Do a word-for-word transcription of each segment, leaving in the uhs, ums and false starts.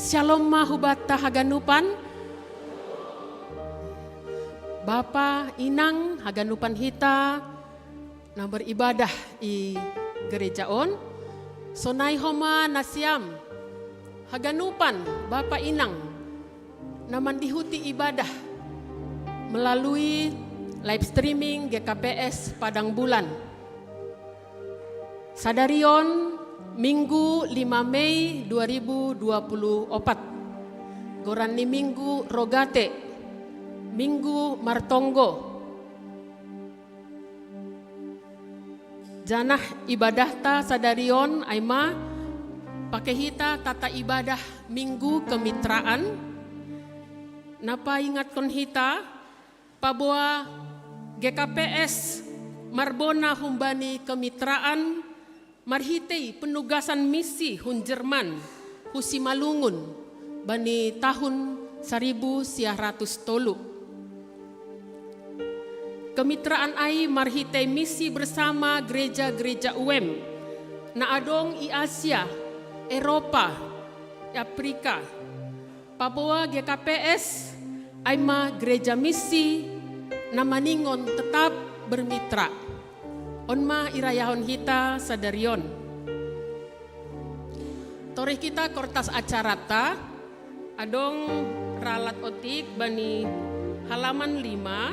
Shalom ma hubatta haganupan. Bapa, inang, haganupan hita na beribadah i gereja on. Sonai homa nasiam haganupan, bapa, inang, na mandihuti ibadah melalui live streaming G K P S Padang Bulan. Sadari on Minggu lima Mei dua ribu dua puluh opat. Goran ni Minggu Rogate, Minggu Martonggo. Janah ibadahta sadari on ai ma pake hita tata ibadah Minggu Kemitraan, na paingatkon hita paboa G K P S marbona humbani kemitraan marhitei penugasan misi hun Jerman hu Simalungun bani tahun saribu sia ratus tolu. Kemitraan ai marhitei misi bersama gereja-gereja U M na adong i Asia, Eropa, Afrika. Paboa G K P S ai ma gereja misi na maningon tetap bermitra. On ma irayahon hita sadari on. Torih hita kortas acarata, adong ralat otik bani halaman lima,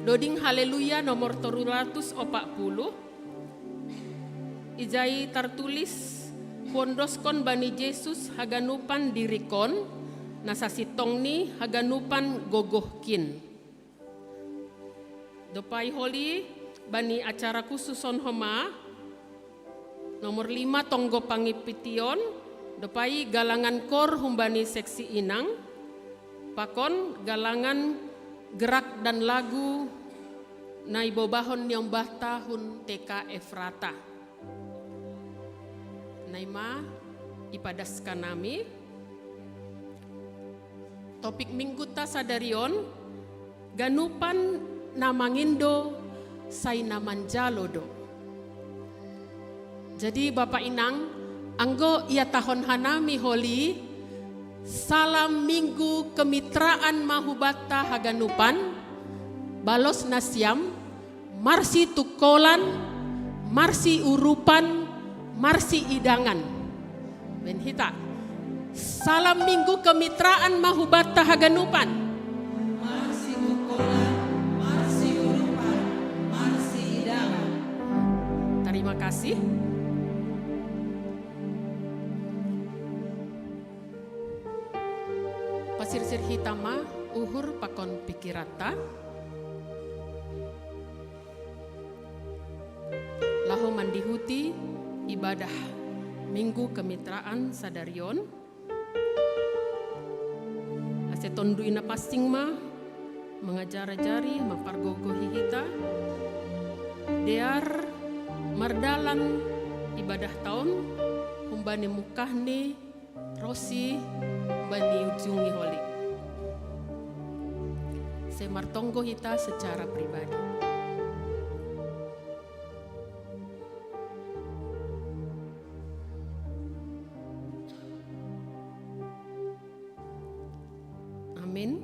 doding Haleluya nomor tolu ratus opat puluh, ijai tartulis, "Huondoskon bani Jesus haganupan dirikon, na sasintongni haganupan gogohkin." Dob ai holi bani acara khusus on homa, nomor lima tonggo pangipition, dob ai galangan kor humbani seksi inang, pakon galangan gerak dan lagu na ibobahon niombahta hun T K Efrata. Nai ma ipadas hanami. Topik Mingguta sadari on, ganupan na mangindo sai na manjalo do. Jadi bapa inang, anggo ihatahon hanami holi, salam Minggu Kemitraan ma hubatta haganupan, balos nasiam, marsitungkolan, marsiurupan, marsiidangan. Baen hita. Salam Minggu Kemitraan ma hubatta haganupan. Marsitungkolan, marsiurupan, marsiidangan. Terima kasih. Pasirsir hita ma uhur pakon pikiranta laho mandihuti ibadah Minggu Kemitraan sadari on. Ase Tonduy Napansing ma mangajari-ajari, mampargogohi hita, dear mardalan ibadahta on humbani mungkahni ro si bani ujungi holi. Sai martonggo hita secara pribadi. Amin.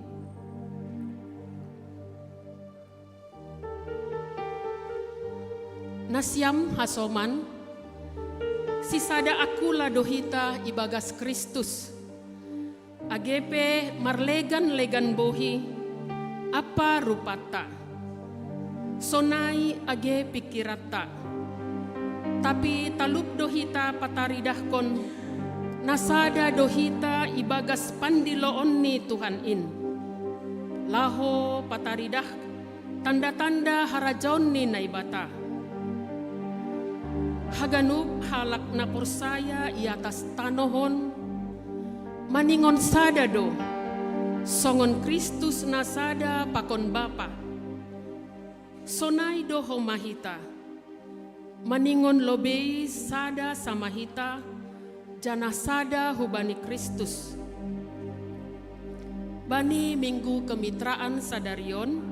Nasiam hasoman, sisada angkula do hita ibagas Kristus, age pe marlegan-legan bohi ampa rupanta, sonai age pikiranta. Tapi talup do hita pataridahkon, na sada do hita ibagas pandiloon ni Tuhan in, laho pataridah tanda-tanda harajaon ni Naibata. Haganup halak na porsaya i atas tanoh on, maningon sada do, songon Kristus na sada pakon Bapa. Sonai do homa hita, maningon lobei sada sama hita, janah sada hubani Kristus. Bani Minggu Kemitraan sadari on,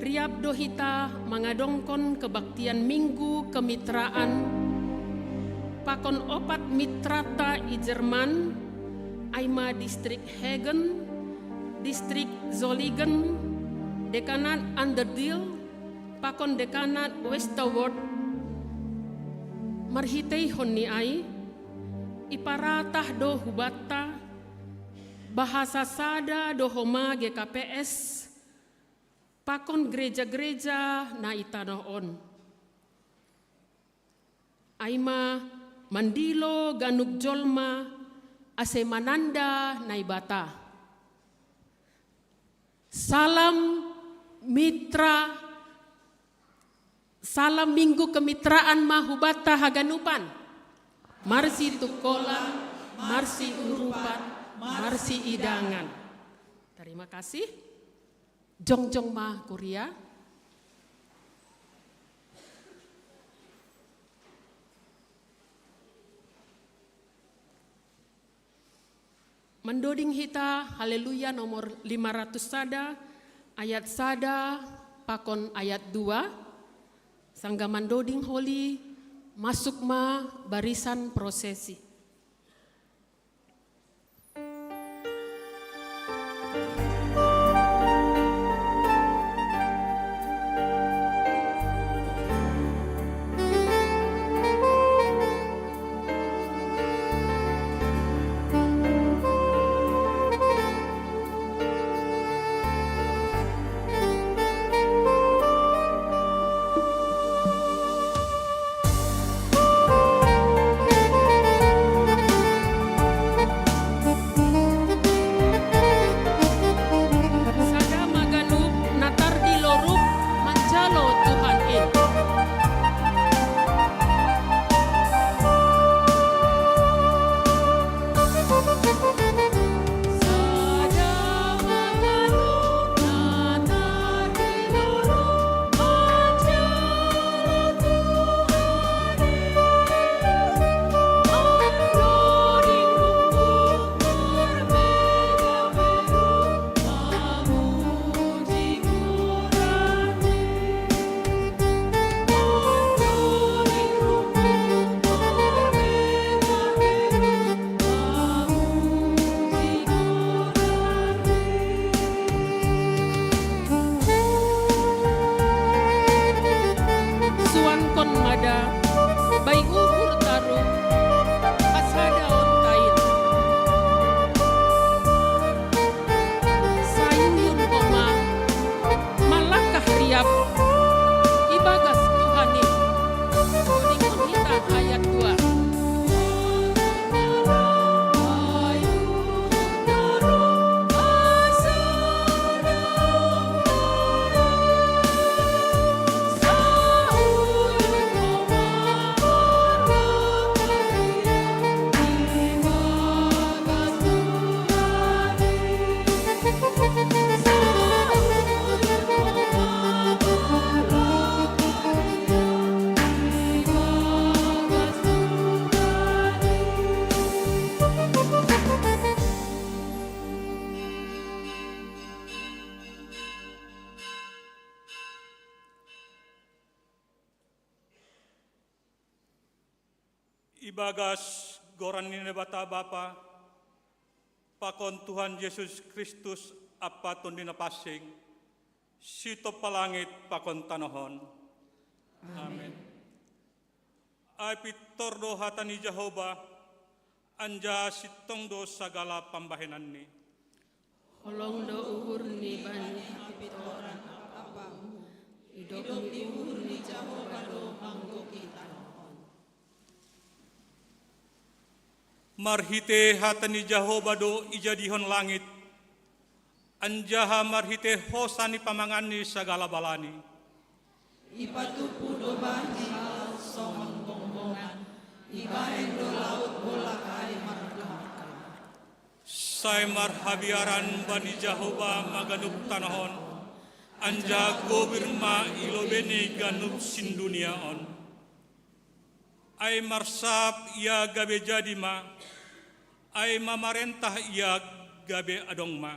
riap do hita mangadongkon kebaktian Minggu Kemitraan pakon opat mitranta i Jerman, Ai ma distrik Hagen, distrik Solingen, dekanat Anderdeel, pakon dekanat Westerwald, marhiteihon ni ai, iparatah do hubanta, bahasa sada do homa G K P S, pakon gereja-gereja na i tanoh on. Ai ma mandilo ganup jolma ase mananda Naibata. Salam mitra, salam minggu kemitraan ma hubanta haganupan. Marsitungkolan, marsiurupan, marsiidangan. Terima kasih. Jongjong ma kuria. Mandoding hita Haleluya nomor lima ratus sada, ayat sada pakon ayat dua. Sanggah mandoding holi, masuk ma barisan prosesi. Sada ma ganup na tardilorup manjalo Tuhan in. Suankon ma da, bai uhur tarup, hasadaon ta in. Sai uhur homa, malangkah riap ibagas Tuhan in. Dodingkon hita ayat dua. Ibagas goran ni Naibata Bapa, pakon Tuhan Jesus Kristus ampa Tondi Napansing, sitompa langit pakon tanoh on. Amen. Ai pintor do hata ni Jahowa, anjaha sintong do sagala pambahenanni. Holong do uhurni bani hapintoran ampatmu, idop ni uhur ni Jahowa do manggohi tanoh on. Marhite hata ni Jahowa do ijadihon langit, anjaha marhite hosa ni pamanganni sagala balani. Ipatupu do bani laut songon bongbongan, ibahen do laut bolak ai markamar-kamar. Sai marhabiaran bani Jahowa ma ganup tanoh on, anjaha gobir ma i lobeiNi ganup sindunia on. Ai marsahap Ia gabe jadi ma, ai mamarentah Ia gabe adong ma.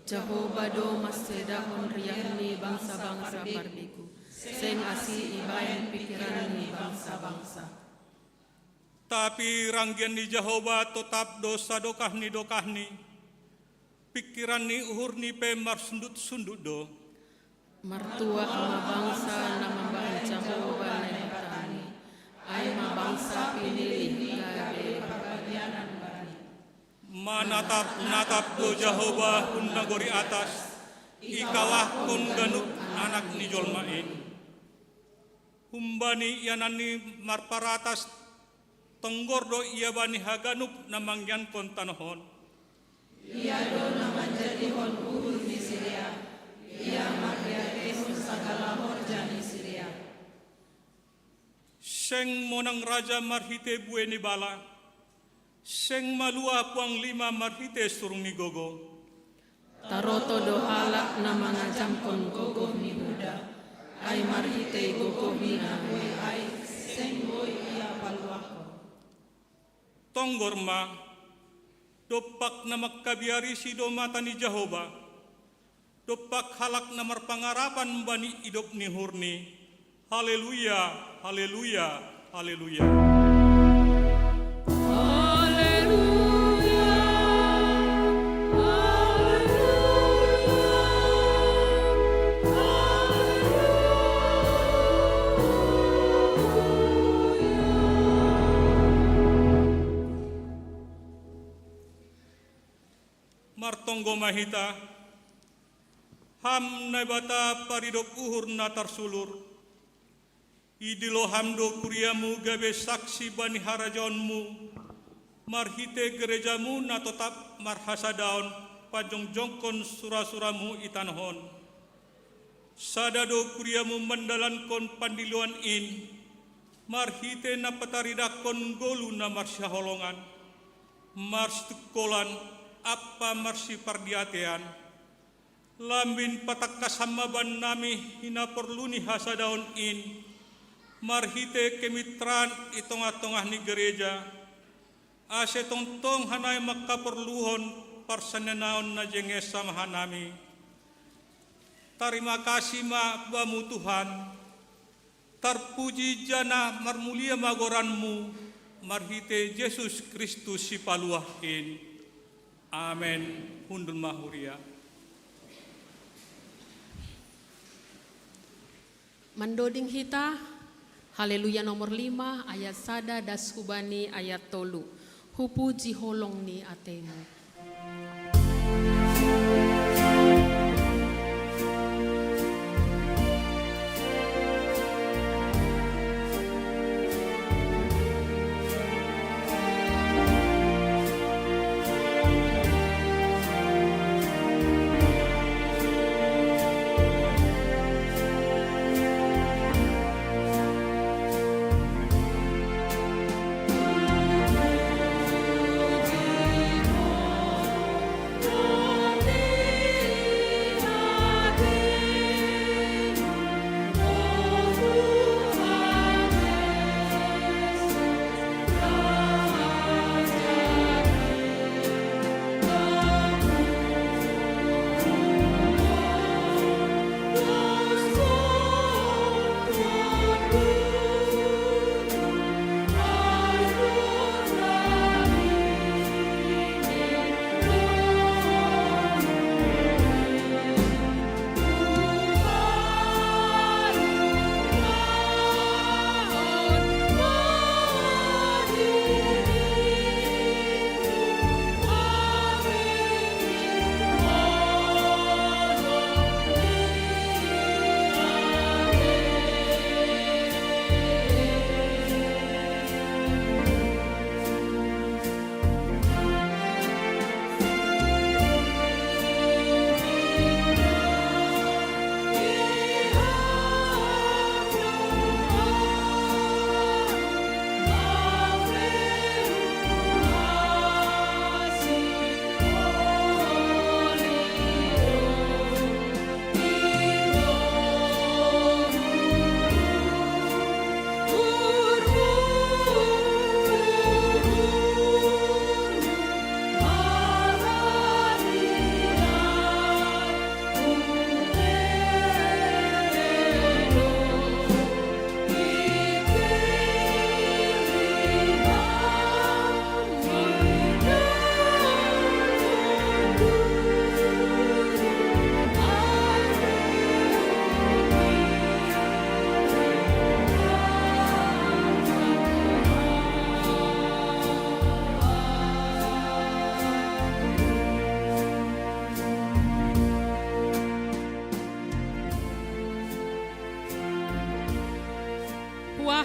Jahowa do mansedahon riah ni bangsa-bangsa parbegu, seng asi ibahen pingkiran ni bangsa-bangsa. Tapi ranggian ni Jahowa totap do sadokah ni dokahni, pingkiran ni uhurni pe marsundut-sundut do. Martuah ma bangsa na mambahen Jahowa Naibatani, ai ma bangsa pinilihni gabe parbagianan bani. Manatap-natap do Jahowa hun nagori atas, ikawahkon ganup anak ni jolma in. Humbani iananni marparatas tonggor do ia bani haganup na mangiankon tanoh on. Ia do na manjadihon uhur ni sidea, ia mardiatehon sagala horja ni sidea. Seng monang raja marhite buei ni bala, seng maluah puang lima marhite surung ni gogo. Taroto do halak na mangajamkon gogoh ni Huda, ai marhitei gogohni na buei ai seng boi ia paluahkon. Tonggor ma, dompak na mangkabiarisi do mata ni Jahowa, dompak halak na marpangarapan bani idop ni uhurni. Haleluya, haleluya, haleluya. Haleluya, haleluya, haleluya. Martonggo ma hita, Ham Naibata paridop uhur na tarsulur. Idilo Ham do kuriamu gabe saksi bani harajaonmu, marhite gerejamu na totap marhasadaon panjongjongkon sura-suramu i tanoh on. Sada do kuriamu mandalankon pandiloan in, marhite na pataridahkon golu na marsihaholongan, marsitungkolan, ampa marsipardiatean. Lambin patangkas Ham ma bannami hinaporlu ni hasadaon in, marhite kemitraan i tongah-tongah ni gereja, ase tongtong hanami mangkaporluhon parsaninaon na jenges sama hanami. Tarima kasih ma Bamu Tuhan, tarpuji janah marmulia ma goranMu, marhite Jesus Kristus Sipaluah in. Amen. Hundul ma huria. Mandoding hita, Haleluya nomor lima, ayat sada das hubani ayat tolu. Hupuji holong ni atemu.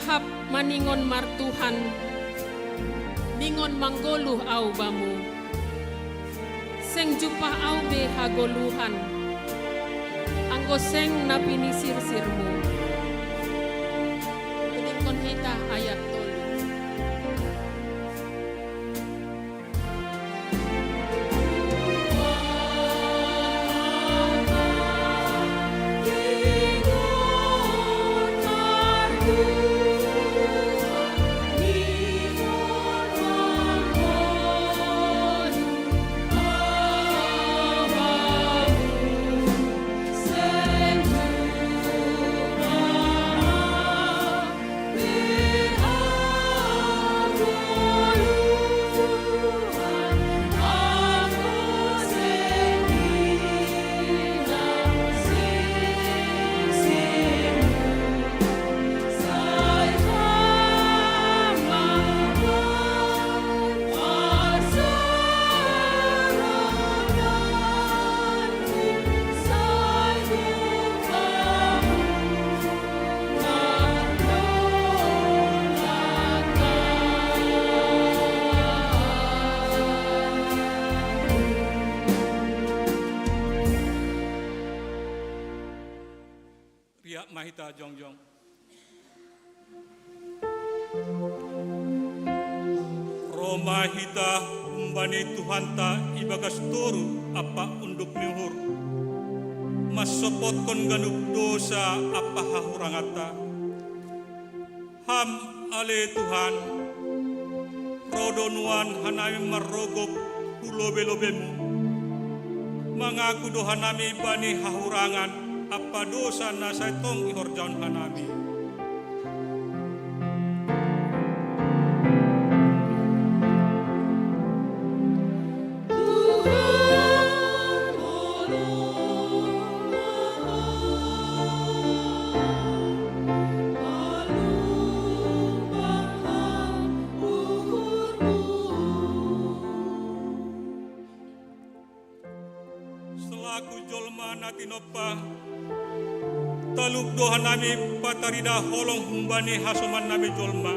Hap maningon martuhan, ningon manggoluh au bamu. Seng jumpah au be hagoluhan, anggo seng na pinisirsirmu. Pudingkon hita ayat tolu. Riak ma hita jongjong. Ro ma hita humbani Tuhanta ibagas toru ampa unduk ni uhur, mansopotkon ganup dosa ampa hahuranganta. Ham, ale Tuhan, ro do nuan hanami marrogop hu lobelobemu. Mangaku do hanami bani hahurangan ampa dosa na sai tong ihorjahon hanami. Selaku jolma na tinompa, talup do hanami patarida holong humbani hasomannami jolma.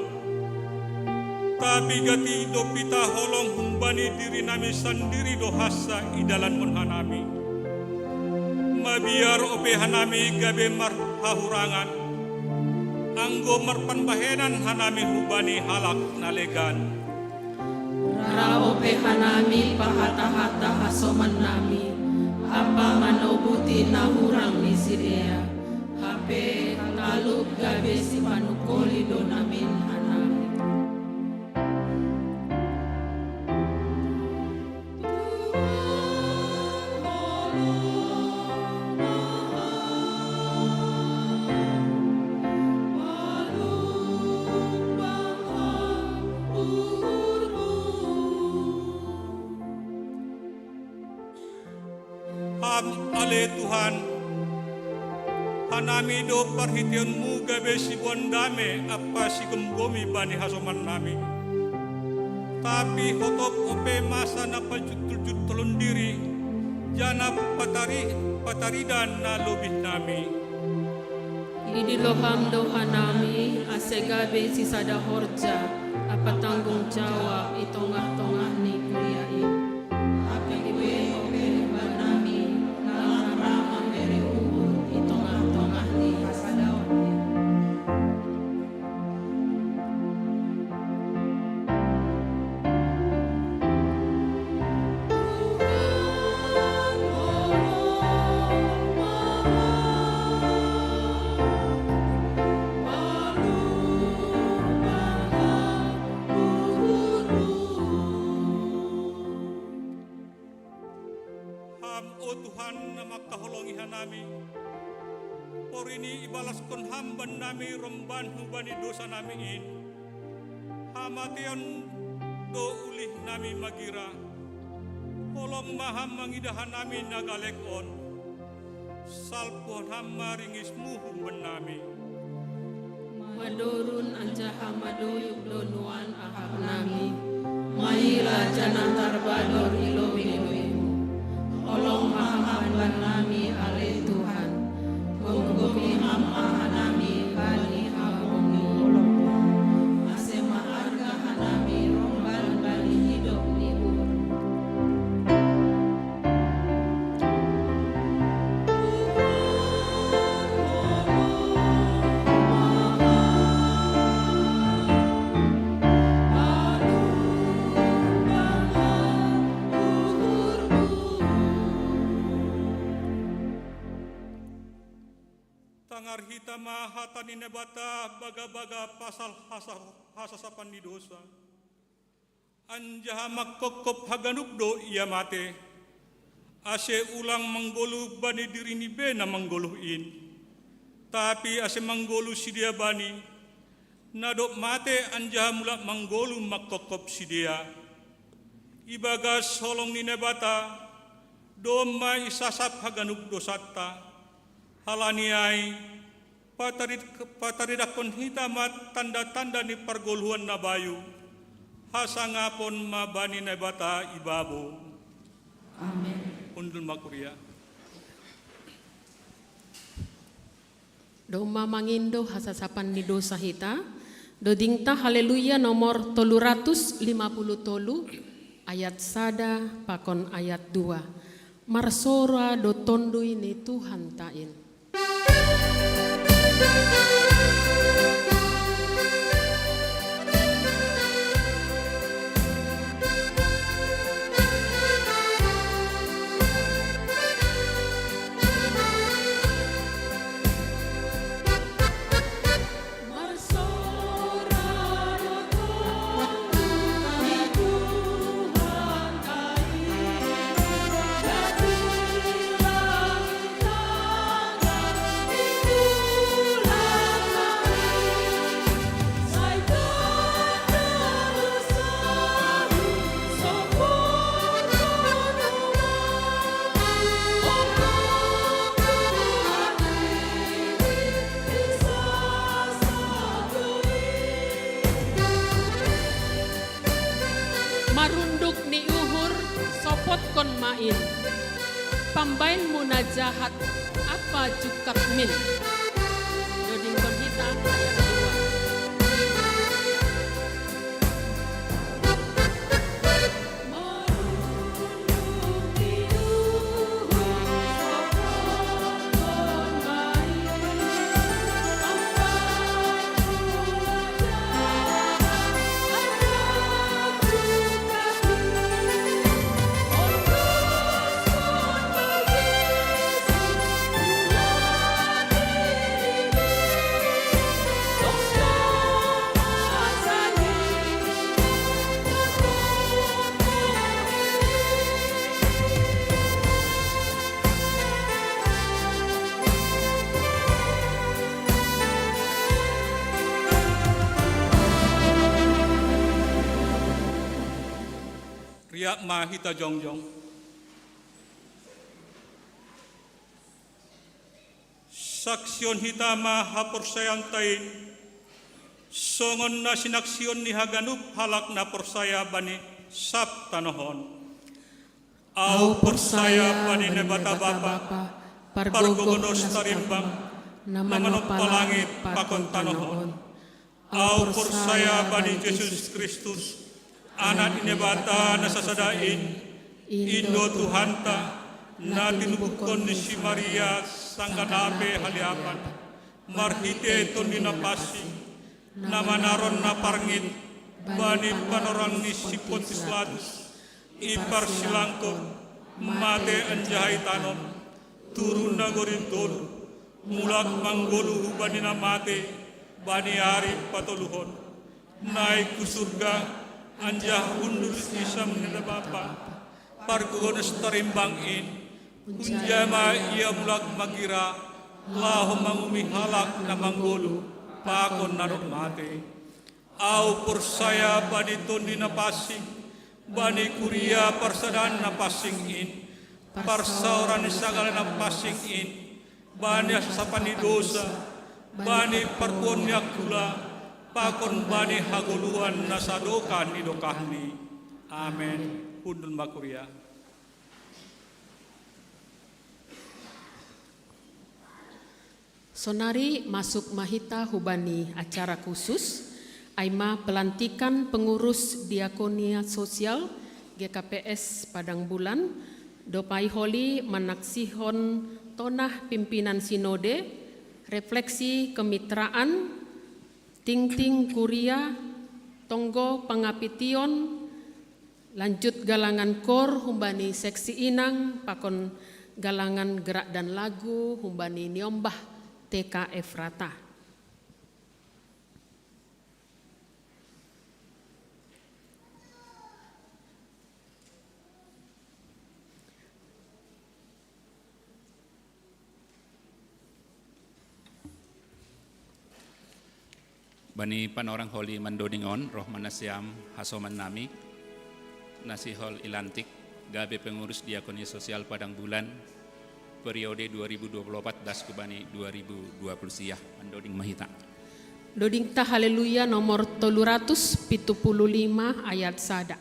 Tapi gati dob hita holong humbani dirinami sandiri do hansa idalankon hanami. Mabiar ope hanami gabe marhahurangan, anggo marpambahenan hanami hubani halak na legan. Ra ope hanami pahatahata hasomannami, ampa manobuti na hurang ni sidea, hape talup gabe sipanungkoli do namin hanami. Ham, ale Tuhan, hanami do parhiteionmu gabe siboan dame ampa sigomgomi bani hasomannami. Tapi hotop ope masa na pajuttuljuttulon diri, janah patari, patarida na lobihnami. Idilo Ham do hanami, ase gabe sisada horja ampa tanggung jawab i tongah-tongah ni kuria i. Hape buei ope humbannami, na lang ra mambere uhur i tongah-tongah ni hasadaon i. Ham, o Tuhan, na mangkaholongi hanami, porini ibalaskon Ham bannami romban hubani dosanami in. Hamateon do ulihnami magira. Holong ma Ham mangidah hanami na galek on. Salpuhon Ham ma ringismu humbannami. Madorun anjaha madoyuk do nuan ahapnami. Maila janah tarbador i lobei-lobeimu. Holong ma Ham bannami, ale Tuhan. Gomgomi Ham ma hanami bani habongion. Ngarhita ma hata ni Naibata bagabaga pasal hasa-, hasasapan ni dosa. Anjaha mangkopkop haganup do ia mate, ase ulang manggoluh bani dirini be na manggoluh in, tapi ase manggoluh sidea bani, na dob mate anjaha mulak manggoluh mangkopkop sidea. Ibagas holong ni Naibata, domma isasap haganup dosanta. Halani ai, patarid-, pataridahkon hita ma tanda-tanda ni pargoluhan na bayu, hasangapon ma bani Naibata ibabo. Amen. Hundul ma kuria. Domma mangindo hasasapan ni dosa hita, dodingta Haleluya nomor tolu ratus lima puluh tolu, ayat sada pakon ayat dua. Marsora do Tonduy ni Tuhanta in. Marunduk ni uhur, sopotkon ma in. Pambainmu na jahat, apa jungkatmin? Dodingkon hita ayat dua. Riap ma hita jongjong. Saksihon hita ma haporsayaanta in, songon na sinaksion ni haganup halak na porsaya bani sab tanoh on. Ahu porsaya bani Naibata Bapa, Pargogoh Nastarimbang, na manompa langit pakon tanoh on. Ahu porsaya bani Jesus Kristus, Anak ni Naibata na sasada in, in do Tuhanta, na tinubuhkon ni si Maria sanggah na pe haliapan, marhite Tonduy Napansing, na manaron na parngit bani panorang ni si Pontius Pilatus, iparsilangkon, mate anjaha itanom, turun nagori tolu, mulak manggoluh hubani na mate bani ari patoluhon, naik hu surga, anjaha hundul di sisean ni Naibata Bapa, Pargogoh Nastarimbang in. Hunja ma Ia mulak magira, laho manguhumi halak na manggoluh pakon na dob mate. Ahu porsaya bani Tonduy Napansing, bani kuria parsadaan na pansing in, parsaoran ni sagala na pansing in, bani hasasapan ni dosa, bani parpuhoon ni angkula, pakon bani hagoluhan na sadokah ni dokahni. Amen. Hundul ma kuria. Sonari masuk ma hita hubani acara khusus, ai ma pelantikan pengurus Diakonia Sosial G K P S Padang Bulan, dob ai holi manaksihon tonah pimpinan sinode, refleksi kemitraan, tingting kuria, tonggo pangapition, lanjut galangan kor humbani seksi inang, pakon galangan gerak dan lagu humbani niombah T K Efrata. Bani panorang holi mandoding on, roh manasiam hasoman nami, nasihol ilantik gabe pengurus diakonia sosial Padang Bulan, periode dua ribu dua puluh empat das kubani dua ribu dua puluh sia. Mandoding mahita. Dodingta Haleluya nomor tolu ratus pitu puluh lima ayat sada.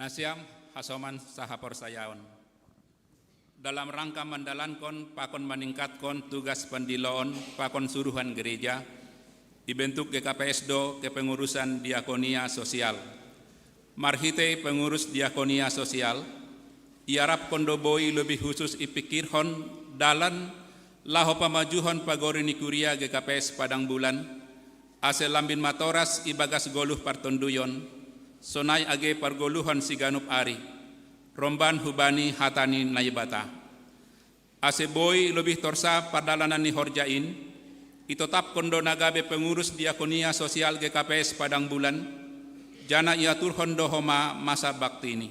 Nasiam hasoman sahaporsayaon. Dalam rangka mandalankon pakon maningkatkon tugas pandiloon pakon suruhan gereja, ibentuk G K P S do kepengurusan diakonia sosial. Marhitei pengurus diakonia sosial, iarapkon do boi lebih husus ipikirhon dalan laho pamajuhon pagori ni kuria G K P S Padang Bulan, ase lambin matoras ibagas goluh partonduyon, sonai age pargoluhon siganup ari, romban hubani hata ni Naibata. Ase boi lebih torsa pardalanan ni horja in, itotapkon do na gabe pengurus diakonia sosial G K P S Padang Bulan, jana iaturhon do homa masa baktini.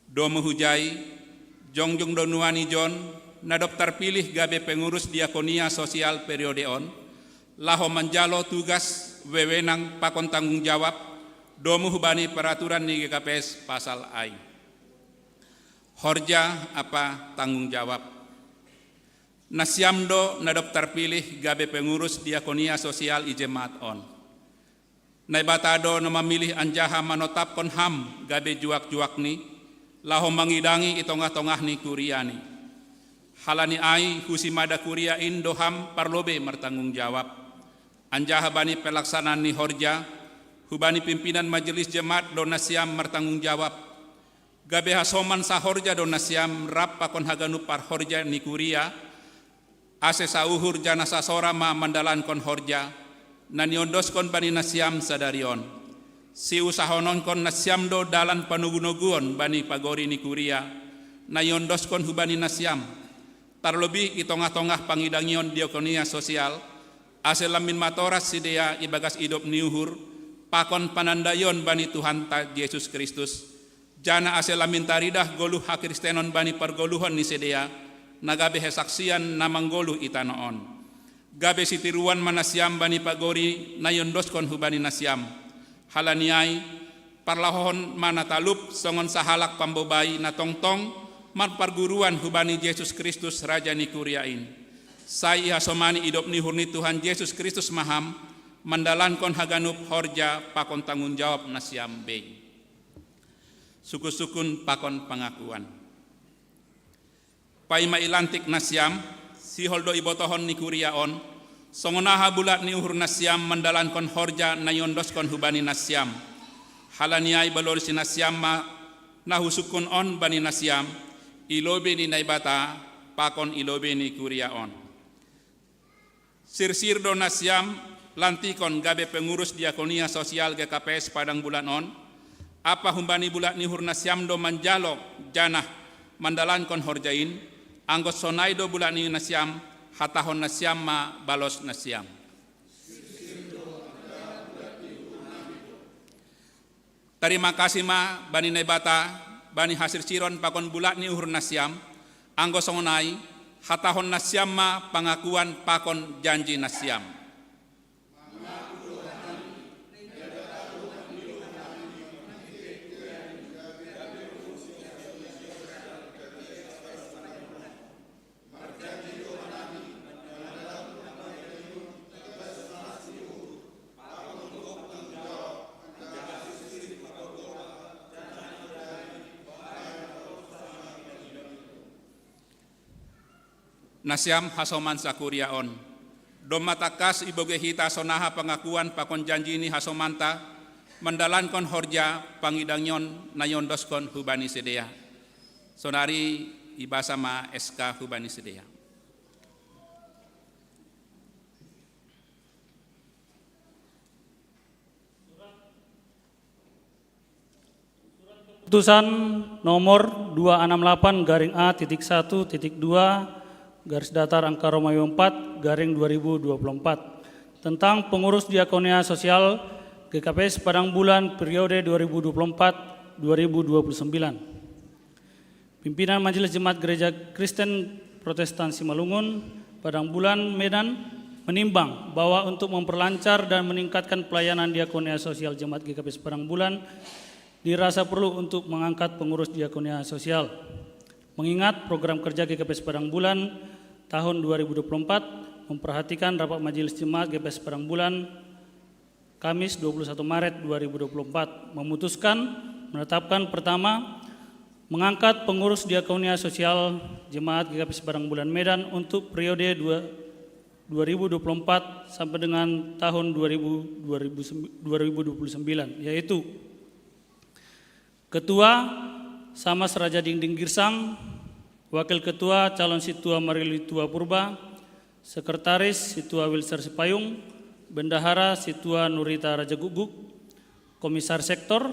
Domu hujai, jongjong do nuan ijon, na dob tarpilih gabe pengurus diakonia sosial periode on, laho manjalo tugas wewenang pakon tanggung jawab, domu hubani peraturan ni G K P S pasal ai. Horja apa tanggung jawab. Nasiam do na dob tarpilih gabe pengurus diakonia sosial i jemaat on. Naibata do na mamilih anjaha manotapkon ham gabe juak-juakni, laho mangidangi i tongah-tongah ni kuriani. Halani ai husi mada kuria in do ham parlobei martanggung jawab. Anjaha bani pelaksanaan ni horja, hubani pimpinan majelis jemaat do nasiam martanggung jawab. Gabe hasoman sahorja do nasiam rap pakon haganup parhorja ni kuria, ase sauhur jana sasora ma mandalankon horja, na niondoskon bani nasiam sadari on. Siusahononkon nasiam do dalan panogu-noguon bani pagori ni kuria, na iondoskon hubani nasiam. Tarlobih i tongah-tongah pangidangion diakonia sosial, ase lambin matoras sidea ibagas idop ni uhur, pakon panandaion bani Tuhanta Jesus Kristus, jana ase lambin taridah goluh hakristenon bani pargoluhon ni sidea, na gabe hasaksian na manggoluh i tanoh on. Gabe sitiruan ma nasiam bani pagori na iondoskon hubani nasiam. Halani ai, parlahohon ma na talup songon sahalak pambobai na tongtong marparguruan hubani Jesus Kristus Raja ni kuria in. Sai ihasomani idop ni uhur ni Tuhan Jesus Kristus ma ham, mandalankon haganup horja pakon tanggung jawab nasiam bei. Sukun-sukun pakon pangakuan. Paima ilantik nasiam, sihol do ibotohon ni kuria on, songon aha bulat ni uhur nasiam mandalankon horja na iondoskon hubani nasiam. Halani ai balori si nasiam ma na husungkun on bani nasiam, i lobei ni Naibata, pakon i lobei ni kuria on. Sirsir do nasiam lantikon gabe pengurus diakonia sosial G K P S Padang Bulan on, apa humbani bulat ni uhur nasiam do manjalo janah mandalankon horja in, anggo sonai do bulat ni nasiam, hatahon nasiam ma balos nasiam. Tarima kasih ma bani Naibata, bani hasirsiron pakon bulat ni uhur nasiam, anggo songon ai, hatahon nasiam ma pangakuan pakon janji nasiam. Nasiam hasoman sakuria on. Domma tangkas ibogei hita sonaha pangakuan pakon janji ni hasomanta, mandalankon horja pangidangion na iondoskon hubani sidea. Sonari ibasa ma S K hubani sidea. Keputusan nomor dua enam delapan garing A titik satu titik dua garis datar angka Romawi empat garing dua ribu dua puluh empat tentang pengurus diakonia sosial G K P S Padang Bulan periode dua ribu dua puluh empat dua ribu dua puluh sembilan. Pimpinan Majelis Jemaat Gereja Kristen Protestan Simalungun, Padang Bulan, Medan, menimbang bahwa untuk memperlancar dan meningkatkan pelayanan diakonia sosial Jemaat G K P S Padang Bulan, dirasa perlu untuk mengangkat pengurus diakonia sosial. Mengingat program kerja G K P S Padang Bulan tahun dua ribu dua puluh empat memperhatikan rapat Majelis Jemaat G K P S Padang Bulan Kamis dua puluh satu Maret dua ribu dua puluh empat memutuskan menetapkan, pertama, mengangkat pengurus diakonia sosial Jemaat G K P S Padang Bulan Medan untuk periode dua, dua ribu dua puluh empat sampai dengan tahun dua ribu, dua ribu, dua ribu dua puluh sembilan, yaitu: Ketua, Samas Raja Dingding Girsang. Wakil Ketua, calon Situa Marilitua Purba. Sekretaris, Situa Wilser Sipayung. Bendahara, Situa Nurita Raja Guguk. Komisar Sektor,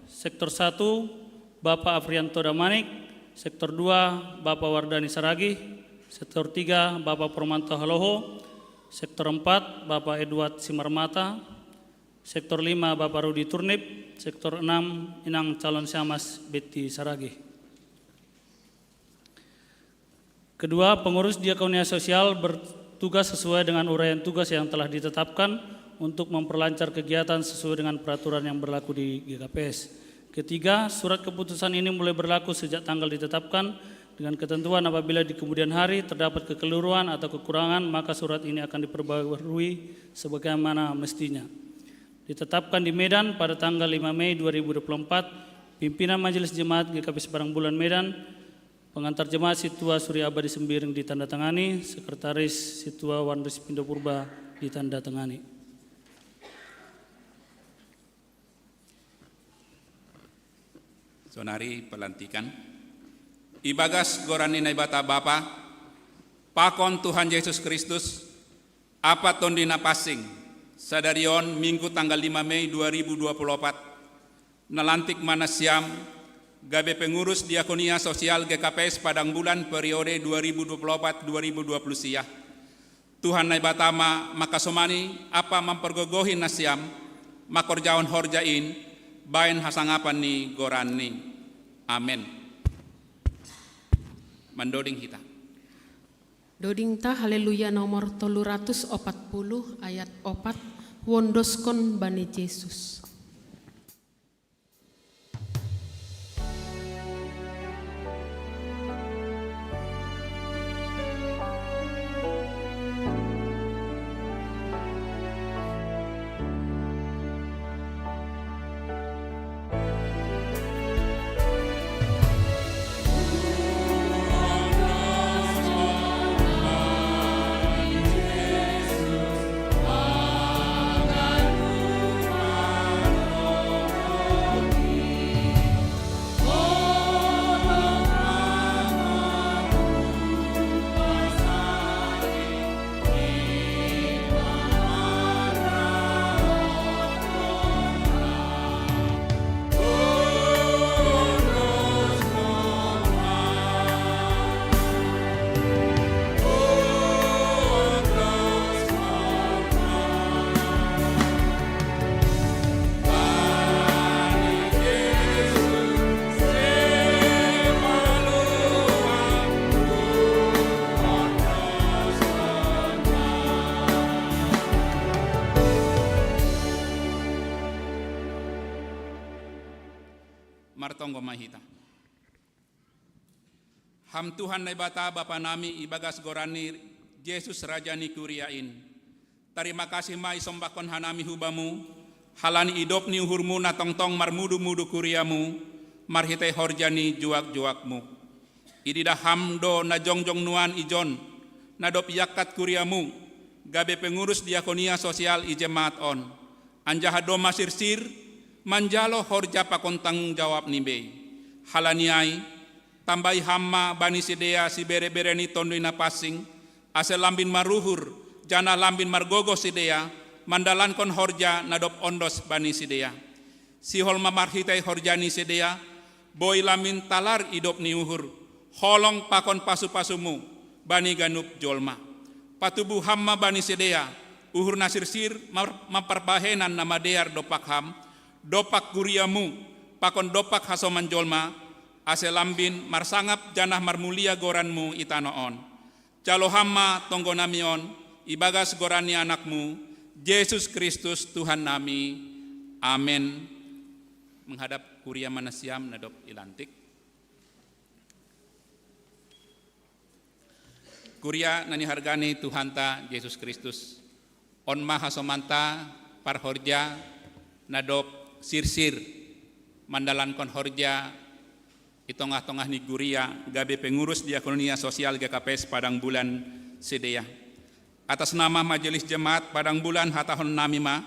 Sektor satu, Bapak Afrianto Damanik. Sektor dua, Bapak Wardani Saragih. Sektor tiga, Bapak Purmanto Haloho. Sektor empat, Bapak Edward Simarmata. Sektor lima, Bapak Rudi Turnip. Sektor enam, Inang calon Siamas Betty Saragih. Kedua, pengurus diakonia sosial bertugas sesuai dengan uraian tugas yang telah ditetapkan untuk memperlancar kegiatan sesuai dengan peraturan yang berlaku di G K P S. Ketiga, surat keputusan ini mulai berlaku sejak tanggal ditetapkan, dengan ketentuan apabila di kemudian hari terdapat kekeliruan atau kekurangan, maka surat ini akan diperbarui sebagaimana mestinya. Ditetapkan di Medan pada tanggal lima Mei dua ribu dua puluh empat, pimpinan Majelis Jemaat G K P S Padang Bulan Medan, pengantar jemaat Situa Surya Abadi Sembiring ditandatangani, sekretaris Situa Wandris Pindo Purba ditandatangani. Sonari pelantikan. Ibagas goran ni Naibata Bapa, pakon Tuhan Yesus Kristus, Apa Tondi na pansing, sadari on Minggu tanggal lima Mei dua ribu dua puluh opat, nalantik ma nasiam gabe pengurus diakonia sosial G K P S Padang Bulan periode dua ribu dua puluh opat dua ribu dua puluh sia. Tuhan Naibata ma mangkasomani ampa mampargogohi nasiam mangkorjahon horja in bahen hasangapan ni goranNi. Amen. Mandoding hita. Dodingta Haleluya nomor tolu ratus opat puluh ayat opat, huondoskon bani Jesus. Tonggo ma hita. Ham Tuhan Naibata Bapa nami, ibagas goran ni Jesus Raja ni kuria in, tarima kasih ma isombahkon hanami hu Bamu, halani idop ni uhurmu na tongtong marmudu-mudu kuriamu, marhitei horja ni juak-juakmu. Ididah Ham do na jongjong nuan ijon, na dob iangkat kuriamu, gabe pengurus diakonia sosial i jemaat on. Anjaha domma sirsir, manjalo horja pakon tanggung jawab ni bei. Halani ai, tambai Ham ma bani sidea sibere-bere ni Tonduy Napansing, ase lambin maruhur, janah lambin margogoh sidea, mandalankon horja na dob ondos bani sidea. Sihol ma marhitei horja ni sidea, boi lambin talar idop ni uhur, holong pakon pasu-pasumu, bani ganup jolma. Patubu Ham ma bani sidea, uhur na sirsir mar-, mamparbahenan na madear dompak Ham, dompak kuriamu, pakon dompak hasoman jolma, ase lambin marsangap janah marmulia goranmu i tanoh on. Jalo Ham ma tonggo nami on, ibagas goran ni AnakMu, Jesus Kristus Tuhan nami. Amen. Menghadap kuria ma nasiam na dob ilantik. Kuria na niharga ni Tuhanta Jesus Kristus, on ma hasomanta parhorja na dob sirsir mandalankon horja i tongah-tongah ni kuria gabe pengurus diakonia sosial G K P S Padang Bulan sidea. Atas nama Majelis Jemaat Padang Bulan hatahon nami ma,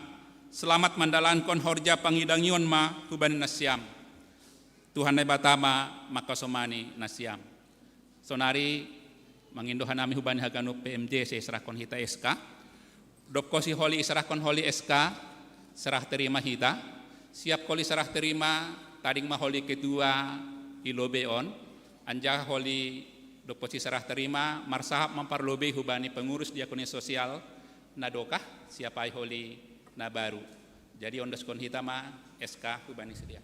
selamat mandalankon horja pangidangion ma hubani nasiam. Tuhan Naibata ma mangkasomani nasiam. Sonari mangindo hanami hubani haganup P M J ase isarahkon hita S K. Dob kosi holi isarahkon holi S K, serah terima hita. Siap holi serah terima, tading ma holi ketua i lobei on. Anjaha holi dob kosi serah terima, marsahap mamparlobei hubani pengurus diakonia sosial na dokah, siap ai holi na baru. Jadi ondoskon hita ma S K hubani sidea.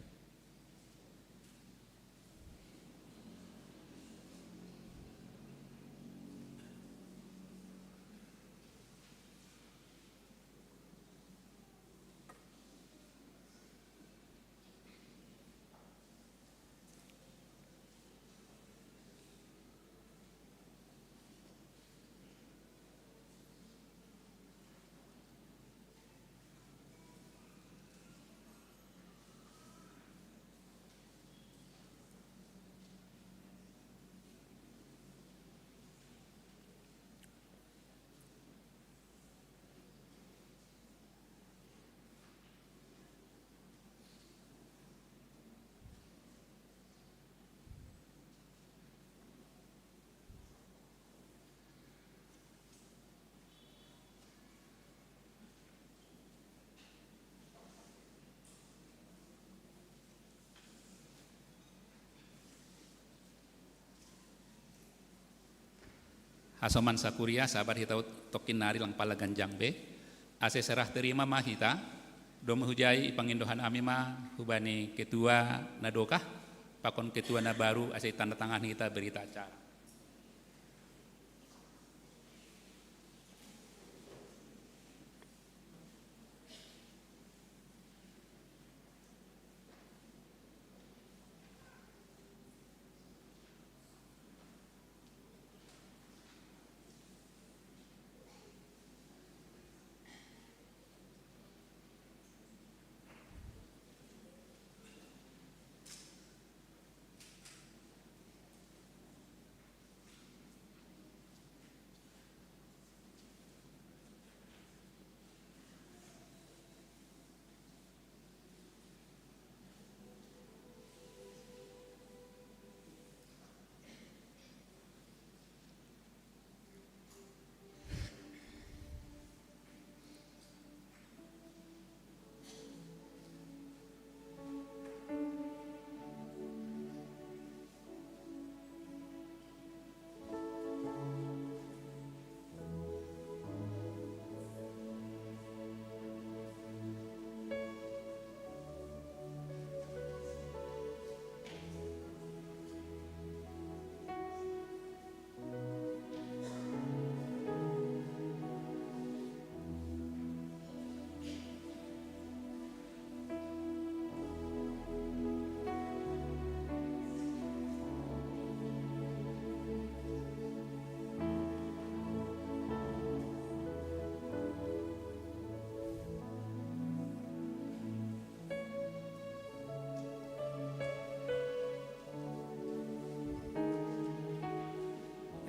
Hasoman sakuria, sabar hita tokin nari lang pala ganjang be. Ase serah terima ma hita, domma hujai ipangindo hanami ma hubani ketua na dokah, pakon ketua na baru ase itanda tangan hita berita acara.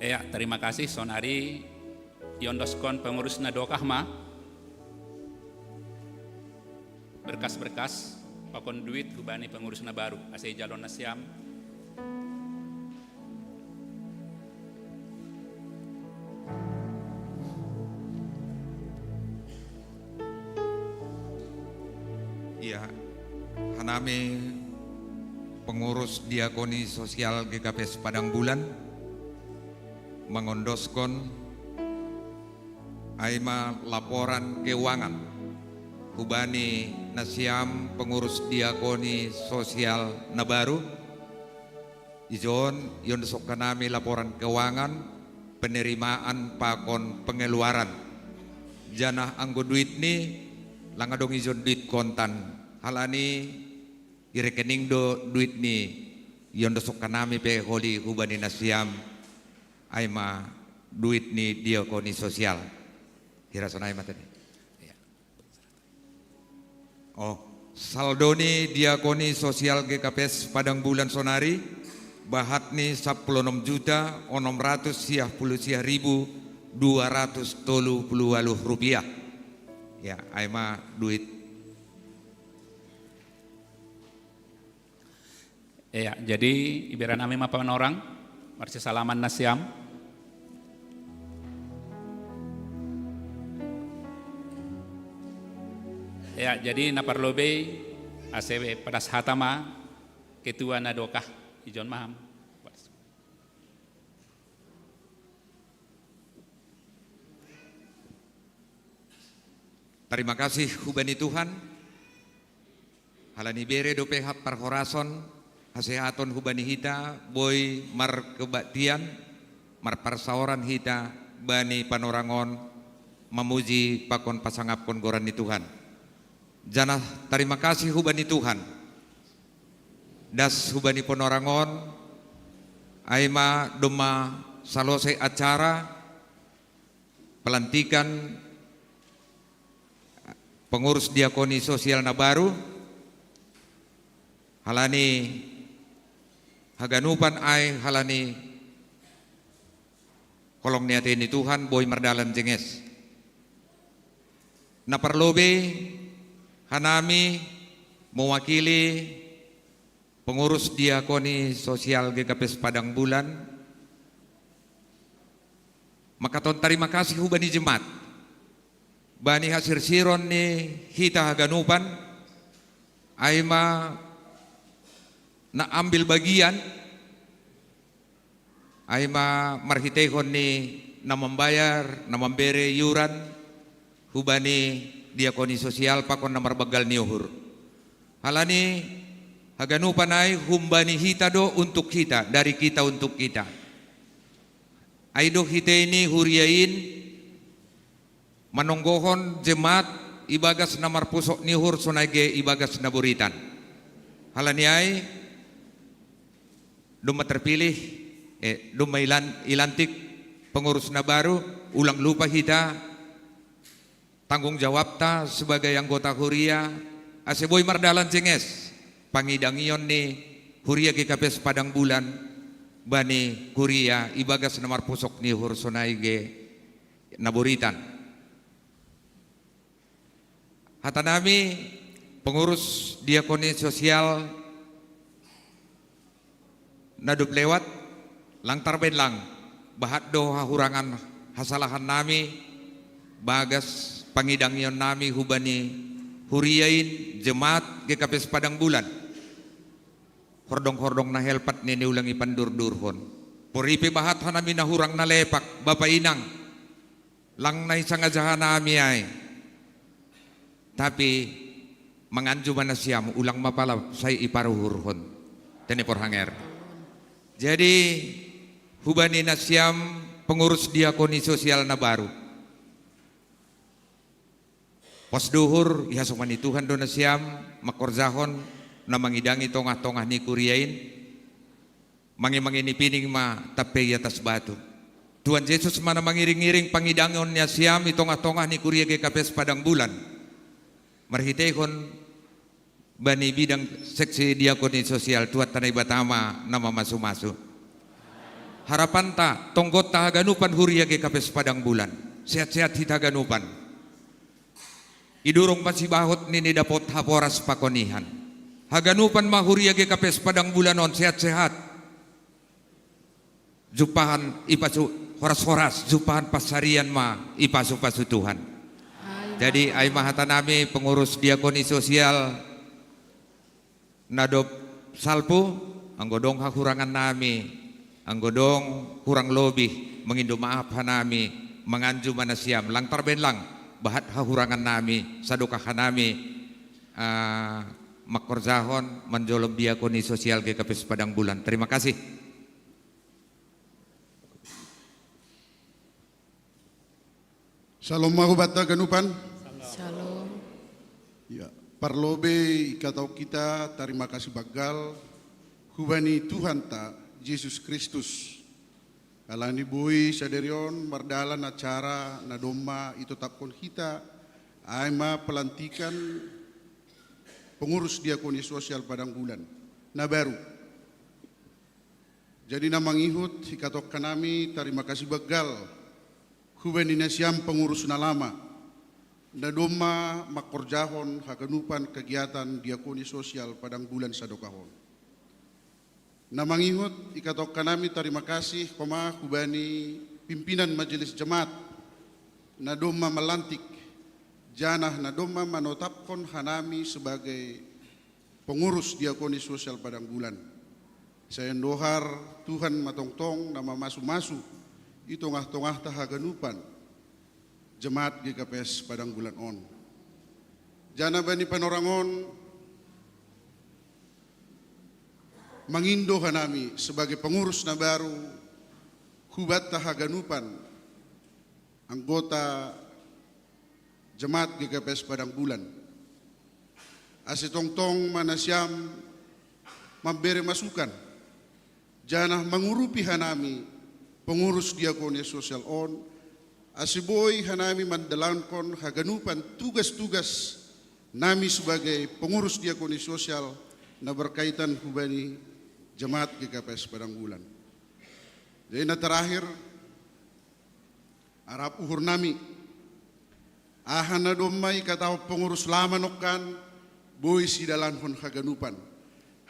Ya, terima kasih. Sonari iondoskon pengurus na dokah ma berkas-berkas pakon duit hubani pengurus na baru, ase ijalo nasiam. Ya, hanami pengurus diakoni sosial G K P S Padang Bulan mangondoskon ai ma laporan keuangan hubani nasiam pengurus diakoni sosial na baru. Ijon, iondoskon hanami laporan keuangan, penerimaan pakon pengeluaran. Janah anggo duitni, lang adong ijon duit kontan. Halani i rekening do duitni, iondoskon hanami pe holi hubani nasiam, ai ma duitni diakoni sosial. Hira sonai ma tadi. Oh, saldo ni diakoni sosial G K P S Padang Bulan sonari, bahatni sapuluh onom juta onom ratus siah puluh siah ribu dua ratus tolu puluh waluh rupiah. Ya, ai ma duit. Ya, jadi ibere nami ma panorang, marsisalaman nasiam. Ya, jadi na parlobei ase padas hata ma ketua na dokah, ijon ma ham. Terima kasih hubani Tuhan. Halani bere dope hap parhorason, hasehaton hubani hita, boi markebaktian, marparsaoran hita bani panorangon, mamuji pakon pasangapkon goran ni Tuhan. Janah terima kasih hubani Tuhan. Das hubani panorangon, ai ma domma salosai acara pelantikan pengurus diakoni sosial na baru, halani haganupan ai halani holong ni atei ni Tuhan boi mardalan jenges. Na parlobei hanami mewakili pengurus diakoni sosial G K P S Padang Bulan, makaton terima kasih hubani jemaat. Bani hasirsiron ni hita haganupan, ai ma na ambil bagian, ai ma marhiteihon ni na mambayar, na mambere iuran, hubani diakoni sosial pakon na marbanggal ni uhur. Halani haganupan ai humbani hita do untuk hita, dari kita untuk kita. Ai do hita ini huria in manonggohon jemaat ibagas na marpusok ni uhur sonai ge ibagas na buritan. Halani ai, domma terpilih, eh, domma ilan, ilantik pengurus na baru, ulang lupa hita tanggung jawabta sebagai anggota huria, ase boi mardalan jenges pangidangion ni huria G K P S Padang Bulan bani huria ibagas na marpusok ni uhur sonai ge na buritan. Hatanami pengurus diakoni sosial na dob lewat, lang tarbaen lang, bahat do hahurangan hasalahan nami, bagas pangidangion nami hubani huria in jemaat G K P S Padang Bulan. Hordong-hordong na helpat nini ulang ipandurdurhon. Poripe bahat hanami na hurang na lepak, bapa inang. Lang na isangaja hanami ai. Tapi manganju ma nasiam ulang ma pala sai iparuhurhon. Tene porhanger. Jadi hubani nasiam pengurus diakoni sosial na baru. Pos duhur, ihasomani Tuhan do nasiam mangkorjahon na mangidangi tongah-tongah ni kuria in. Mange-mange ni pining ma tampei atas batu. Tuhan Jesus ma na mangiring-iring pangidangon ni nasiam i tongah-tongah ni kuria G K P S Padang Bulan. Marhiteihon bani bidang seksi diakoni sosial Tuhan tana Ibata ma na mamasu-masu. Harapanta, tonggotta haganupan huria G K P S Padang Bulan. Sehat-sehat hita haganupan. Idurung pasibahut nini dapot haporas pakon ihan. Haganupan ma huria G K P S Padang Bulan on sehat-sehat. Jumpahan ipasu, horas-horas, jumpahan pansarian ma ipasu-pasu Tuhan. Jadi, ai ma hata nami pengurus diakoni sosial na dob salpu, anggo dong hahurangan nami, anggo dong hurang lobi, mangindo maaf hanami, manganju ma nasiam, lang tarbaen lang, bahat hahurangan nami, sadokah hanami, ah, mangkorjahon, manjolom diakoni sosial G K P S Padang Bulan. Terima kasih. Shalom ma hubanta haganupan. Shalom. Ya, parlobei ikatahon hita tarima kasih banggal hubani Tuhanta Jesus Kristus. Alani boi sadari on mardalan acara na domma itotapkon hita, ai ma pelantikan pengurus diakoni sosial Padang Bulan na baru. Jadi na mangihut ikatahon hanami tarima kasih banggal hubani nasiam pengurus na lama, na domma mangkorjahon haganupan kegiatan diakoni sosial Padang Bulan sadokah on. Na mangihut ikatahon hanami tarima kasih homa hubani pimpinan Majelis Jemaat, na domma malantik, janah na domma manotapkon hanami sebagai pengurus diakoni sosial Padang Bulan. Sai andohar Tuhan ma tongtong na mamasu-masu i tongah-tongahta haganupan jemaat G K P S Padang Bulan on. Janah bani panorang on, mangindo hanami sebagai pengurus na baru hubanta haganupan anggota jemaat G K P S Padang Bulan. Ase tongtong ma nasiam mambere masukan, janah mangurupi hanami pengurus diakoni sosial on, ase boi hanami mandalankon haganupan tugas-tugas nami sebagai pengurus diakoni sosial na berkaitan hubani jemaat G K P S Padang Bulan. Jadi na terakhir, arap uhur nami, aha na domma ikatahon pengurus lama nongkan, boi sidalankon haganupan.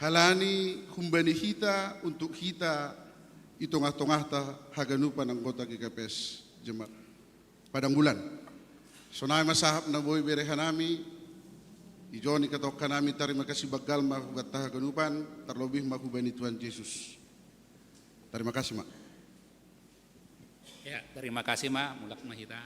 Halani humbani hita, untuk hita, i tongah-tongahta haganupan anggota G K P S jemaat Padang Bulan. Sonai ma sahap na boi bere hanami, ijon ikatahon hanami tarima kasih banggal ma hubanta haganupan, tarlobih ma hubani Tuhan Jesus. Tarima kasih ma. Ya, terima kasih ma, mulak ma hita.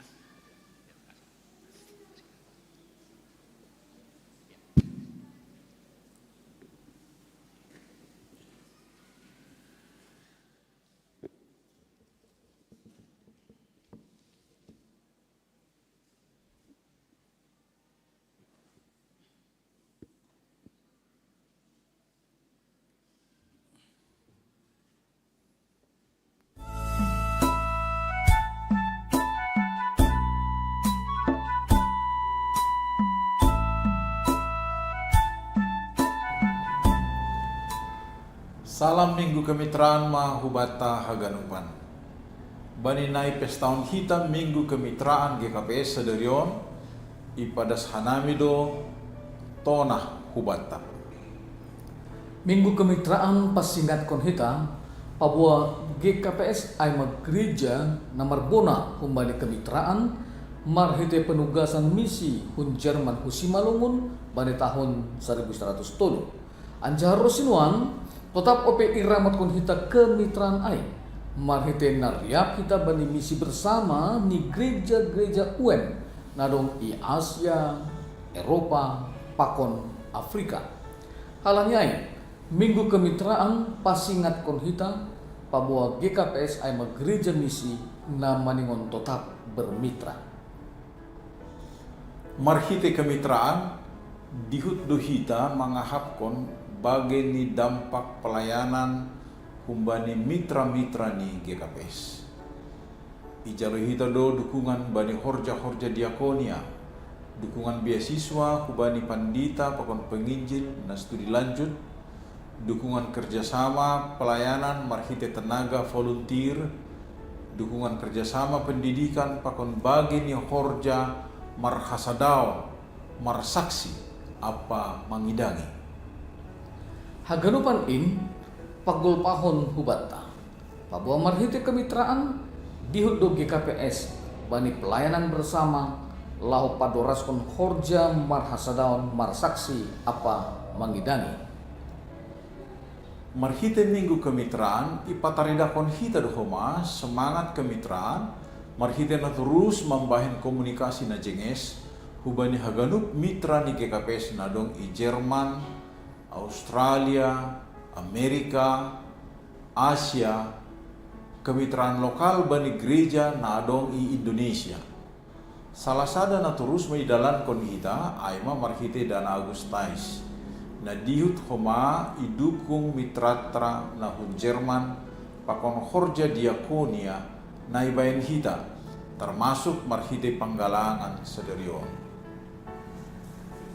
Salam Minggu Kemitraan ma hubanta haganupan. Bani na ipestahon hita Minggu Kemitraan G K P S sadari on, ipadas hanami do tonah hubanta. Minggu Kemitraan pasingatkon hita, paboa G K P S ai ma gereja na marbona humbani kemitraan marhite penugasan misi hun Jerman hu Simalungun bani tahun saribu saratus tolu. Anjaha ro sinuan, totap ope iramatkon hita kemitraan ai, marhite na riap hita bani misi bersama ni gereja-gereja U M na dong i Asia, Eropa, pakon Afrika. Halani ai, Minggu Kemitraan pasingatkon hita, paboa G K P S ai ma gereja misi na maningon totap bermitra. Marhite kemitraan, dihut do hita mangahapkon bage ni dampak pelayanan humbani mitra-mitra ni G K P S. Ijalo hita do dukungan bani horja-horja diakonia, dukungan beasiswa hubani pandita pakon penginjil na studi lanjut, Dukungan kerjasama pelayanan marhite tenaga volunteer, dukungan kerjasama pendidikan pakon bage ni horja marhasadaon, marsaksi, ampa mangidangi. Haganupan in pagolpahon hubanta. Paboa marhite kemitraan, dihut do G K P S bani pelayanan bersama laho padoraskon horja marhasadaon, marsaksi, ampa mangidangi. Marhite Minggu Kemitraan ipataridahkon hita do homa semangat kemitraan, marhite na torus mambahen komunikasi na jenges hubani haganup mitra ni G K P S na adong i Jerman, Australia, Amerika, Asia, kemitraan lokal bani gereja na adong i Indonesia. Salah sada na torus ma idalankon hita ai ma marhite Dana Agus Tais, na dihut homa idukung mitranta na hun Jerman pakon horja diakonia na ibahen hita, termasuk marhite panggalangan sadari on.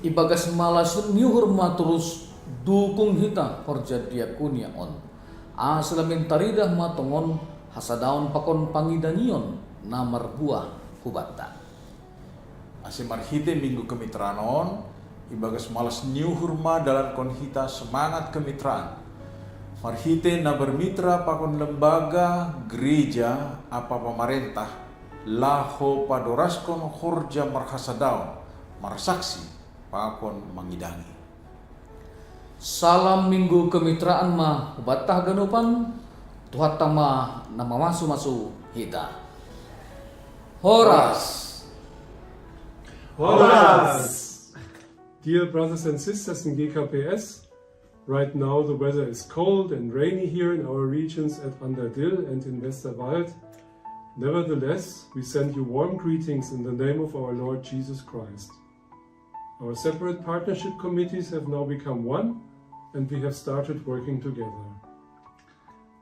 Ibagas malas ni uhur ma torus dukung hita horja diakonia on, asa lamen taridah ma tongon hasadaon pakon pangidangion na marbuah hubanta. Ase marhite Minggu Kemitraan on, ibagas malas ni uhur ma dalankon hita semangat kemitraan marhite na bermitra pakon lembaga, gereja, ampa pamarentah, laho padoraskon horja marhasadaon, marsaksi, pakon mangidangi. Salam Minggu Kemitraan ma hubanta haganupan, Tuhanta ma na mamasumasu hita. Horas. Horas! Dear brothers and sisters in G K P S, right now the weather is cold and rainy here in our regions at Anderdil and in Westerwald. Nevertheless, we send you warm greetings in the name of our Lord Jesus Christ. Our separate partnership committees have now become one, and we have started working together.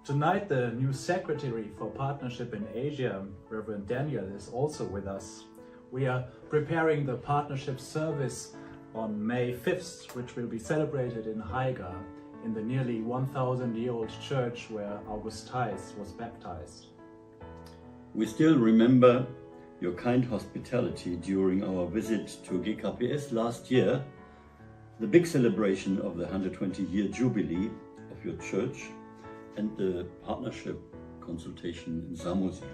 Tonight, the new secretary for partnership in Asia, Reverend Daniel, is also with us. We are preparing the partnership service on May fifth, which will be celebrated in Haiger in the nearly one thousand year old church where August Theis was baptized. We still remember your kind hospitality during our visit to G K P S last year, the big celebration of the hundred twenty year jubilee of your church, and the partnership consultation in Samosia.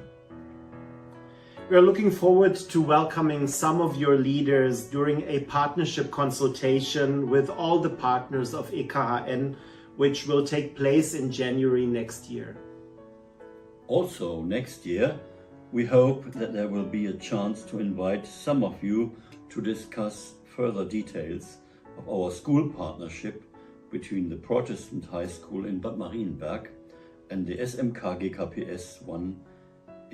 We are looking forward to welcoming some of your leaders during a partnership consultation with all the partners of E K H N, which will take place in January next year. Also, next year, we hope that there will be a chance to invite some of you to discuss further details of our school partnership between the Protestant High School in Bad Marienberg and the S M K G K P S one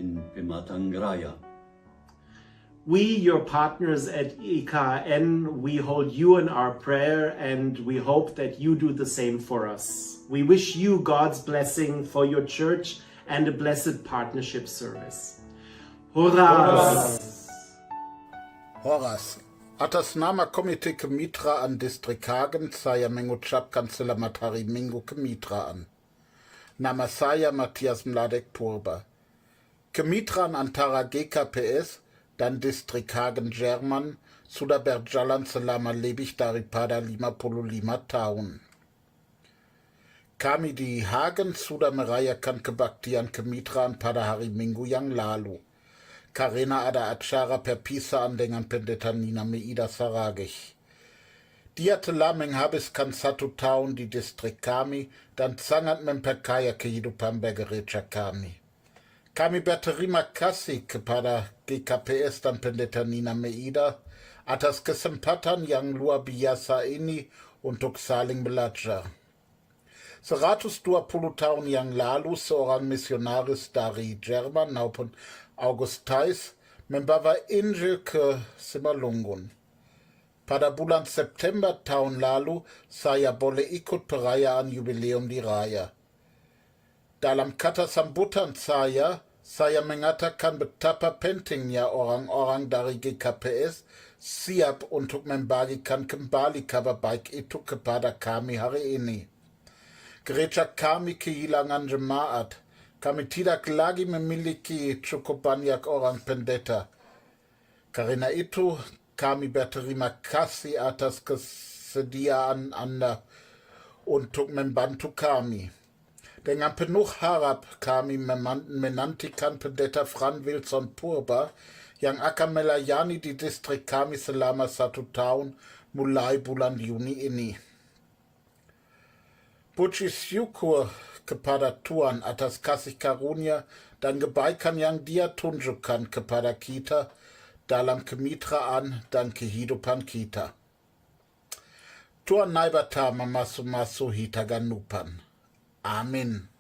in Pematang Raya. We, your partners at E K H N, we hold you in our prayer, and we hope that you do the same for us. We wish you God's blessing for your church and a blessed partnership service. Horas! Horas. Atas nama Komite Kemitraan Distrik Hagen, saya mengucapkan selamat Hari Minggu Kemitraan. Nama saya Matthias Mladek Purba. Kemitraan antara G K P S dan Distrik Hagen Jerman sudah berjalan selama lebih daripada lima puluh lima tahun. Kami di Hagen sudah merayakan kebaktian kemitraan pada hari Minggu yang lalu. Karena ada acara perpisahan dengan Pendeta Nina Meida Saragih. Dia telah menghabiskan satu tahun di distrik kami dan sangat memperkaya kehidupan bergereja kami. Kami berterima kasih kepada G K P S dan Pendeta Nina Meida atas kesempatan yang luar biasa ini untuk saling belajar. Seratus dua puluh tahun yang lalu seorang misionaris dari Jerman maupun August Theis membawa Injil ke Simalungun. Pada bulan September tahun lalu, saya boleh ikut perayaan jubileum di Raya. Dalam kata sambutan saya, saya mengatakan betapa pentingnya orang-orang dari G K P S siap untuk membagikan kembali kabar baik itu kepada kami hari ini. Gereja kami kehilangan jemaat. Kami tidak lagi memiliki cukup banyak orang pendeta. Karena itu, kami berterima kasih atas kesediaan Anda untuk membantu kami. Dengan penuh harap kami meman- menantikan Pendeta Fran Wilson Purba yang akan melayani di distrik kami selama satu tahun mulai bulan Juni ini. Puji syukur kepada Tuhan atas kasih karunia dan kebaikan yang Dia tunjukkan kepada kita dalam kemitraan dan kehidupan kita. Tuhan Naibata mamasu-masu hita ganupan. Amin.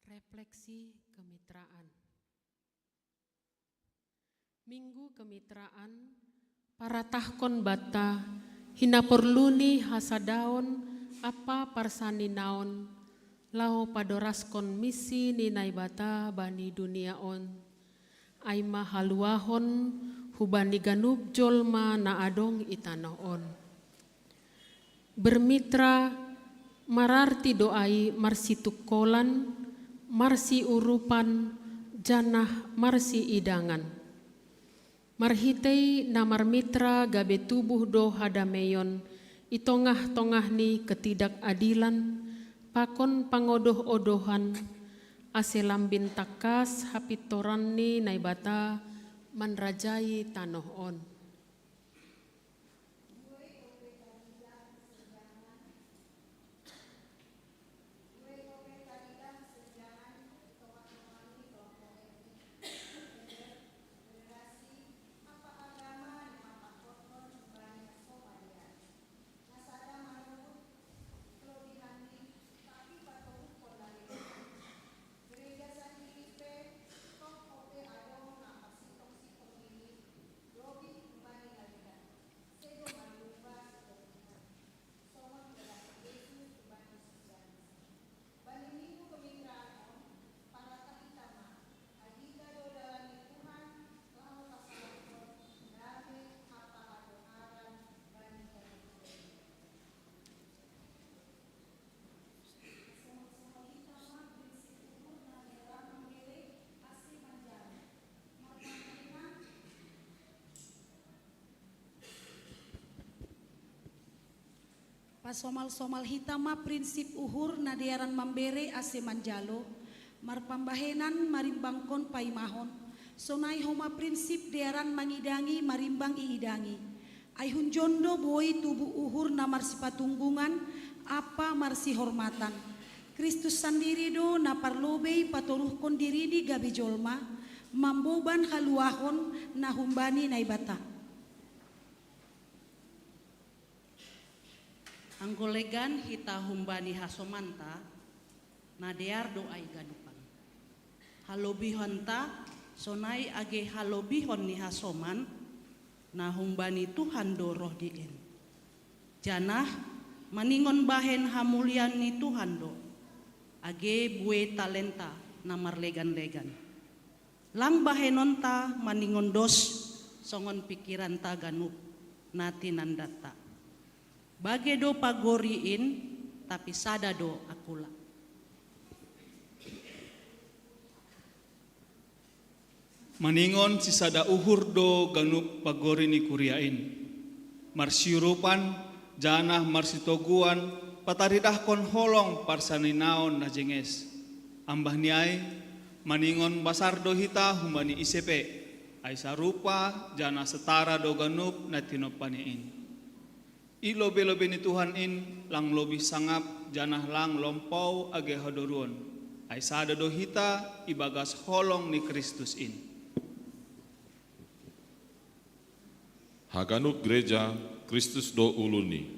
Refleksi kemitraan. Minggu Kemitraan paratahkon banta hinaporlu ni hasadaon ampa parsaninaon laho padoraskon misi ni Naibata bani dunia on, ai ma haluahon hubani ganup jolma na adong i tanoh on. Bermitra mararti do ai marsitungkolan, marsiurupan, janah marsiidangan. Marhitei na marmitra gabe tubuh do hadameion i tongah-tongah ni ketidakadilan pakon pangodoh-odohan, ase lambin tangkas hapintoran ni Naibata manrajai tanoh on. Somal-somal hita ma prinsip uhur na dearan mambere ase manjalo, marpambahenan marimbangkon paimahon, sonai homa prinsip dearan mangidangi marimbang iidangi. Ai hunjon do boi tubu uhur na marsipatunggungan ampa marsihormatan. Kristus sandiri do na parlobei patoruhkon dirini gabe jolma, mamboban haluahon na humbani Naibata. Anggo legan hita humbani hasomanta, na dear do ai ganupan. Halobihonta sonai age halobihon ni hasoman, na humbani Tuhan do roh diin. Janah maningon bahen hamulian ni Tuhan do, age bue talenta na marlegan-legan. Lang bahenonta maningon dos songon pikiranta ganup na tinandanta. Bage do pagori in, tapi sada do akula. Maningon sisada uhur do ganup pagori ni kuria in. Marsiurupan, janah marsitoguan, pataridahkon holong parsaninaon na jenges. Ambah ni ai, maningon basar do hita humbani ise pe, ai sarupa janah setara do ganup na tinompani in. I lobei-lobei ni Tuhan in lang lobih sangap janah lang lompou age hadoruon, ai sada do hita ibagas holong ni Kristus in. Haganup gereja, Kristus do uluni.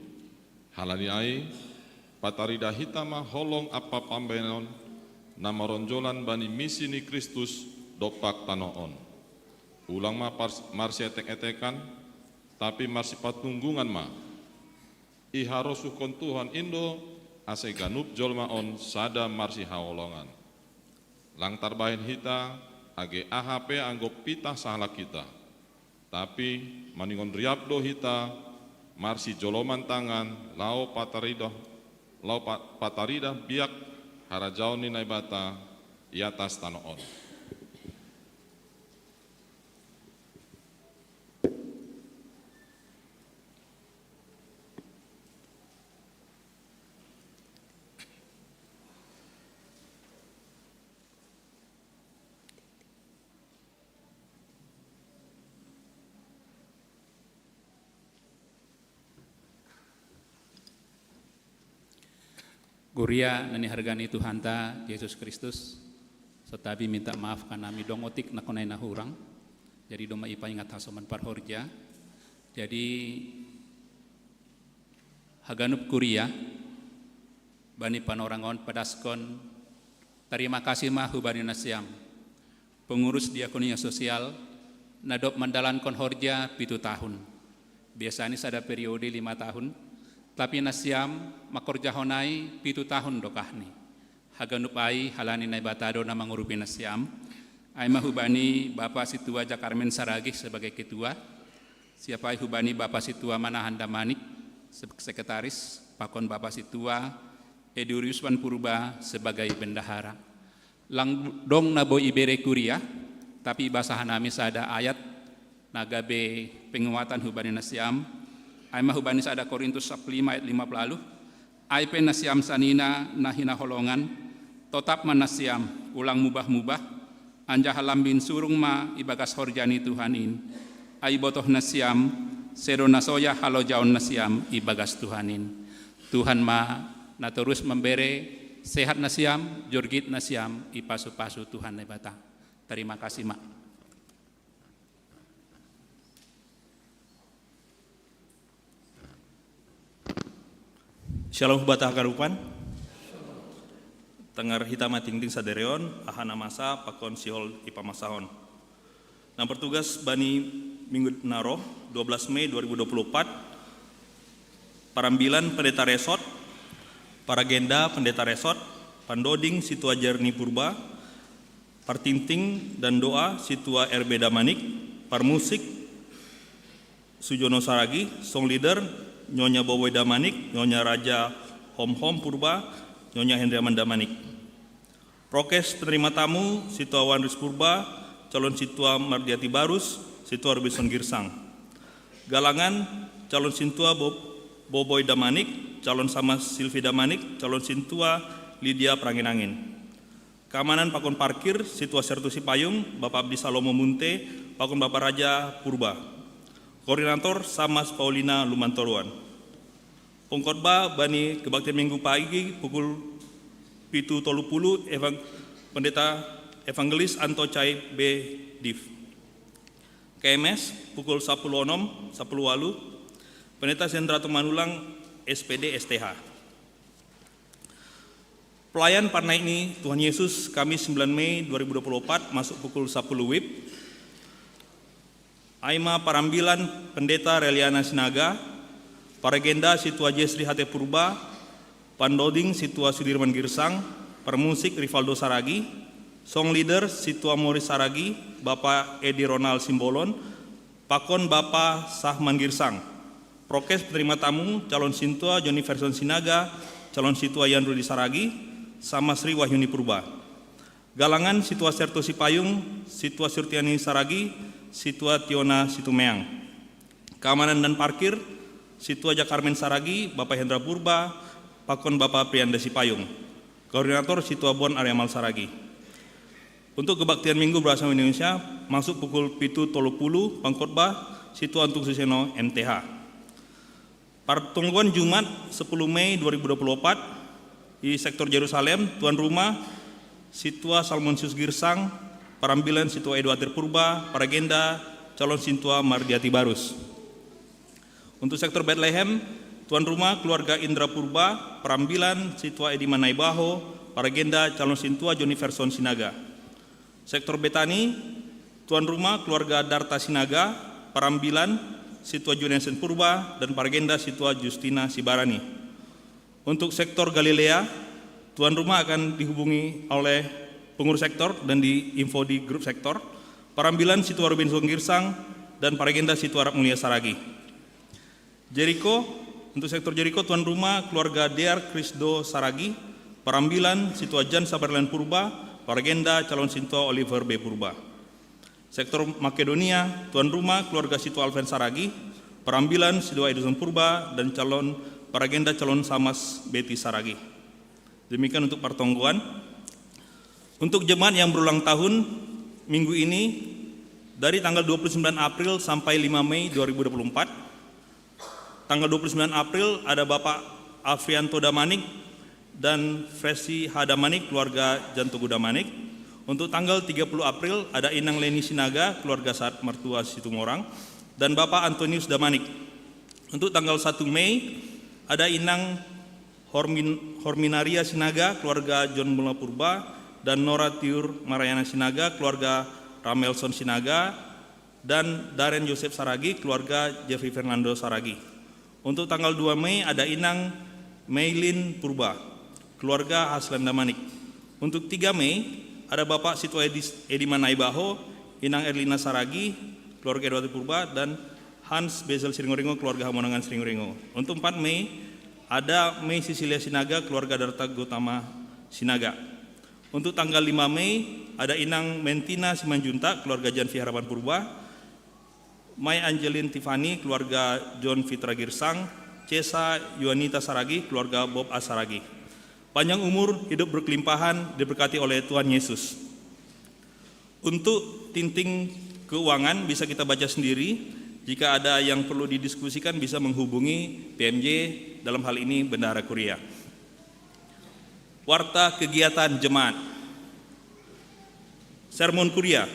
Halani ai, pataridah hita ma holong ampa pambahenon na maronjolan bani misi ni Kristus dompak tanoh on. Ulang ma pars- marsietek-etekan, tapi marsipatunggungan ma. Iharosuhkon Tuhan in do ase ganup jolma on sada marsihaholongan. Lang tarbahen hita age aha pe anggo pitah sahalak hita. Tapi maningon riap do hita marsijoloman tangan laho pataridah, laho pa- pataridah biak harajaon ni Naibata i atas tanoh on. Kuria na nihargani Tuhanta Jesus Kristus, santabi minta maaf karena midong otik na konai na hurang. Jadi domma ipaingat hasoman parhorja. Jadi haganup kuria, bani panorang on padaskon tarima kasih ma hubani nasiam, pengurus diakonia sosial, na dob mandalankon horja pitu tahun. Biasani sada periode lima tahun, tapi nasiam mangkorjahon ai pitu tahun dokahni. Haganup ai halani Naibata do na mangurupi nasiam. Ai ma hubani Bapa Sintua Jakarmen Saragih sebagai ketua, siap ai hubani Bapa Sintua Manahan Damanik se- sekretaris, pakon Bapa Sintua Edurius Wan Purba sebagai bendahara. Lang dong na boi ibere kuria, tapi ibasa hanami sada ayat na gabe penguatan hubani nasiam, ai ma hubani sada Korintus sapuluh lima ayat lima puluh. Ai pe nasiam sanina na hinaholongan, totap ma nasiam, ulang mubah-mubah, anjaha lambin surung ma ibagas horja ni Tuhan in. Ai botoh nasiam, sedo na soya halojaon nasiam ibagas Tuhan in. Tuhan ma na torus mambere sehat nasiam, jorgit nasiam ipasu-pasu Tuhan Naibata. Tarima kasih ma. Shalom hubatah karupan. Tangar hita ma tingting sadari on, aha na masa pakon sihol ipamasahon. Na martugas bani minggu na roh, dua belas Mei dua ribu dua puluh empat, parambilan pendeta resort, paragenda pendeta resort, pandoding Sintua Jerni Purba, partingting dan doa Sintua R B Damanik, parmusik Sujono Saragih, song leader Nyonya Boboi Damanik, Nyonya Raja Hom Hom Purba, Nyonya Hendriaman Damanik. Prokes penerima tamu, Sintua Wanris Purba, calon Sintua Mardiati Barus, Sintua Robinson Girsang. Galangan, calon Sintua Bo- Boboi Damanik, calon sama Silvi Damanik, calon sintua Lydia Prangin-angin. Keamanan pakon parkir, Situa Sertu Sipayung, Bapak Abdi Salomo Munte, pakon Bapak Raja Purba. Koordinator, Samas Paulina Lumantoruan. Pengkhotbah bani kebaktian minggu pagi pukul pitu tolu puluh, evang-, Pendeta Evangelis Anto Cai B Div. K M S pukul sepuluh enam, sepuluh walu, Pendeta Sendra Tumanulang S P D S T H. Pelayan parnaik ni Tuhan Yesus, Kamis sembilan Mei dua ribu dua puluh empat, masuk pukul sepuluh wib. Aima parambilan Pendeta Reliana Sinaga, paragenda Situa Jesri Hate Purba, pandoding Situa Sudirman Girsang, parmusik Rivaldo Saragi, song leader Situa Moris Saragi, Bapak Edi Ronald Simbolon, pakon Bapak Sahman Girsang. Prokes penerima tamu, calon sintua Joni Ferson Sinaga, calon sintua Yan Rudi Saragi, sama Sri Wahyuni Purba. Galangan, Situa Serto Sipayung, Situa Surtiani Saragi, Situa Tiona Situmeang. Keamanan dan parkir, Situa Jakarmen Saragi, Bapak Hendra Purba, pakon Bapak Prianda Sipayung. Koordinator, Situa Bon Ariamal Saragi. Untuk kebaktian Minggu Bahasa Indonesia, masuk pukul pitu tolu puluh, pengkhotbah Situa Untung Suseno M T H. Partungguan Jumat sepuluh Mei dua ribu dua puluh empat, di sektor Jerusalem, tuan rumah Situa Salmonsius Girsang, parambilan Situa Eduater Purba, paragenda calon sintua Mardiati Barus. Untuk sektor Bethlehem, tuan rumah keluarga Indra Purba, parambilan Situa Edi Manaibaho, paragenda calon sintua Joni Ferson Sinaga. Sektor Betani, tuan rumah keluarga Darta Sinaga, parambilan Situa Juniasen Purba, dan paragenda Situa Justina Sibarani. Untuk sektor Galilea, tuan rumah akan dihubungi oleh pengurus sektor dan diinfo di grup sektor. Parambilan Situa Robinson Girsang dan paragenda Situa Arab Mulia Saragi. Jeriko, untuk sektor Jeriko, tuan rumah keluarga Dear Krisdo Saragi, parambilan Situa Jan Sabarlian Purba, paragenda calon sintua Oliver B Purba. Sektor Makedonia, tuan rumah keluarga Situa Alven Saragi, parambilan Situa Edison Purba, dan calon paragenda calon Samas Betty Saragi. Demikian untuk partonggoan. Untuk jemaat yang berulang tahun minggu ini, dari tanggal dua puluh sembilan April sampai lima Mei dua ribu dua puluh empat. Tanggal dua puluh sembilan April ada Bapak Afrianto Damanik dan Fresi H Damanik, keluarga Jantogu Damanik. Untuk tanggal tiga puluh April ada Inang Leni Sinaga, keluarga Saat Mertua Situmorang, dan Bapak Antonius Damanik. Untuk tanggal satu Mei ada Inang Hormin-, Horminaria Sinaga, keluarga John Mula Purba, dan Nora Tiur Marayana Sinaga, keluarga Ramelson Sinaga, dan Daren Joseph Saragi, keluarga Jeffrey Fernando Saragi. Untuk tanggal dua Mei ada Inang Meilin Purba, keluarga Haslan Damanik. Untuk tiga Mei ada Bapak Situa Edi, Edi Manaibaho, Inang Erlina Saragi, keluarga Edward Purba, dan Hans Bezel Siringoringo, keluarga Hamonangan Siringoringo. Untuk empat Mei ada Mei Sisilia Sinaga, keluarga Darta Gotama Sinaga. Untuk tanggal lima Mei ada Inang Mentina Simanjuntak, keluarga Janvi Harapan Purba, Mai Angelin Tiffany, keluarga John Fitra Girsang, Cesa Yuanita Saragi, keluarga Bob A Saragi. Panjang umur, hidup berkelimpahan, diberkati oleh Tuhan Yesus. Untuk tinting keuangan bisa kita baca sendiri. Jika ada yang perlu didiskusikan, bisa menghubungi P M J, dalam hal ini Bendahara Kuria. Warta kegiatan jemaat. Sermon Kuria.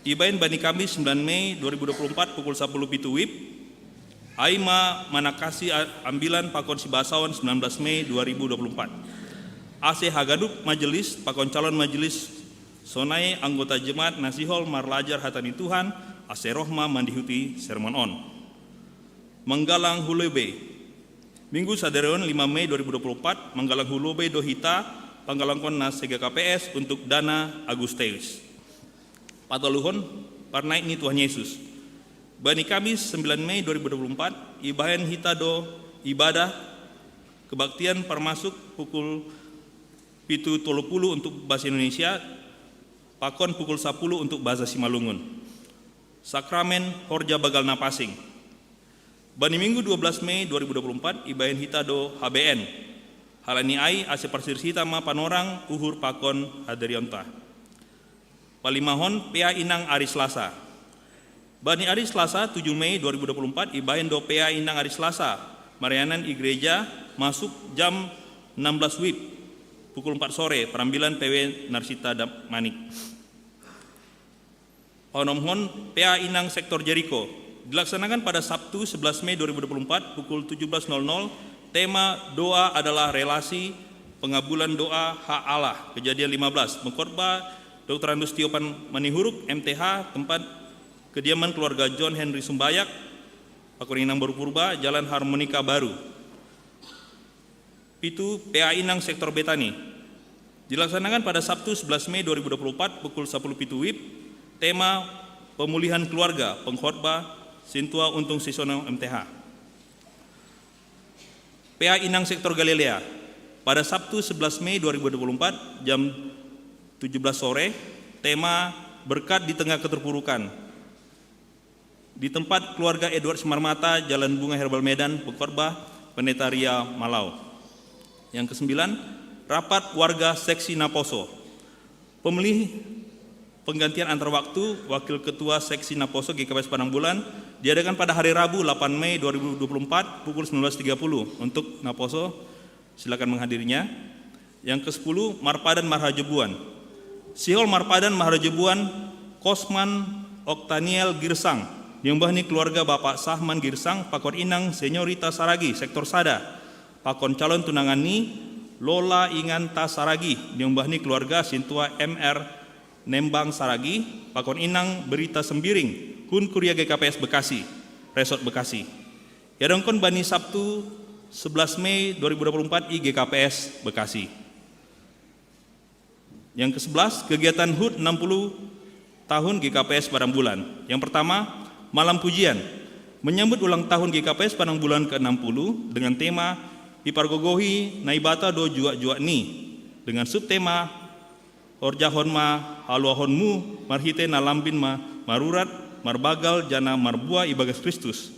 Ibaen bani Kamis sembilan Mei dua ribu dua puluh empat pukul sepuluh pitu wib. Aima manakasi a-, ambilan pakon sibasaon sembilan belas Mei dua ribu dua puluh empat. Ase hagadup majelis pakon calon majelis sonai anggota jemaat nasihol marlajar hata ni Tuhan, ase roh ma mandihuti sermon on. Manggalang Hulobei. Minggu sadari on lima Mei dua ribu dua puluh empat, manggalang Hulobei do hita, panggalangkon na sega K P S untuk Dana Agusteus. Pataluhon, parnaik ni Tuhan Yesus. Bani Kamis sembilan Mei dua ribu dua puluh empat, ibaen hita do ibadah kebaktian parmasuk pukul pitu tolu puluh untuk bahasa Indonesia, pakon pukul sepuluh untuk bahasa Simalungun. Sakramen Horja Bagal Napasing. Bani Minggu dua belas Mei dua ribu dua puluh empat ibaen hita do H B N. Halani ai ase parsirsita ma panorang uhur pakon hadirionta. Palimahon, P A inang ari Selasa. Bani ari Selasa tujuh Mei dua ribu dua puluh empat ibaen do P A inang ari Selasa, marianan i gereja masuk jam enam belas wib, pukul empat sore, Perambilan P W Narsita Damanik. Paonomhon, P A inang sektor Jeriko. Dilaksanakan pada Sabtu sebelas Mei dua ribu dua puluh empat pukul tujuh belas nol nol, tema doa adalah relasi, pengabulan doa hak Allah, Kejadian lima belas. Pengkhotbah, Doktorandus Tio Manihuruk, M T H, tempat kediaman keluarga John Henry Sumbayak, pakon inang baru Purba, Jalan Harmonika Baru. Pitu, P A inang sektor Betani. Dilaksanakan pada Sabtu sebelas Mei dua ribu dua puluh empat pukul sepuluh pitu wib, tema pemulihan keluarga, pengkhotbah Sintua Untung Sisono, M T H. P A inang sektor Galilea. Pada Sabtu sebelas Mei dua ribu dua puluh empat jam tujuh belas sore, tema berkat di tengah keterpurukan. Di tempat keluarga Edward Simarmata, Jalan Bunga Herbal Medan, pengkhotbah Pendeta Ria Malau. Yang kesembilan, rapat warga seksi Naposo. Pemilih penggantian antar waktu Wakil Ketua Seksi Naposo G K P S Padang Bulan diadakan pada hari Rabu delapan Mei dua ribu dua puluh empat pukul sembilan belas tiga puluh. Untuk Naposo, silakan menghadirinya. Yang kesepuluh, Marpadan Marhajebuan. Sihol Marpadan Marhajebuan, Kosman Oktaniel Girsang, diombah ni keluarga Bapak Sahman Girsang, pakon inang Senyorita Saragi, sektor sada, pakon calon tunangan ni Lola Inganta Saragi, diombah ni keluarga Sintua M R Nembang Saragi, pakon inang Berita Sembiring, Hun Kuria G K P S Bekasi, Resort Bekasi. Iadongkon bani Sabtu sebelas Mei dua ribu dua puluh empat i G K P S Bekasi. Yang kesebelas, kegiatan hut enam puluh tahun G K P S Padang Bulan. Yang pertama, malam pujian. Menyambut ulang tahun G K P S Padang Bulan ke enam puluh dengan tema Ipargogohi Naibata do Juak-juak ni, dengan subtema Horjahon ma haluahonmu marhite na lambin ma marurat, marbagal, janah marbuah ibagas Kristus.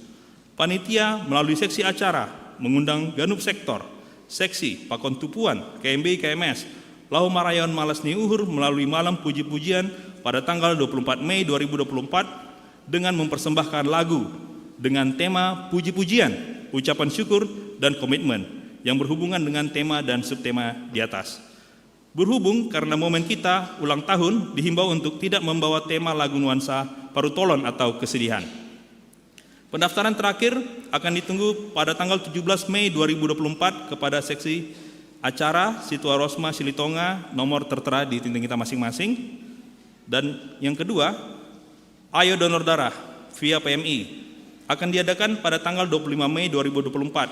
Panitia melalui seksi acara mengundang ganup sektor, seksi, pakon tupuan, K M B, K M S, laho marayahon malas ni uhur melalui malam puji-pujian pada tanggal dua puluh empat Mei dua ribu dua puluh empat dengan mempersembahkan lagu dengan tema puji-pujian, ucapan syukur, dan komitmen yang berhubungan dengan tema dan subtema di atas. Berhubung karena momen kita ulang tahun, dihimbau untuk tidak membawa tema lagu nuansa parutolon atau kesedihan. Pendaftaran terakhir akan ditunggu pada tanggal tujuh belas Mei dua ribu dua puluh empat kepada seksi acara Situa Rosma Silitonga, nomor tertera di tinting kita masing-masing. Dan yang kedua, Ayo Donor Darah via P M I akan diadakan pada tanggal dua puluh lima Mei dua ribu dua puluh empat.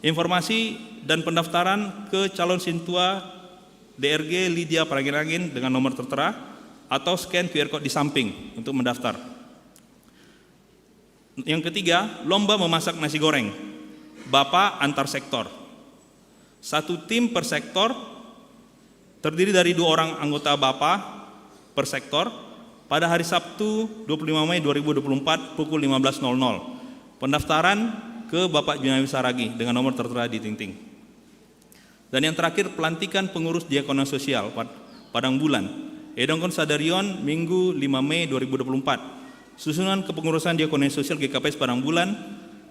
Informasi dan pendaftaran ke calon sintua D R G Lydia Parangin-angin dengan nomor tertera atau scan Q R code di samping untuk mendaftar. Yang ketiga, lomba memasak nasi goreng. Bapa antar sektor. Satu tim per sektor, terdiri dari dua orang anggota Bapa per sektor, pada hari Sabtu dua puluh lima Mei dua ribu dua puluh empat pukul lima belas nol nol. Pendaftaran ke Bapak Junawi Saragi dengan nomor tertera di tinting. Dan yang terakhir, pelantikan pengurus diakonia sosial Pad-, Padang Bulan. Iadongkon sadarion Minggu lima Mei dua ribu dua puluh empat. Susunan kepengurusan diakonia sosial G K P S Padang Bulan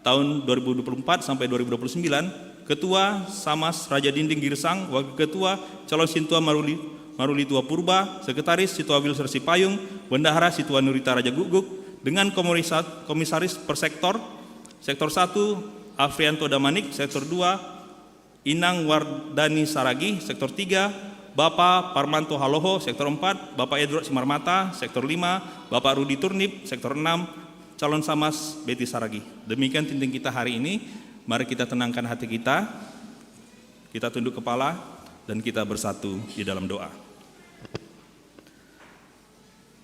tahun dua ribu dua puluh empat sampai dua ribu dua puluh sembilan, Ketua Samas Raja Dinding Girsang, Wakil Ketua calon Sintua Maruli, Maruli Tua Purba, Sekretaris Sintua Wilser Sipayung, Bendahara Sintua Nurita Raja Guguk, dengan komisat-, komisaris per sektor, Sektor satu, Afrianto Damanik, Sektor dua, Inang Wardani Saragi, Sektor tiga, Bapak Parmanto Haloho, Sektor empat, Bapak Edward Simarmata, Sektor lima, Bapak Rudi Turnip, Sektor enam, calon Samas Betty Saragi. Demikian tinting kita hari ini. Mari kita tenangkan hati kita, kita tunduk kepala, dan kita bersatu di dalam doa.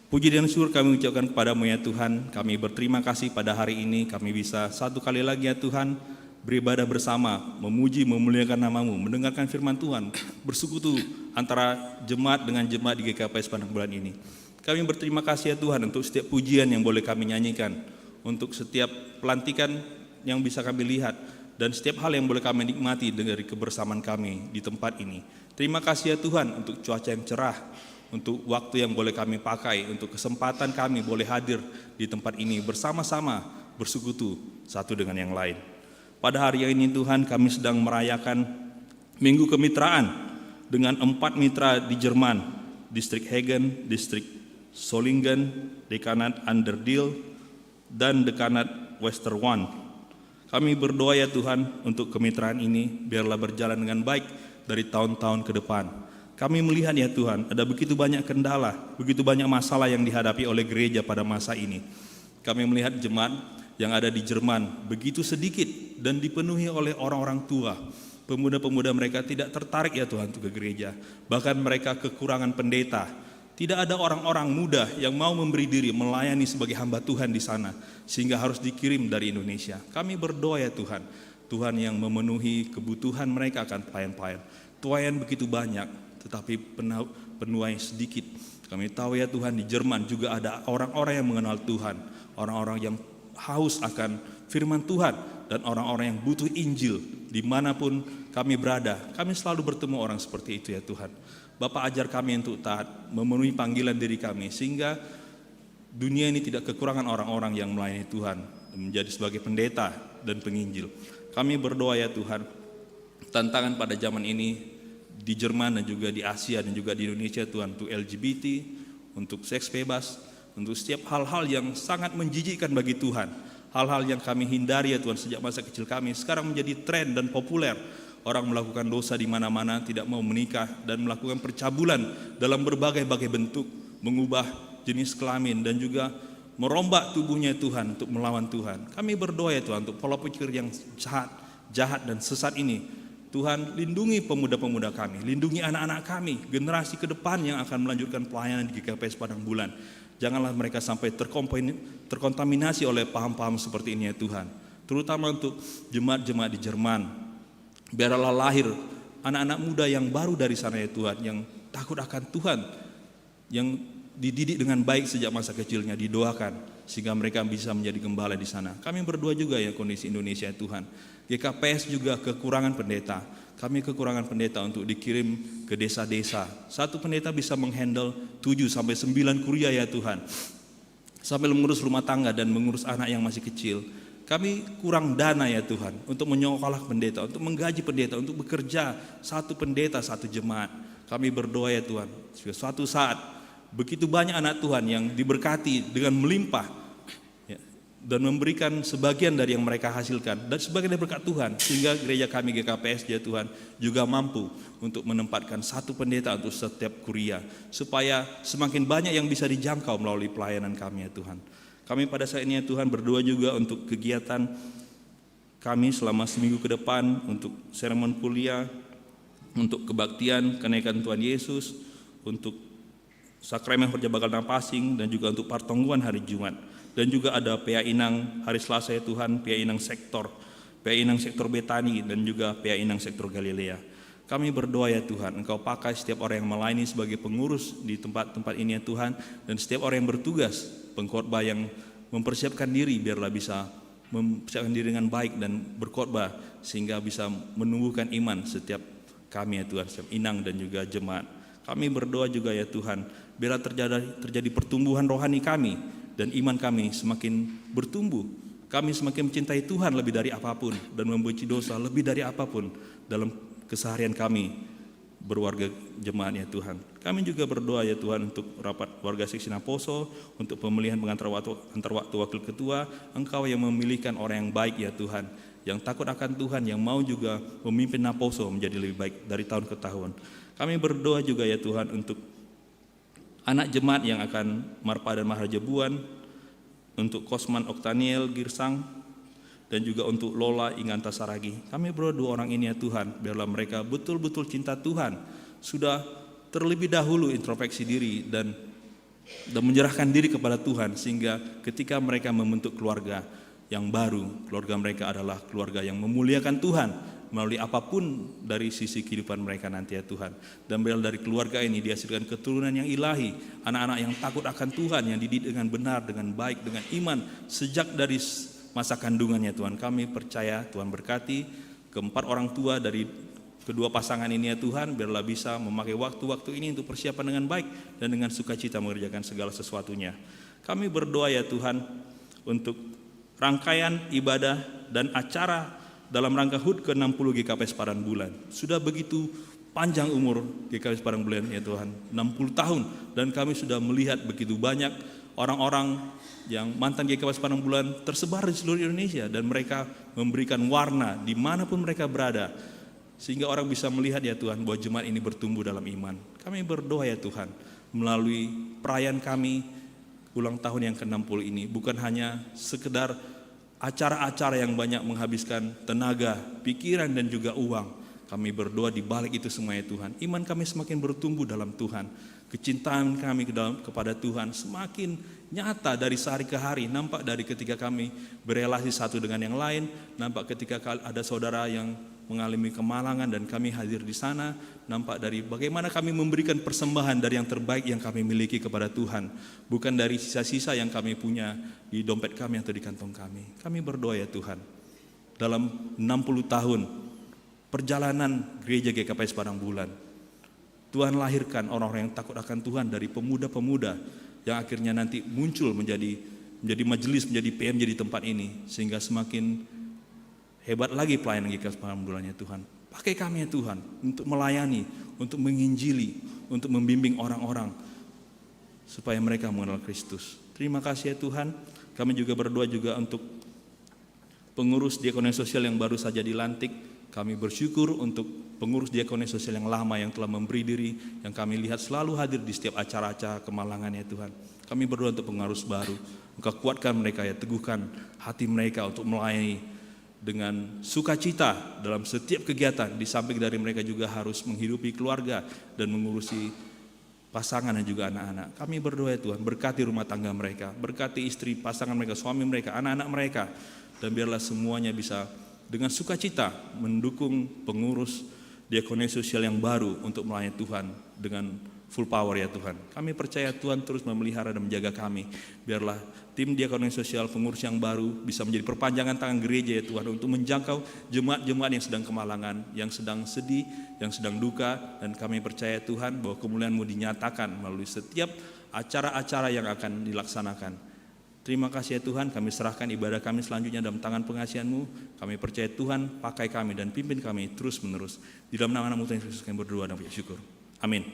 Puji dan syukur kami ucapkan kepada-Mu, ya Tuhan. Kami berterima kasih pada hari ini kami bisa satu kali lagi, ya Tuhan, beribadah bersama, memuji, memuliakan nama-Mu, mendengarkan firman Tuhan, bersekutu antara jemaat dengan jemaat di G K P S Padang Bulan ini. Kami berterima kasih, ya Tuhan, untuk setiap pujian yang boleh kami nyanyikan, untuk setiap pelantikan yang bisa kami lihat dan setiap hal yang boleh kami nikmati dari kebersamaan kami di tempat ini. Terima kasih ya Tuhan untuk cuaca yang cerah, untuk waktu yang boleh kami pakai, untuk kesempatan kami boleh hadir di tempat ini bersama-sama bersekutu satu dengan yang lain. Pada hari ini Tuhan, kami sedang merayakan Minggu Kemitraan dengan empat mitra di Jerman, Distrik Hagen, Distrik Solingen, Dekanat Anderdeel, dan Dekanat Westerwald. Kami berdoa ya Tuhan untuk kemitraan ini, biarlah berjalan dengan baik dari tahun-tahun ke depan. Kami melihat ya Tuhan, ada begitu banyak kendala, begitu banyak masalah yang dihadapi oleh gereja pada masa ini. Kami melihat jemaat yang ada di Jerman begitu sedikit dan dipenuhi oleh orang-orang tua. Pemuda-pemuda mereka tidak tertarik ya Tuhan untuk ke gereja. Bahkan mereka kekurangan pendeta. Tidak ada orang-orang muda yang mau memberi diri melayani sebagai hamba Tuhan di sana, sehingga harus dikirim dari Indonesia. Kami berdoa ya Tuhan, Tuhan yang memenuhi kebutuhan mereka akan pelayan-pelayan. Tuayan begitu banyak, tetapi pena- penuai sedikit. Kami tahu ya Tuhan, di Jerman juga ada orang-orang yang mengenal Tuhan, orang-orang yang haus akan firman Tuhan, dan orang-orang yang butuh Injil. Dimanapun kami berada, kami selalu bertemu orang seperti itu ya Tuhan. Bapak, ajar kami untuk taat, memenuhi panggilan diri kami, sehingga dunia ini tidak kekurangan orang-orang yang melayani Tuhan, menjadi sebagai pendeta dan penginjil. Kami berdoa ya Tuhan, tantangan pada zaman ini di Jerman dan juga di Asia dan juga di Indonesia Tuhan, untuk L G B T, untuk seks bebas, untuk setiap hal-hal yang sangat menjijikkan bagi Tuhan. Hal-hal yang kami hindari ya Tuhan sejak masa kecil kami, sekarang menjadi tren dan populer. Orang melakukan dosa di mana-mana, tidak mau menikah, dan melakukan percabulan dalam berbagai-bagai bentuk, mengubah jenis kelamin, dan juga merombak tubuhnya Tuhan untuk melawan Tuhan. Kami berdoa ya Tuhan, untuk pola pikir yang jahat, jahat dan sesat ini. Tuhan, lindungi pemuda-pemuda kami, lindungi anak-anak kami, generasi ke depan yang akan melanjutkan pelayanan di G K P S Padang Bulan. Janganlah mereka sampai terkomponi- terkontaminasi oleh paham-paham seperti ini ya Tuhan. Terutama untuk jemaat-jemaat di Jerman. Biarlah lahir anak-anak muda yang baru dari sana ya Tuhan, yang takut akan Tuhan, yang dididik dengan baik sejak masa kecilnya, didoakan, sehingga mereka bisa menjadi gembala di sana. Kami berdoa juga ya kondisi Indonesia ya Tuhan. G K P S juga kekurangan pendeta. Kami kekurangan pendeta untuk dikirim ke desa-desa. Satu pendeta bisa menghandle tujuh sampai sembilan kuria ya Tuhan. Sambil mengurus rumah tangga dan mengurus anak yang masih kecil. Kami kurang dana ya Tuhan untuk menyekolah pendeta, untuk menggaji pendeta, untuk bekerja satu pendeta satu jemaat. Kami berdoa ya Tuhan, supaya suatu saat begitu banyak anak Tuhan yang diberkati dengan melimpah, ya, dan memberikan sebagian dari yang mereka hasilkan dan sebagian dari berkat Tuhan, sehingga gereja kami G K P S ya Tuhan juga mampu untuk menempatkan satu pendeta untuk setiap kuria, supaya semakin banyak yang bisa dijangkau melalui pelayanan kami ya Tuhan. Kami pada saat ini ya Tuhan berdoa juga untuk kegiatan kami selama seminggu ke depan, untuk seremon kuliah, untuk kebaktian kenaikan Tuhan Yesus, untuk sakramen horja bakal napasing, dan juga untuk partongguan hari Jumat. Dan juga ada P A Inang hari Selasa ya Tuhan, P A Inang sektor, P A Inang sektor Betani, dan juga P A Inang sektor Galilea. Kami berdoa ya Tuhan, Engkau pakai setiap orang yang melayani sebagai pengurus di tempat-tempat ini ya Tuhan, dan setiap orang yang bertugas, pengkhotbah yang mempersiapkan diri, biarlah bisa mempersiapkan diri dengan baik dan berkhotbah, sehingga bisa menumbuhkan iman setiap kami ya Tuhan, setiap inang dan juga jemaat. Kami berdoa juga ya Tuhan, biarlah terjadi, terjadi pertumbuhan rohani kami dan iman kami semakin bertumbuh. Kami semakin mencintai Tuhan lebih dari apapun dan membenci dosa lebih dari apapun dalam keseharian kami berwarga jemaat ya Tuhan. Kami juga berdoa ya Tuhan untuk rapat warga seksi Naposo, untuk pemilihan pengantar waktu, antar waktu wakil ketua. Engkau yang memilihkan orang yang baik ya Tuhan, yang takut akan Tuhan, yang mau juga memimpin Naposo menjadi lebih baik dari tahun ke tahun. Kami berdoa juga ya Tuhan untuk anak jemaat yang akan Marpa dan Maharaja Buan, untuk Kosman Oktaniel Girsang, dan juga untuk Lola Inganta Saragi. Kami berdoa dua orang ini ya Tuhan, biarlah mereka betul-betul cinta Tuhan, sudah terlebih dahulu introspeksi diri dan dan menyerahkan diri kepada Tuhan, sehingga ketika mereka membentuk keluarga yang baru, keluarga mereka adalah keluarga yang memuliakan Tuhan melalui apapun dari sisi kehidupan mereka nanti ya Tuhan. Dan biarlah dari keluarga ini dihasilkan keturunan yang ilahi, anak-anak yang takut akan Tuhan, yang dididik dengan benar, dengan baik, dengan iman sejak dari masa kandungannya, Tuhan. Kami percaya Tuhan berkati keempat orang tua dari kedua pasangan ini, ya Tuhan, biarlah bisa memakai waktu-waktu ini untuk persiapan dengan baik dan dengan sukacita mengerjakan segala sesuatunya. Kami berdoa, ya Tuhan, untuk rangkaian ibadah dan acara dalam rangka HUT ke enam puluh G K P S Padang Bulan. Sudah begitu panjang umur G K P S Padang Bulan, ya Tuhan, enam puluh tahun, dan kami sudah melihat begitu banyak orang-orang yang mantan G K P S Padang Bulan tersebar di seluruh Indonesia, dan mereka memberikan warna dimanapun mereka berada, sehingga orang bisa melihat, ya Tuhan, bahwa jemaat ini bertumbuh dalam iman. Kami berdoa, ya Tuhan, melalui perayaan kami ulang tahun yang ke enam puluh ini, bukan hanya sekedar acara-acara yang banyak menghabiskan tenaga, pikiran, dan juga uang. Kami berdoa di balik itu semua, ya Tuhan, iman kami semakin bertumbuh dalam Tuhan. Kecintaan kami ke dalam, kepada Tuhan semakin nyata dari sehari ke hari, nampak dari ketika kami berelasi satu dengan yang lain, nampak ketika kal-, ada saudara yang mengalami kemalangan dan kami hadir di sana, nampak dari bagaimana kami memberikan persembahan dari yang terbaik yang kami miliki kepada Tuhan, bukan dari sisa-sisa yang kami punya di dompet kami atau di kantong kami. Kami berdoa, ya Tuhan, dalam enam puluh tahun perjalanan Gereja G K P S Padang Bulan, Tuhan lahirkan orang-orang yang takut akan Tuhan dari pemuda-pemuda yang akhirnya nanti muncul menjadi, menjadi majelis, menjadi P M J di tempat ini, sehingga semakin hebat lagi pelayanan G K P S Padang Bulan, ya Tuhan. Pakai kami, ya Tuhan, untuk melayani, untuk menginjili, untuk membimbing orang-orang supaya mereka mengenal Kristus. Terima kasih, ya Tuhan. Kami juga berdoa juga untuk pengurus diakonia sosial yang baru saja dilantik. Kami bersyukur untuk pengurus diakonia sosial yang lama yang telah memberi diri, yang kami lihat selalu hadir di setiap acara-acara kemalangan, ya Tuhan. Kami berdoa untuk pengurus baru. Engkau kuatkan mereka, ya, teguhkan hati mereka untuk melayani dengan sukacita dalam setiap kegiatan. Di samping dari mereka juga harus menghidupi keluarga dan mengurusi pasangan dan juga anak-anak. Kami berdoa, ya Tuhan, berkati rumah tangga mereka, berkati istri, pasangan mereka, suami mereka, anak-anak mereka, dan biarlah semuanya bisa dengan sukacita mendukung pengurus diakonia sosial yang baru untuk melayani Tuhan dengan full power, ya Tuhan. Kami percaya Tuhan terus memelihara dan menjaga kami. Biarlah tim diakonia sosial, pengurus yang baru, bisa menjadi perpanjangan tangan gereja, ya Tuhan, untuk menjangkau jemaat-jemaat yang sedang kemalangan, yang sedang sedih, yang sedang duka. Dan kami percaya, Tuhan, bahwa kemuliaan-Mu dinyatakan melalui setiap acara-acara yang akan dilaksanakan. Terima kasih, ya Tuhan, kami serahkan ibadah kami selanjutnya dalam tangan pengasihan-Mu. Kami percaya, Tuhan, pakai kami dan pimpin kami terus-menerus. Di dalam nama Anak-Mu, Tuhan Yesus, kami berdoa dan bersyukur. Amin.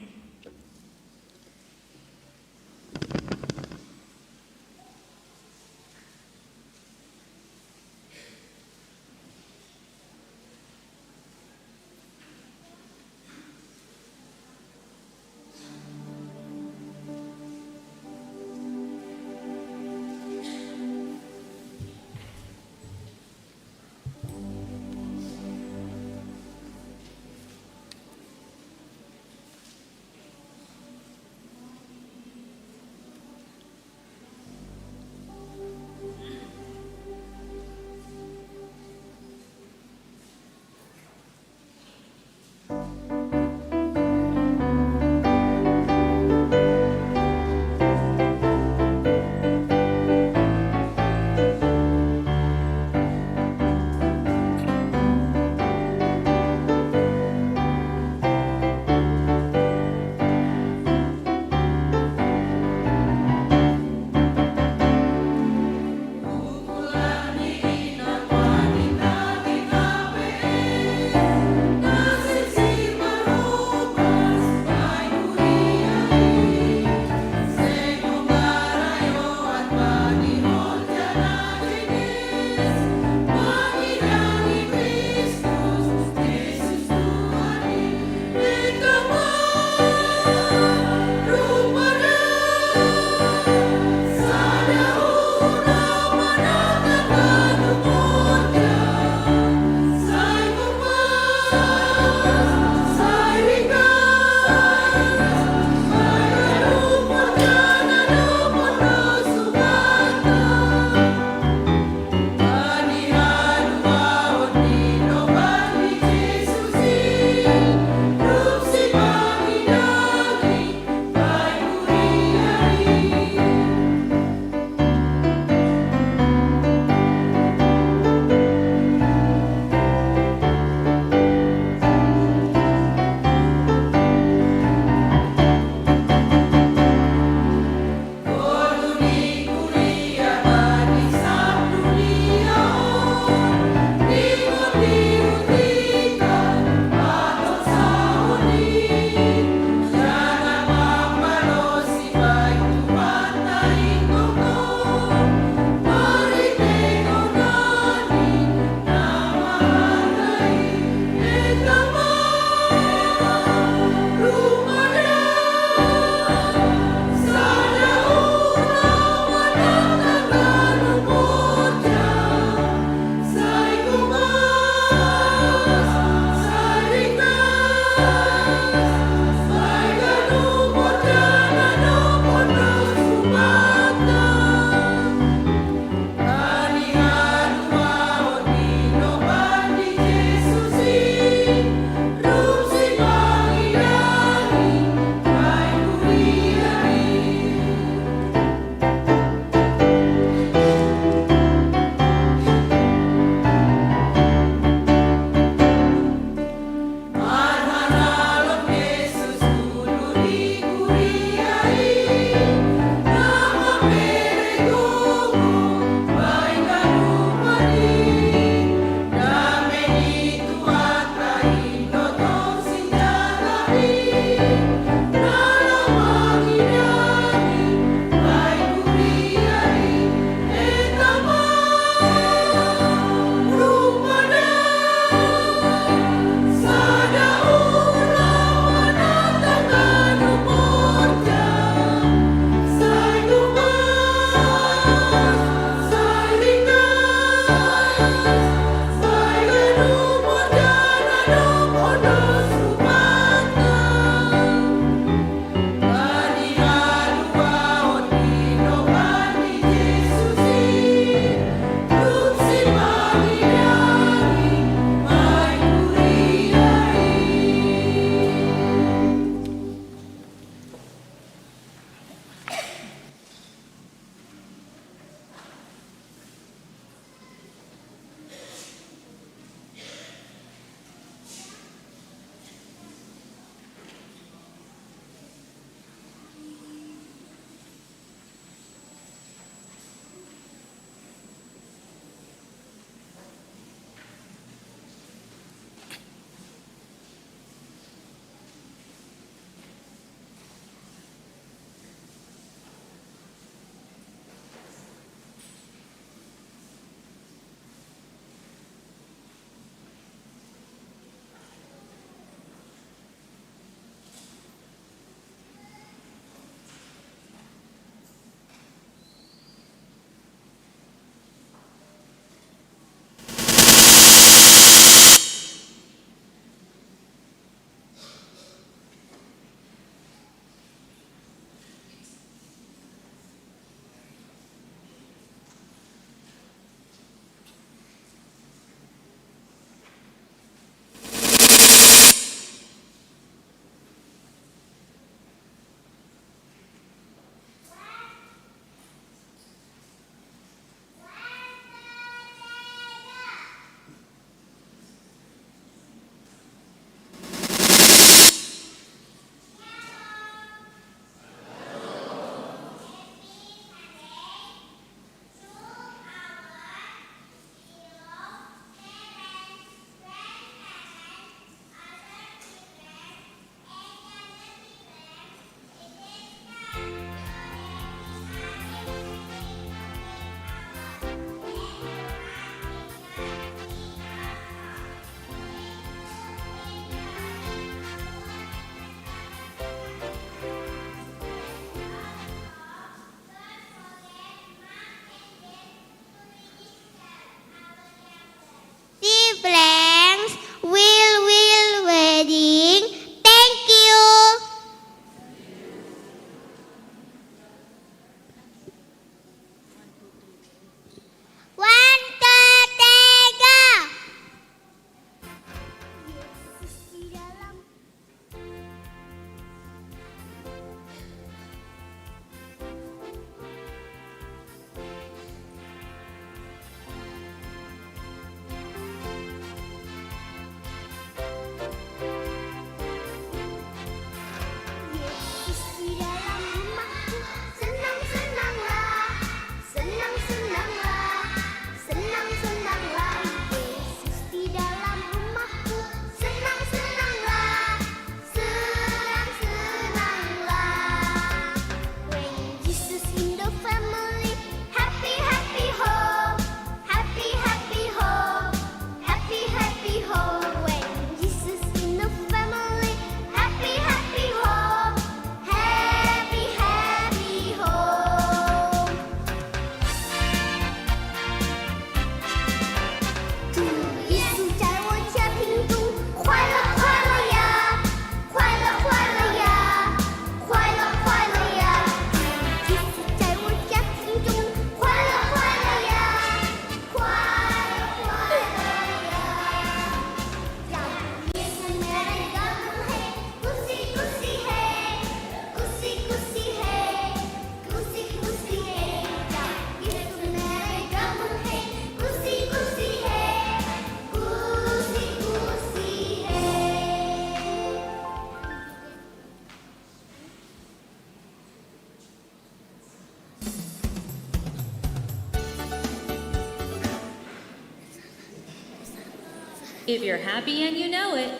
If you're happy and you know it.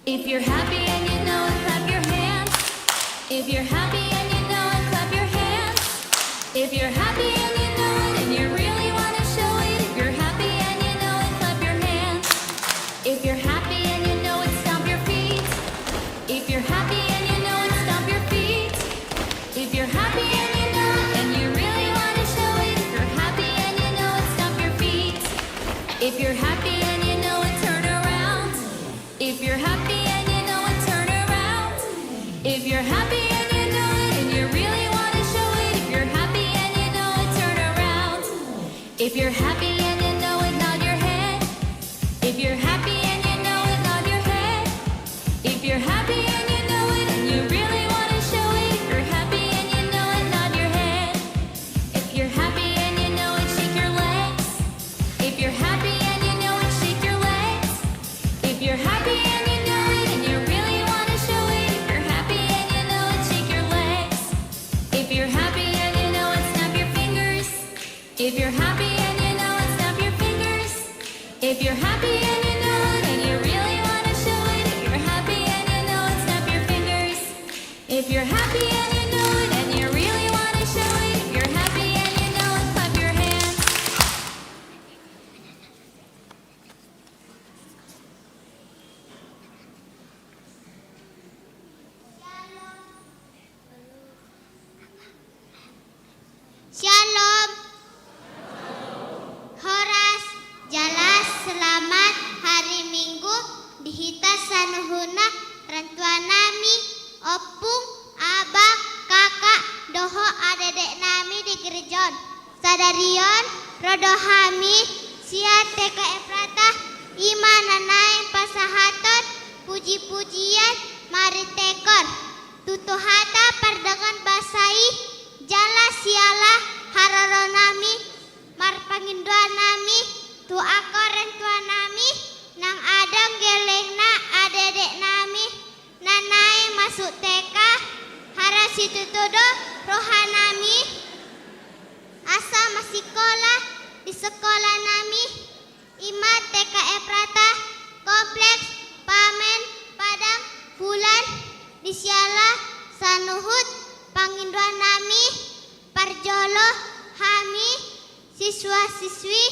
If you're happy and you know it, clap your hands. If you're happy and you know it, clap your hands. If you're happy and you know it and you really want to show it, if you're happy and you know it, clap your hands. If you're happy and you know it, stomp your feet. If you're happy and you know it, stomp your feet. If you're happy and you know it and you really want to show it, if you're happy and you know it, stomp your feet. If you're happy and you know it, turn around. If you're happy and you know it, turn around. If you're happy and you know it and you really want to show it, if you're happy and you know it, turn around. If you're happy and you know it, nod your head. If you're happy and you know it, nod your head. If you're happy and you know it and you really want to show it, if you're happy and you know it, nod your head. If you're happy and you know it, shake your legs. If you're happy and you know it, shake your legs. If you're happy and you know it and you really want to show it, if you're happy and you know it, shake your legs. If you're happy and you know it, snap your fingers. If you're happy and you know it, snap your fingers. If you're happy and you know it and you really want to show it, if you're happy and you know it, snap your fingers. If you're happy and you know it and you really want to show it, if you're happy and you know it, clap your hands. Shalom. Horas, jelas, selamat hari Minggu di hita sanuhuna, rantua nami, opung, abang, kakak, doho adede nami di gereja. Sadarion, ro do hami, sia T K Efrata, ima nanaeng pasahaton puji-pujian maritekor. Tutuhata pardengen basa i, jala siala haroro nami, marpangindoan nami, tu angka orang tua nami, nang adong gelengna adede nami, nanaeng masuk T K, hara situtu do roha nami, asa masikola di sekolah nami, ima T K Efrata, Kompleks Pamen Padang Bulan, di siala sanuhut pangindoan nami, parjolo hami siswa-siswi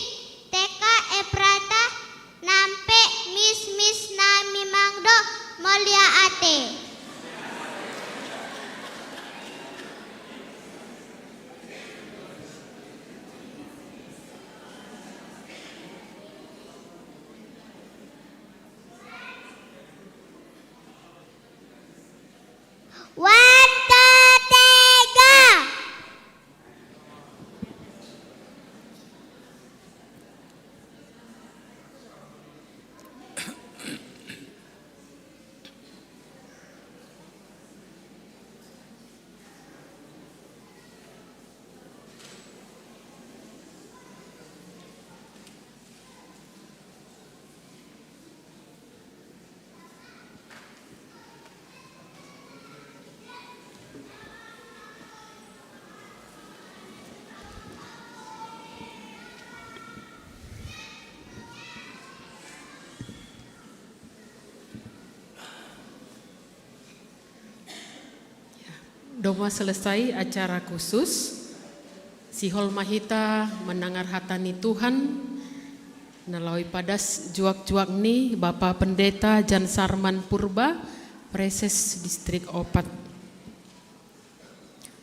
T K Efrata, nampe mis-mis nami mangdo molia ate. Wanta tega. Domma selesai acara khusus, sihol ma hita mendengar hata ni Tuhan, nalaho ipadas juak-juak ni Bapa Pendeta Jan Sarman Purba, Praeses Distrik Opat.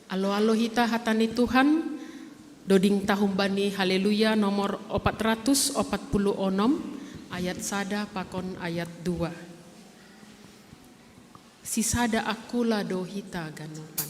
Alo-alo hita hata ni Tuhan, doding tahumbani Haleluya nomor opat ratus opat puluh onom, ayat sada pakon ayat dua. Sisada akula do hita ganupan.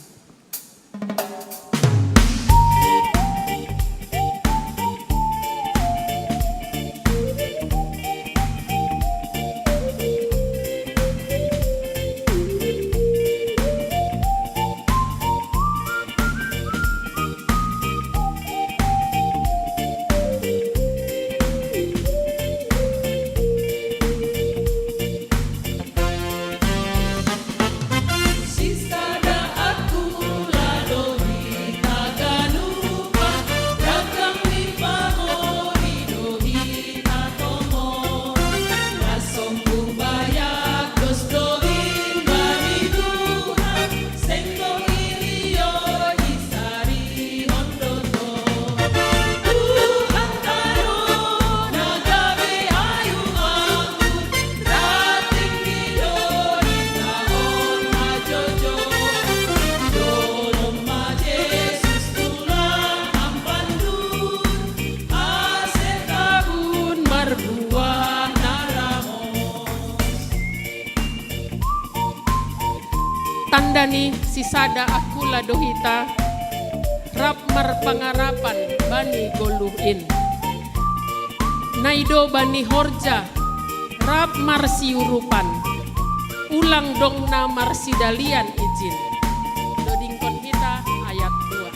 Dani sisada akula do hita, rap marpangarapan bani goluh in. Nai do bani horja, rap marsiurupan, ulang dong na marsidalian ijin. Dodingkon hita ayat dua.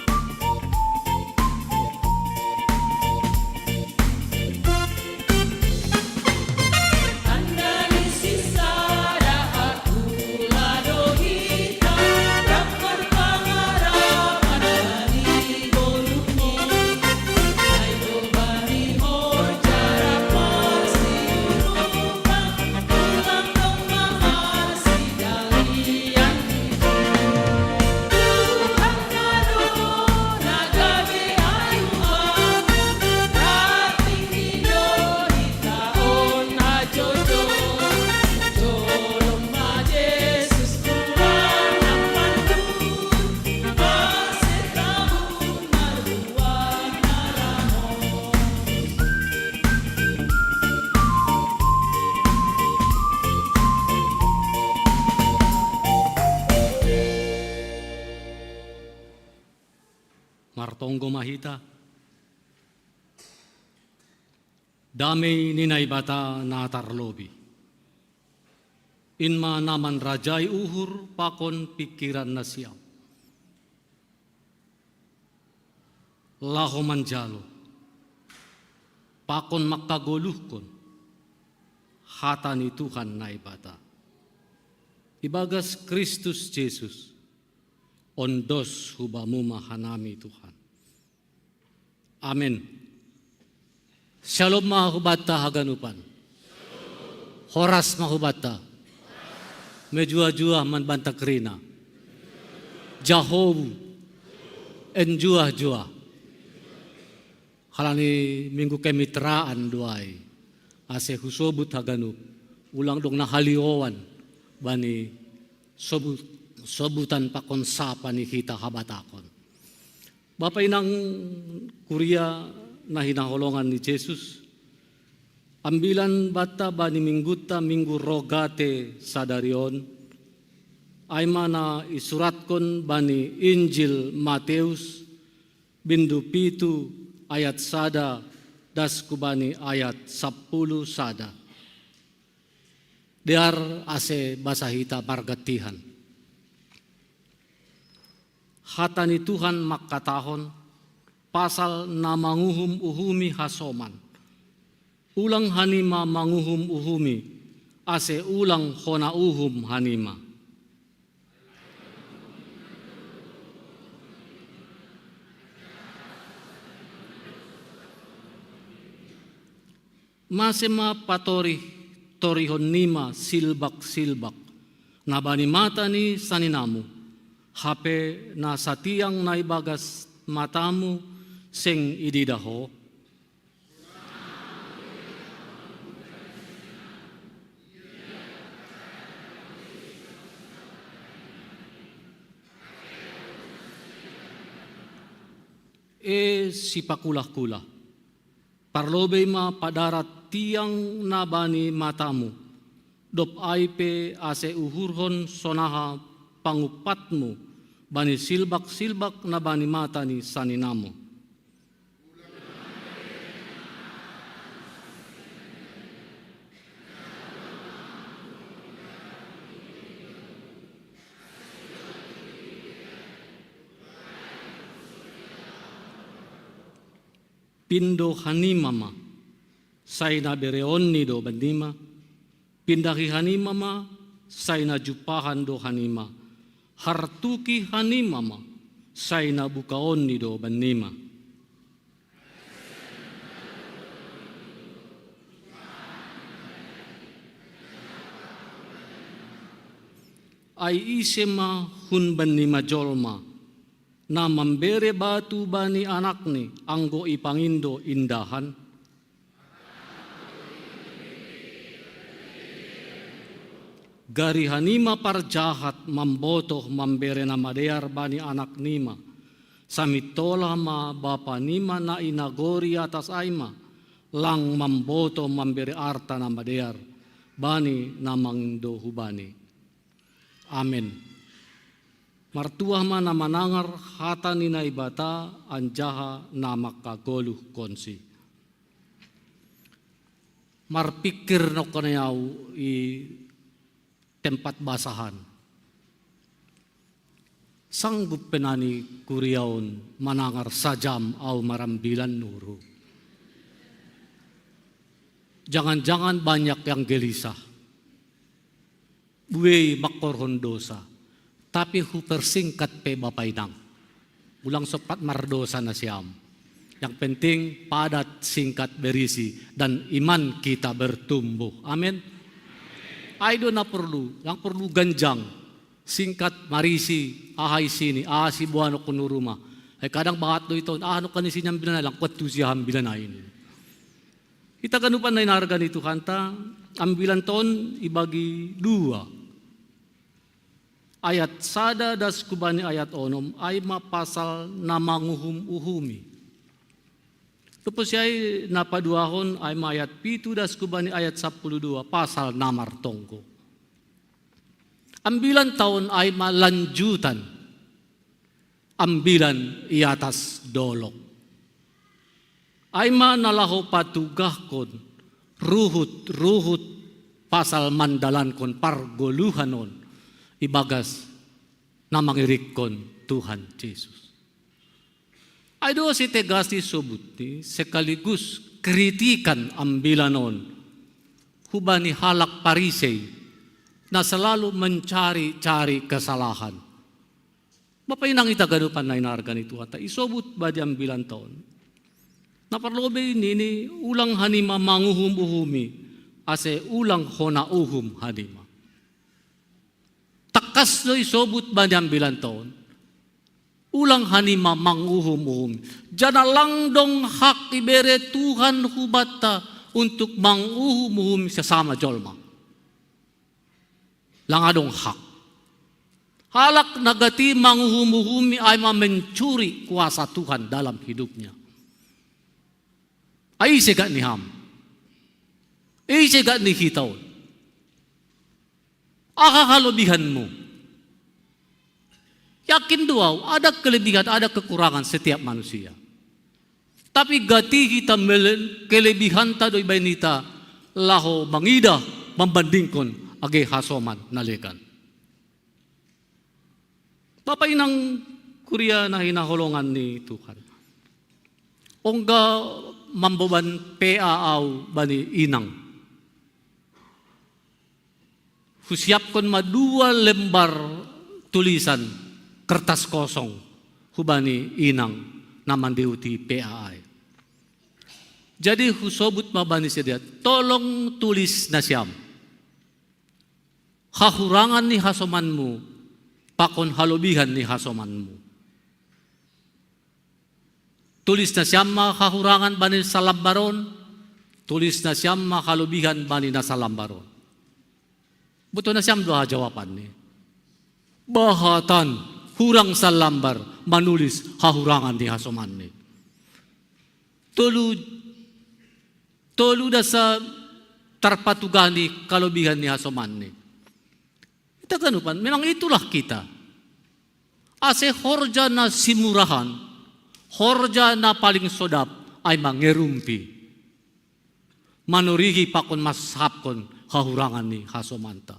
Martonggo ma hita. Damei ni Naibata na tarlobi, in ma na manrajai uhur pakon pingkiran nasiam, laho manjalo pakon mangkagoluhkon hata ni Tuhan Naibata ibagas Kristus Jesus. Ondos hu Bamu ma hanami, Tuhan. Amen. Syalom ma hubanta haganupan. Horas ma hubanta. Mejuah-juah ma banta kerina. Jahobu. Enjuah-juah. Halani minggu kemitraan do ai, ase husobut haganup, ulang dong na halioan bani sobut-, sobutan pakon sapa ni hita habatakon. Bapa inang kuria na hinaholongan ni Jesus, ambilan banta bani minggunta minggu Rogate sadari on, ai ma na isuratkon bani Injil Mateus, bindu pitu ayat sada das hu bani ayat sampulu sada. Dear ase basa hita margantian. Hata ni Tuhan mangkatahon pasal na manguhum-uhumi hasoman. Ulang hanima manguhum-uhumi, ase ulang hona uhum hanima. Mase ma patorih-torihon nima silbak-silbak na bani mata ni saninamu, hape na satiang na ibagas matamu seng ididah ho? E sipakulah-kulah, parlobei ma padarat tiang na bani matamu, dob ai pe ase uhurhon sonaha pangumpatmu bani silbak-silbak na bani mata ni saninamu. Pindo hanima ma, sai na bereonni do bannima. Pindahi hanima ma, sai na jumpahan do hanima. Hartuki hanima ma, sai na bukaonni do bannima. Ai ise ma hun bannima jolma na mambere batu bani anakni, anggo ipangindo indahan? Gari hanima parjahat mambotoh mambere na madear bani anaknima, samintola ma Bapanima na i nagori atas ai ma, lang mambotoh mambere arta na madear bani na mangindo hubani. Amen. Martuah ma na manangar hata ni Naibata anjaha na mangkagoluhkonsi. Marpikir nongko nai au i tempat basahan. Sanggup pe nani kuria on manangar sajam au marambilan nuru. Jangan-jangan banyak yang gelisah. Buei mangkorhon dosa. Tapi hupersingkat pe bapa inang. Ulang sempat mardosa nasiam. Yang penting padat, singkat, berisi, dan iman kita bertumbuh. Amin. Ai do na porlu, yang porlu ganjang, singkat, marisi, aha isini, aha siboan nongko nuru ma. Ai kadang bahat do ita on, aha nongko isi ni ambilan ai, lang kuat tu sia ambilan ai ini. Ita ganupan na hinarga ni Tuhanta, ambilanta on ibagi dua. Ayat sada das hubani ayat onom, ai ma pasal na manguhum-uhumi. Lupus ai na paduahon, ai ma ayat pitu das hubani ayat sampulu dua, pasal na martonggo. Ambilanta on ai ma lanjutan ambilan i atas dolok. Ai ma na laho patugahkon ruhut-ruhut pasal mandalankon pargoluhan on ibagas na mangirikkon Tuhan Jesus. Ai do sitegasni sobutni sekaligus kritikan ambilan on hubani halak Parisei na selalu mencari-cari kesalahan. Bapa inang ita ganupan na hinarga ni Tuhanta, isobut bani ambilanta on. Na parlobei nini ulang hanima manguhum-uhumi, ase ulang hona uhum hanima. Tangkas do isobut bani ambilanta on. Ulang hanima manguhum-uhumi. Janah lang dong hak ibere Tuhan hubanta untuk manguhum-uhumi sesama jolma. Lang adong hak. Halak na gati manguhum-uhumi ai ma mencuri kuasa Tuhan dalam hidupnya. Ai ise gati ni ham? Ise gati ni hita on? Aha halobihanmu? Yakin do au, ada kelebihan, ada kekurangan setiap manusia. Tapi gati hita mele-, kelebihanta do ibahen hita laho mangidah, mambandingkon age hasoman na legan. Bapa inang kuria na hinaholongan ni Tuhan. Ongga mamboban P A au bani inang. Husiapkon ma dua lembar tulisan kertas kosong hubani inang na mandihuti P A ai. Jadi husobut ma bani sidea, tolong tulis nasiam hahurangan ni hasomanmu pakon halobihan ni hasomanmu. Tulis nasiam ma hahurangan bani salambar on, tulis nasiam ma halobihan bani na salambar on. Boto nasiam do aha jawabanni? Bahatan hurang salambar manulis hahurangan ni hasomanni. Tolu, tolu dasa tarpatugah ni kalobihan ni hasomanni. Ita ganupan, memang itulah kita. Ase horja na simurahan, horja na paling sodap, ai ma ngerumpi. Manurihi pakon mansahapkon hahurangan ni hasomanta.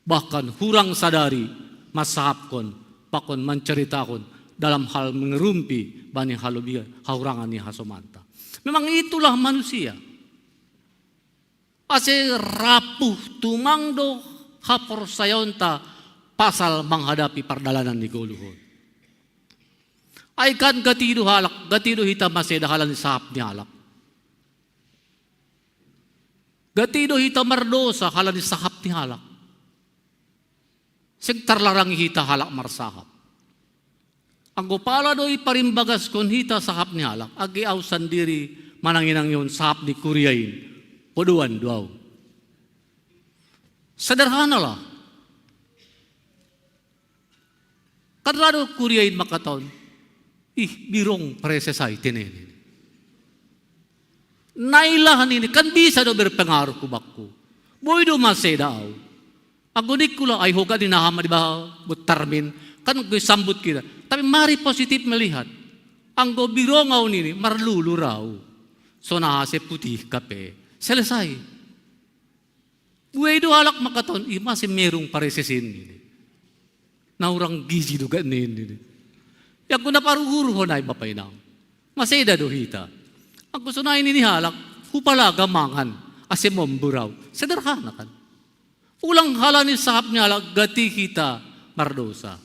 Bahkan hurang sadari mansahapkon pakon manceritahon dalam hal mengerumpi bani halobihan hahurangan ni hasomanta. Memang itulah manusia. Ase rapuh tumang do haporsayaonta pasal manghadapi pardalanan ni goluh on. Ai kan gati do halak, gati do hita maseda halani sahap ni halak. Gati do hita mardosa halani sahap ni halak. Seng tarlarang hita halak marsahap. Anggo pala do iparimbagaskon hita sahap ni halak, age au sandiri mananginangihon sahap ni kuria in, podoan do au. Sederhanalah. Kan ra do kuria in mangkatahon, "Ih, birong preses ai tene nini. Nailah nini, kan bisa do berpengaruh hubakku. Boi do maseda au." Anggo ningkulah, "Ai hogat ni naha ma dibaha bottarmin, Kan gue sambut kita. Tapi mari positif melihat. Anggo birongau nini, marlulu rau. Sonase putih kape. Selesai. Buei do halak mangkaton, ima si merung paresesin nini. Na urang gizi do ga nini. Yang guna paruhur honai bapa inang. Maseda do hita. Anggo sonai nini halak, hupalaga mangan, ase mombu rau. Sederhana kan. Ulang halani sahap ni halak gati hita mardosa.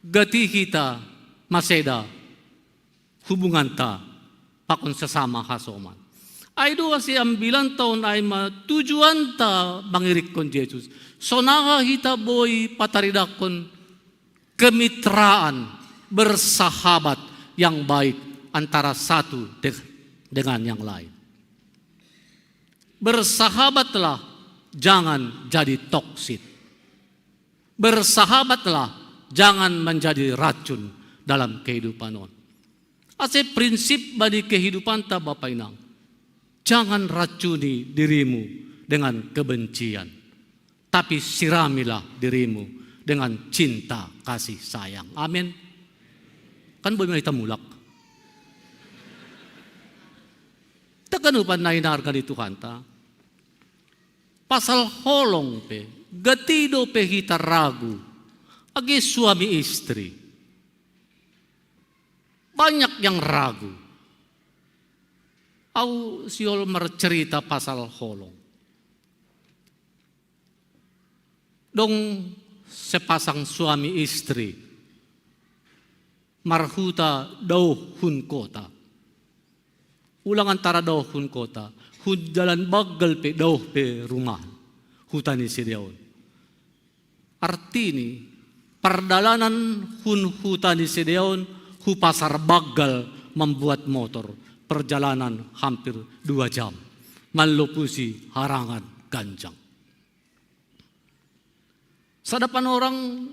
Gati hita maseda hubunganta pakon sesama hasoman. Ai do ase ambilanta on ai ma tujuanta mangirikkon Jesus. Sonaha hita boi pataridahkon kemitraan, bersahabat yang baik antara satu de-, dengan yang lain. Bersahabatlah, jangan jadi toksik. Bersahabatlah, jangan menjadi racun dalam kehidupan on. Ase prinsip bani kehidupanta bapa inang. Jangan racuni dirimu dengan kebencian. Tapi siramilah dirimu dengan cinta kasih sayang. Amin. Kan boi ma hita mulak. Tagan upan na inarga ni Tuhanta. Pasal holong pe, gati dope hita ragu. Age suami istri. Banyak yang ragu. Au sihol marcerita pasal holong. Dong sepasang suami istri marhuta dauh hun kota. Ulang antara dauh hun kota, hun jalan baggal pe dauh pe rumah, huta ni sidea on. Artini, pardalanan hun huta ni sidea on hu pasar baggal mambuat motor, perjalanan hampir dua jam. Mallopusi harangan ganjang. Sada panorang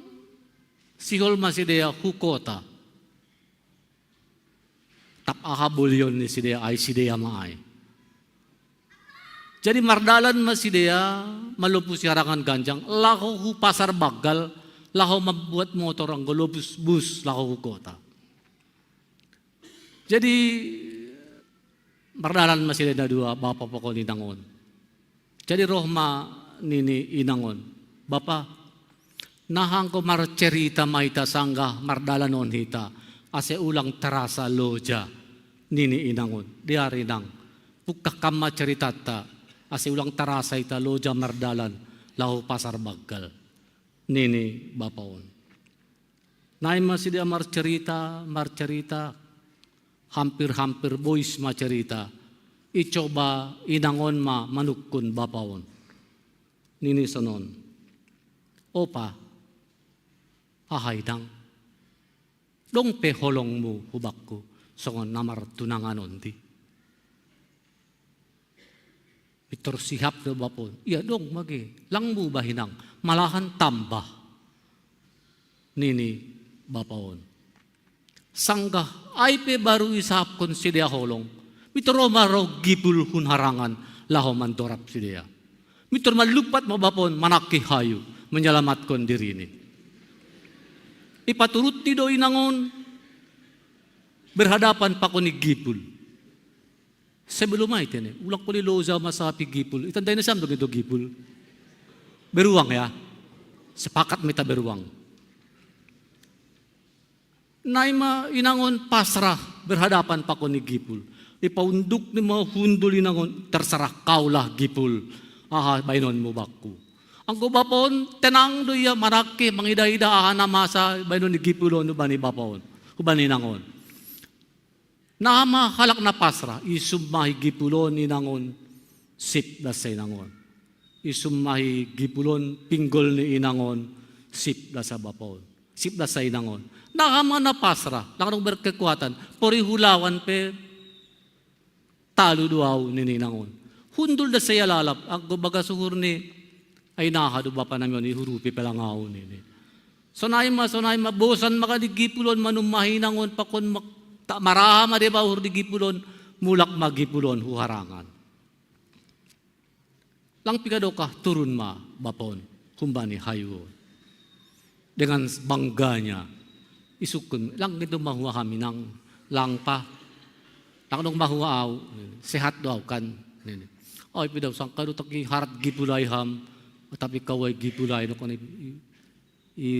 sihol ma sidea hu kota. Tap aha bolion ni sidea ai sidea ma ai. Jadi mardalan ma sidea, mallopusi harangan ganjang, laho hu pasar baggal, laho mambuat motor anggo lopus bus laho hu kota. Jadi mardalan ma sidea na dua bapa pakon inang on. Jadi roh ma nini inang on, "Bapa, naha anggo marcerita ma hita sanggah mardalan on hita, ase ulang tarasa loja," nini inang on. "Dear inang, pungkah kam ma ceritanta, ase ulang tarasa hita loja mardalan laho pasar baggal," nini bapa on. Naeng ma sidea marcerita, marcerita, hampir-hampir bois ma cerita. Icoba inang on ma manungkun bapa on. Nini sonon, "Opa, aha inang? Dong pe holongmu hu bakku songon na martunangan on di?" Pintor sihap do bapa on. "Ia dong mage, lang mubah inang, malahan tambah," nini bapa on. Sanggah ai pe baru isahapkon sidea holong, pintor ro ma ro gipul hun harangan laho mandorap sidea. Pintor malumpat ma bapa on manangkih hayu menyelamatkan dirini. Ipaturutni do inang on berhadapan pakon i gipul. Sebelum ai tene, ulang koli loja ma sapi gipul. Itandai nasiam do gipul. Beruang ya. Sepakat ma hita beruang. Naeng ma inang on pasrah berhadapan pakon i gipul. Ipaundukni ma hundul inang on, "Terserah kaulah gipul. Aha baenonmu bakku." Anggo bapa on tenang do ia manangkih mangida-ida aha na masa baenon ni gipul on hubani bapa on. Hubani inang on. Naha ma halak na pasrah, isum ma i gipul on inang on, sip das sa inang on. Isum ma i gipul on pinggol ni inang on, sip das sa bapa on. Sip das sa inang on. Naha ma na pasrah, lang adong berkekuatan, pori hulawan pe talu do au nini inang on. Hundul das sa ia lalap, anggo bagas uhurni, "Ai naha do bapa nami on, ihurupi pe lang au," nini. Sonai ma, sonai ma, bosan ma di gipul on manumah inang on pakon mak-, tak maraha ma deba uhur di gipul on, mulak ma gipul on hu harangan. Lang piga dokah turun ma bapa on humbani hayu on. Dengan bangganya Isukun, lang ito mahuwa ham inang, lang pa. Lang dong mahuwa aw, sehat do aw kan. Ay, pidaw sangka do taki harat gipulay ham, tapi kaway gipulay no koni i, i,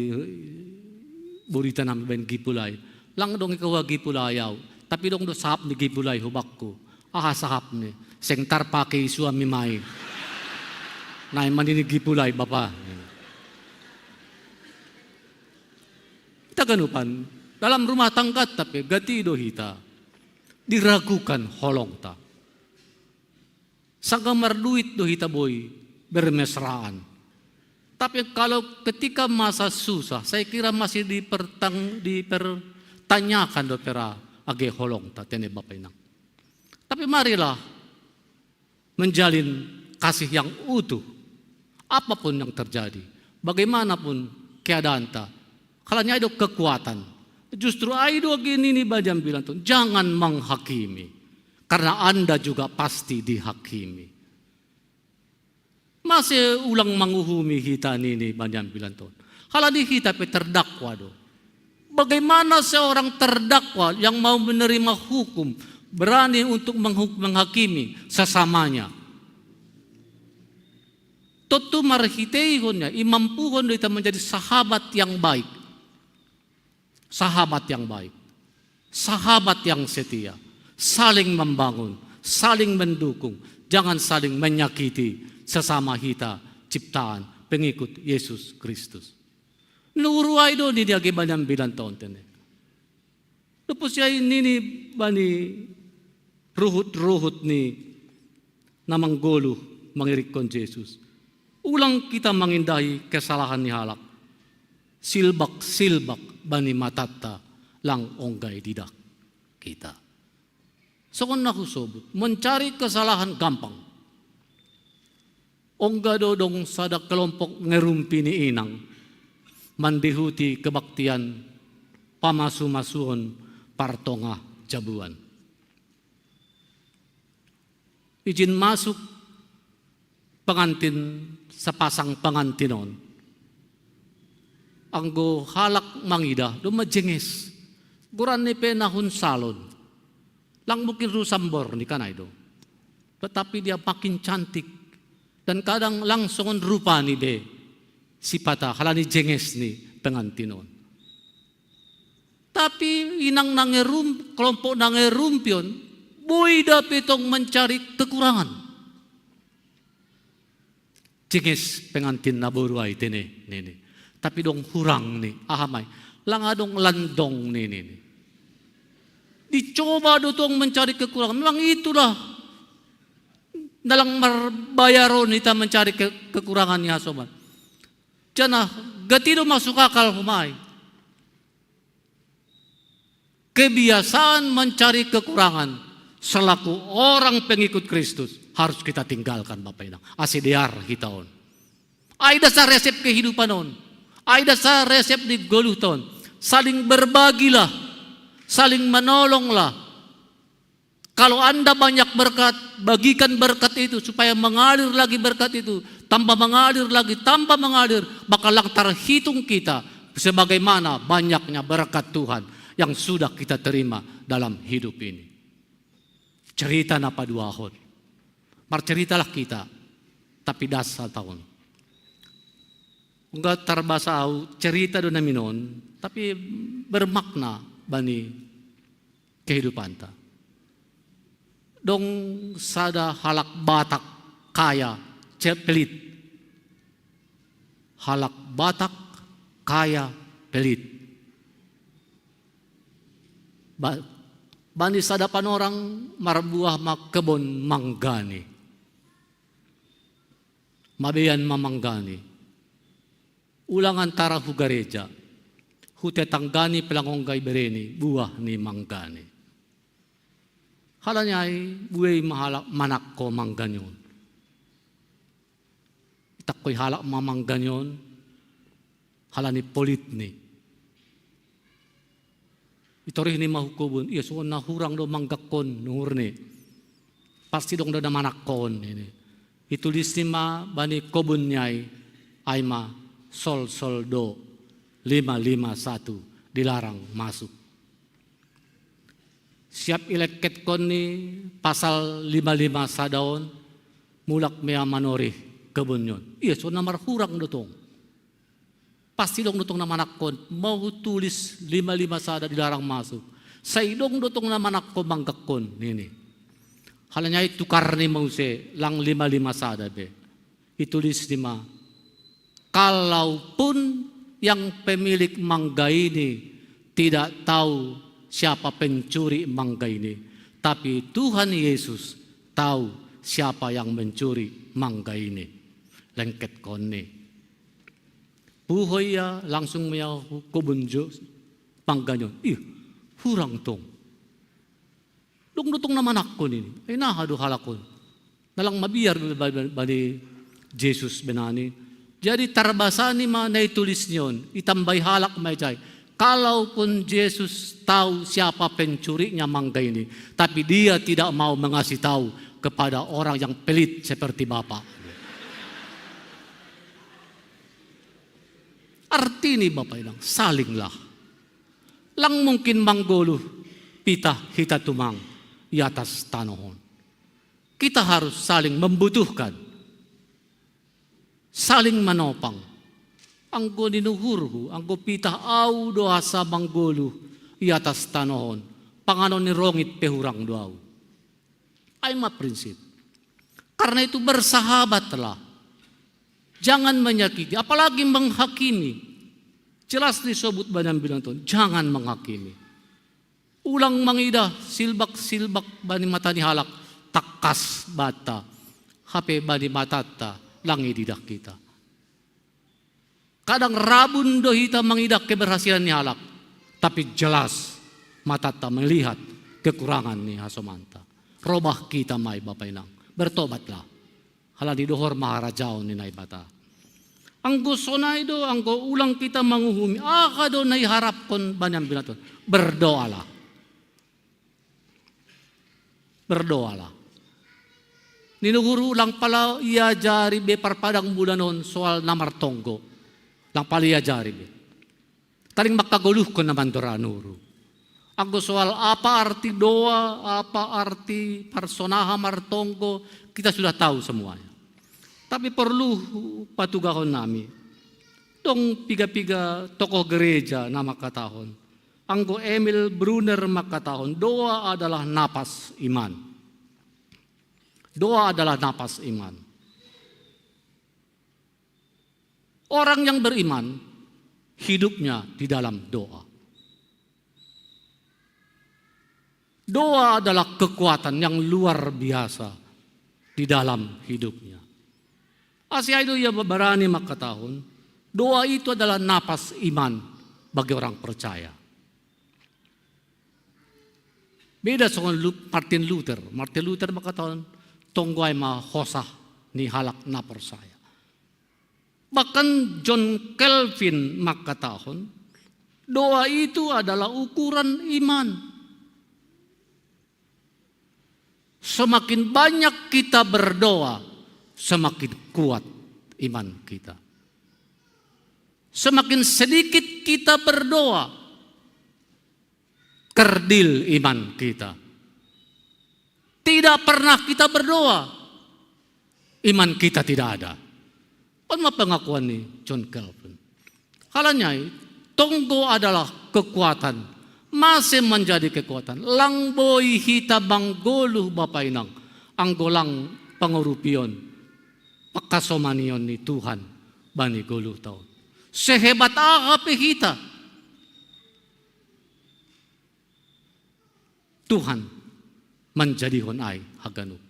borita nam ben gipulay. Lang dong ikawa gipulay aw, tapi dong do sahap ni gipulay hubak ko. Aha sahap ni, seng tarpake i suami mai. Nai manini gipulay bapa. Ita ganupan, dalam rumah tangga tapi gati do hita, diragukan holong ta. Sangka marduit do hita boi bermesraan. Tapi kalau ketika masa susah, saya kira masih dipertang, dipertanyakan do pera age holong ta tene bapa inang. Tapi marilah menjalin kasih yang utuh. Apapun yang terjadi, bagaimanapun keadaan ta, kalanya do kekuatan. Justru ai do gini ni bajam bilang tu, jangan menghakimi. Karena Anda juga pasti dihakimi. Masih ulang menguhumi hita nini bajam bilang tu. Halani hita pe terdakwa do. Bagaimana seorang terdakwa yang mau menerima hukum berani untuk menghakimi sesamanya? Totu marhiteihon ya, imampuhon do ita menjadi sahabat yang baik. Sahabat yang baik. Sahabat yang setia. Saling membangun, saling mendukung. Jangan saling menyakiti sesama hita ciptaan pengikut Yesus Kristus. Nuruai do ni dia gibanan bilan taon tene. Lupus ya ini ni bani ruhut-ruhut ni na manggoluh mangirikkon Jesus. Ulang kita mangindahi kesalahan ni halak. Silbak-silbak bani matatta lang onggai didak kita. Songon na husobut, mencari kesalahan gampang. Ongga do dong sada kelompok ngerumpi ni inang mandihuti kebaktian pamasu-masuon partongah jabuan. Ijin masuk pengantin, sepasang pengantin on. Anggo halak mangidah do majenges. Goran ni pe na hun salon. Lang mungkin rusam bor ni kanai do. Tetapi dia makin cantik. Dan kadang langsung rupa ni be sipata halani jenges ni pengantin on. Tapi inang nangerum, kelompok nangerumpion, boi da pe tong mencari kekurangan. Jenges pengantin na boru ai tene nini. Tapi dong hurang ni, aha mai, lang adong landong nini. Dicoba do tong mencari kekurangan. Memang itulah dalam marbayaron ita mencari ke, kekurangan ni hasoman. Janah gati do masuk akal humai. Kebiasaan mencari kekurangan selaku orang pengikut Kristus harus kita tinggalkan, Bapak Inang. Ase dear hita on. Ai dasar resep kehidupan on. Ai dasar resep di goluh ton. Saling berbagilah. Saling menolonglah. Kalau Anda banyak berkat, bagikan berkat itu supaya mengalir lagi berkat itu, tambah mengalir lagi, tambah mengalir, maka lang terhitung kita sebagaimana banyaknya berkat Tuhan yang sudah kita terima dalam hidup ini. Cerita na paduahon. Marceritalah kita, tapi das sataon. Ongga tarbasa au cerita do na minon, tapi bermakna bani kehidupanta. Dong sada halak Batak kaya, ce-, pelit. Halak Batak kaya, pelit. Ba-, bani sada panorang marbuah ma kebon manggani. Mabean ma manggani. Ulang antara hu gareja, hu tetanggani pe lang ongga ibereni buah ni manggani. Halani ai buei ma halak manangko manggani on. Itangkoi halak ma manggani on halani politni. Itorihni ma hu kobun, ia songon na hurang do manggakkon, nuhurni. Pasti dong do na manangko on ini. Itulisni ma bani kobunni ai, ai ma sol sol do lima lima satu. dilarang masuk. Siap ilekketkon ni pasal lima lima sada on, mulak mea manorih kebun ni on. Ia, songon na marhurang do tong. Pasti dong do tong na manakkon, mau tulis lima lima sada dilarang masuk. Sai dong do tong na manakkon manggakkon nini. Halani ai tukar ni ma muse, lang lima lima sada be. Itulis ni ma, kalaupun yang pemilik mangga ini tidak tahu siapa pencuri mangga ini, tapi Tuhan Yesus tahu siapa yang mencuri mangga ini. Lengketkon ni. Puho ia, langsung mea hu kobun jo mangga ni on. Ih, hurang tong. Dong do tong na manakkon nini. Ai naha do halak on? Na lang mabiar be ba-, ba-, bani Jesus be nani. Jadi tarbasani ma na itulis ni on, itambai halak ma ijai. Kalaupun Jesus tahu siapa pencurinya mangga ini, tapi dia tidak mau mengasih tahu kepada orang yang pelit seperti Bapak. Artini Bapak Inang, salinglah. Lang mungkin manggoluh pitah hita tumang i atas tanoh on. Kita harus saling membutuhkan, saling manopang. Anggo ninuhurhu, anggo pitah ahu do asa manggoluh i atas tanoh on, panganon ni rongit pe hurang do ahu. Ai ma prinsip. Karena itu bersahabatlah. Jangan menyakiti, apalagi menghakimi. Jelas disobut bani ambilan ton, jangan menghakimi. Ulang mangidah silbak-silbak bani mata ni halak, tangkas banta. Hape bani matanta, lang ididah hita. Kadang rabun do hita mangidah keberhasilan ni halak, tapi jelas matanta melihat kekurangan ni hasomanta. Robah hita ma i Bapa Inang, bertobatlah. Halani dohor ma harajaon ni Naibata. Anggo sonai do, anggo ulang hita manguhumi, aha do na iharapkon bani ambilan ton? Berdoalah. Berdoalah. Ninuhurhu lang pala iajari be parpadang bulan on soal na martonggo. Lang pala iajari be. Taring mangkagoluhkon na mandor anuru. Anggo soal apa arti doa, apa arti parsonaha martonggo, kita sudah tahu semuanya. Tapi porlu patugahon nami. Dong piga-piga tokoh gereja na mangkatahon. Anggo Emil Brunner mangkatahon, doa adalah napas iman. Doa adalah napas iman. Orang yang beriman hidupnya di dalam doa. Doa adalah kekuatan yang luar biasa di dalam hidupnya. Asi ai do ia barani mangkatahon, doa itu adalah napas iman bagi orang percaya. Beda songon Lu-, Martin Luther. Martin Luther mangkatahon, tonggo ai ma hosa ni halak na porsaya. Bahkan John Calvin mangkatahon, doa itu adalah ukuran iman. Semakin banyak kita berdoa, semakin kuat iman kita. Semakin sedikit kita berdoa, kerdil iman kita. Tidak pernah kita berdoa, iman kita tidak ada. On ma pengakuan ni John Calvin. Halani ai, tonggo adalah kekuatan. Masih menjadi kekuatan. Lang boi hita manggoluh Bapa Inang, anggo lang pangurupion, pangkasomanion ni Tuhan bani goluhta on. Sehebat aha pe hita, Tuhan manjadihon ai haganup.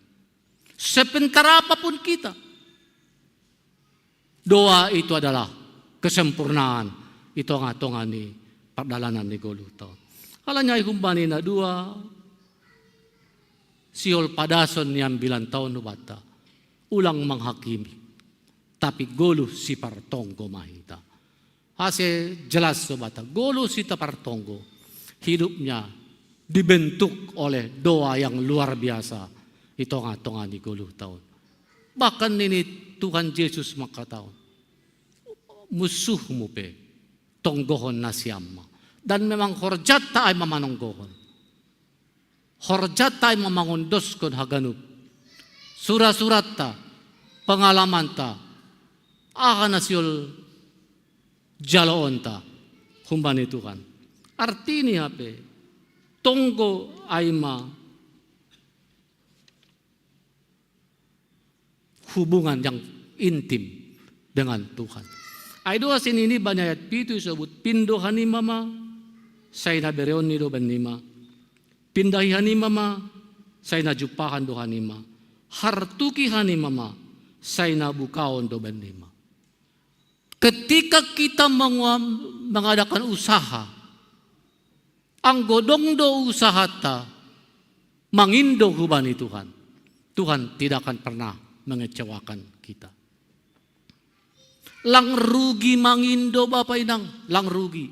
Sepintar apapun kita, doa itu adalah kesempurnaan i tonga-tonga ni pardalanan ni goluhta on. Halani ai humbani na dua sihol padason ni ambilanta on hubanta, ulang menghakimi, tapi goluh sipartonggo ma hita. Ase jelas hubanta, goluh sipartonggo, hidupnya dibentuk oleh doa yang luar biasa i tonga-tonga ni goluhta on. Bahkan nini Tuhan Jesus mangkatahon, munsuhmu pe tonggohon nasiam ma. Dan memang horjatta ai ma manonggohon. Horjatta ai ma mangondoskon haganup sura-suratta, pangalamanta, aha na sihol jaloonta humbani Tuhan. Artini hape, tonggo ai ma hubungan yang intim dengan Tuhan. Ai do asi nini bani ayat pitu isobut, pindo hanima ma, sai na bereonni do bannima. Pindahi hanima ma, sai na jumpahan do hanima. Hartuki hanima ma, sai na bukaon do bannima. Ketika kita mengua-, mengadakan usaha, anggo dong do usahata mangindo hubani Tuhan, Tuhan tidak akan pernah mengecewakan kita. Lang rugi mangindo, Bapa Inang, lang rugi.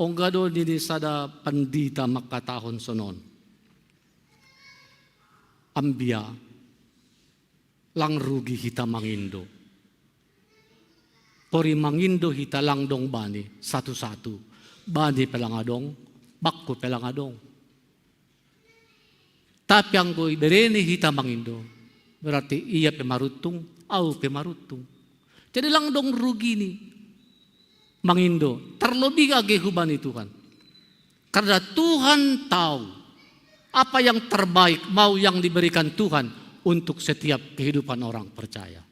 Ongga do nini sada pandita mangkatahon sonon. Ambia, lang rugi hita mangindo. Pori mangindo hita lang dong bani satu-satu. Bani pe lang adong, bakku pe lang adong. Tapi anggo ibereni hita mangindo, berarti ia pe maruntung, au pe maruntung. Jadi lang dong rugini mangindo, terlebih age hubani Tuhan. Karena Tuhan tahu apa yang terbaik mau yang diberikan Tuhan untuk setiap kehidupan orang percaya.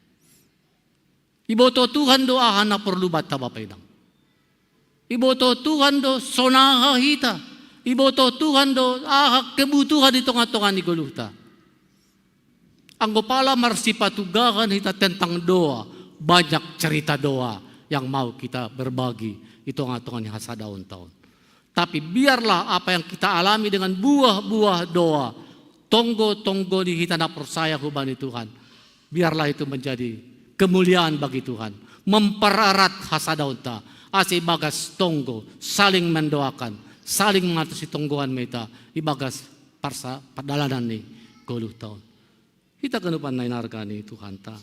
Iboto Tuhan do aha na porlu banta, Bapa Inang. Iboto Tuhan do sonaha hita. Iboto Tuhan do aha kebutuhan di tonga-tonga ni goluhta. Anggo pala marsipatugahan hita tentang doa, banyak cerita doa yang mau kita berbagi di tonga-tonga ni hasadaonta on. Tapi biarlah apa yang kita alami dengan buah-buah doa, tonggo-tonggo ni hita na porsaya hubani Tuhan, biarlah itu menjadi kemuliaan bagi Tuhan, mempererat hasadaonta, asa ibagas tonggo saling mendoakan, saling mangatasi tonggoan ma hita ibagas parsa-, pardalanan ni goluhta on. Hita ganupan na hinarga ni Tuhanta,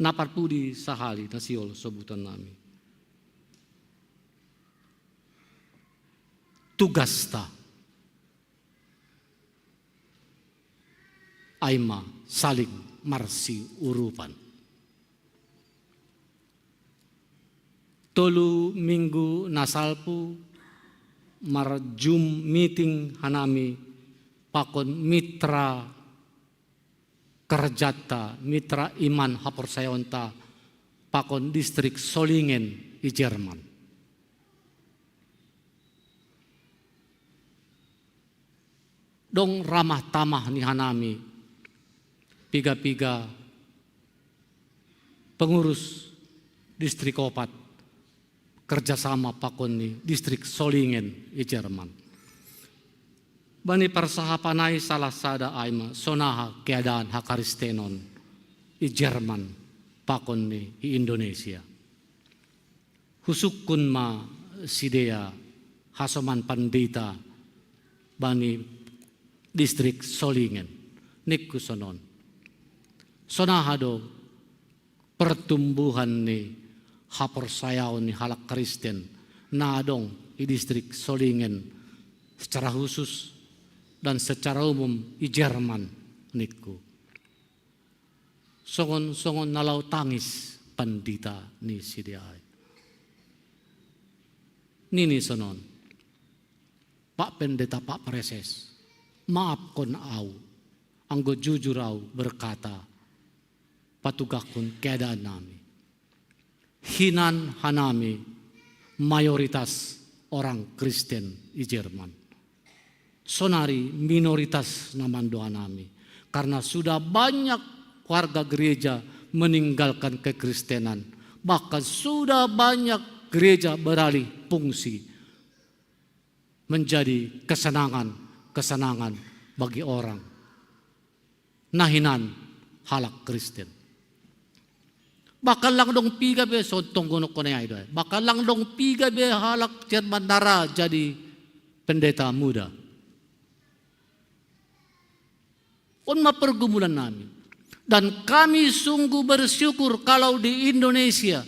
na parpudi sahali na sihol sobuton nami. Tugasta ai ma saling marsiurupan. Tolu minggu na salpu mar-Zoom meeting hanami pakon mitra kerjanta, mitra iman haporsayaonta pakon distrik Solingen i Jerman. Dong ramah tamah ni hanami piga-piga pengurus distrik opat kerjasama pakon ni distrik Solingen i Jerman. Bani parsahapan ai salah sada ai ma sonaha keadaan hakaristenon i Jerman pakon ni i Indonesia. Husungkun ma sidea hasoman pandita bani distrik Solingen. Ningku sonon. Sonaha do pertumbuhan ni haporsayaon ni halak Kristen na adong i distrik Solingen secara khusus dan secara umum i Jerman, ningku. Songon, songon na laho tangis pandita ni sidea ai. Nini sonon, Pak Pendeta, Pak Praeses, maafkon au, anggo jujur au berkata, patugahkon keadaan nami. Hinan hanami mayoritas orang Kristen i Jerman. Sonari minoritas nama do hanami. Karena sudah banyak warga gereja meninggalkan kekristenan. Bahkan sudah banyak gereja beralih fungsi menjadi kesenangan-kesenangan bagi orang na hinan halak Kristen. Bahkan lang dong piga be, so tonggo nongko ai do. Bahkan lang dong piga be halak Jerman na ra jadi pendeta muda. On ma pergumulan nami. Dan kami sungguh bersyukur kalau di Indonesia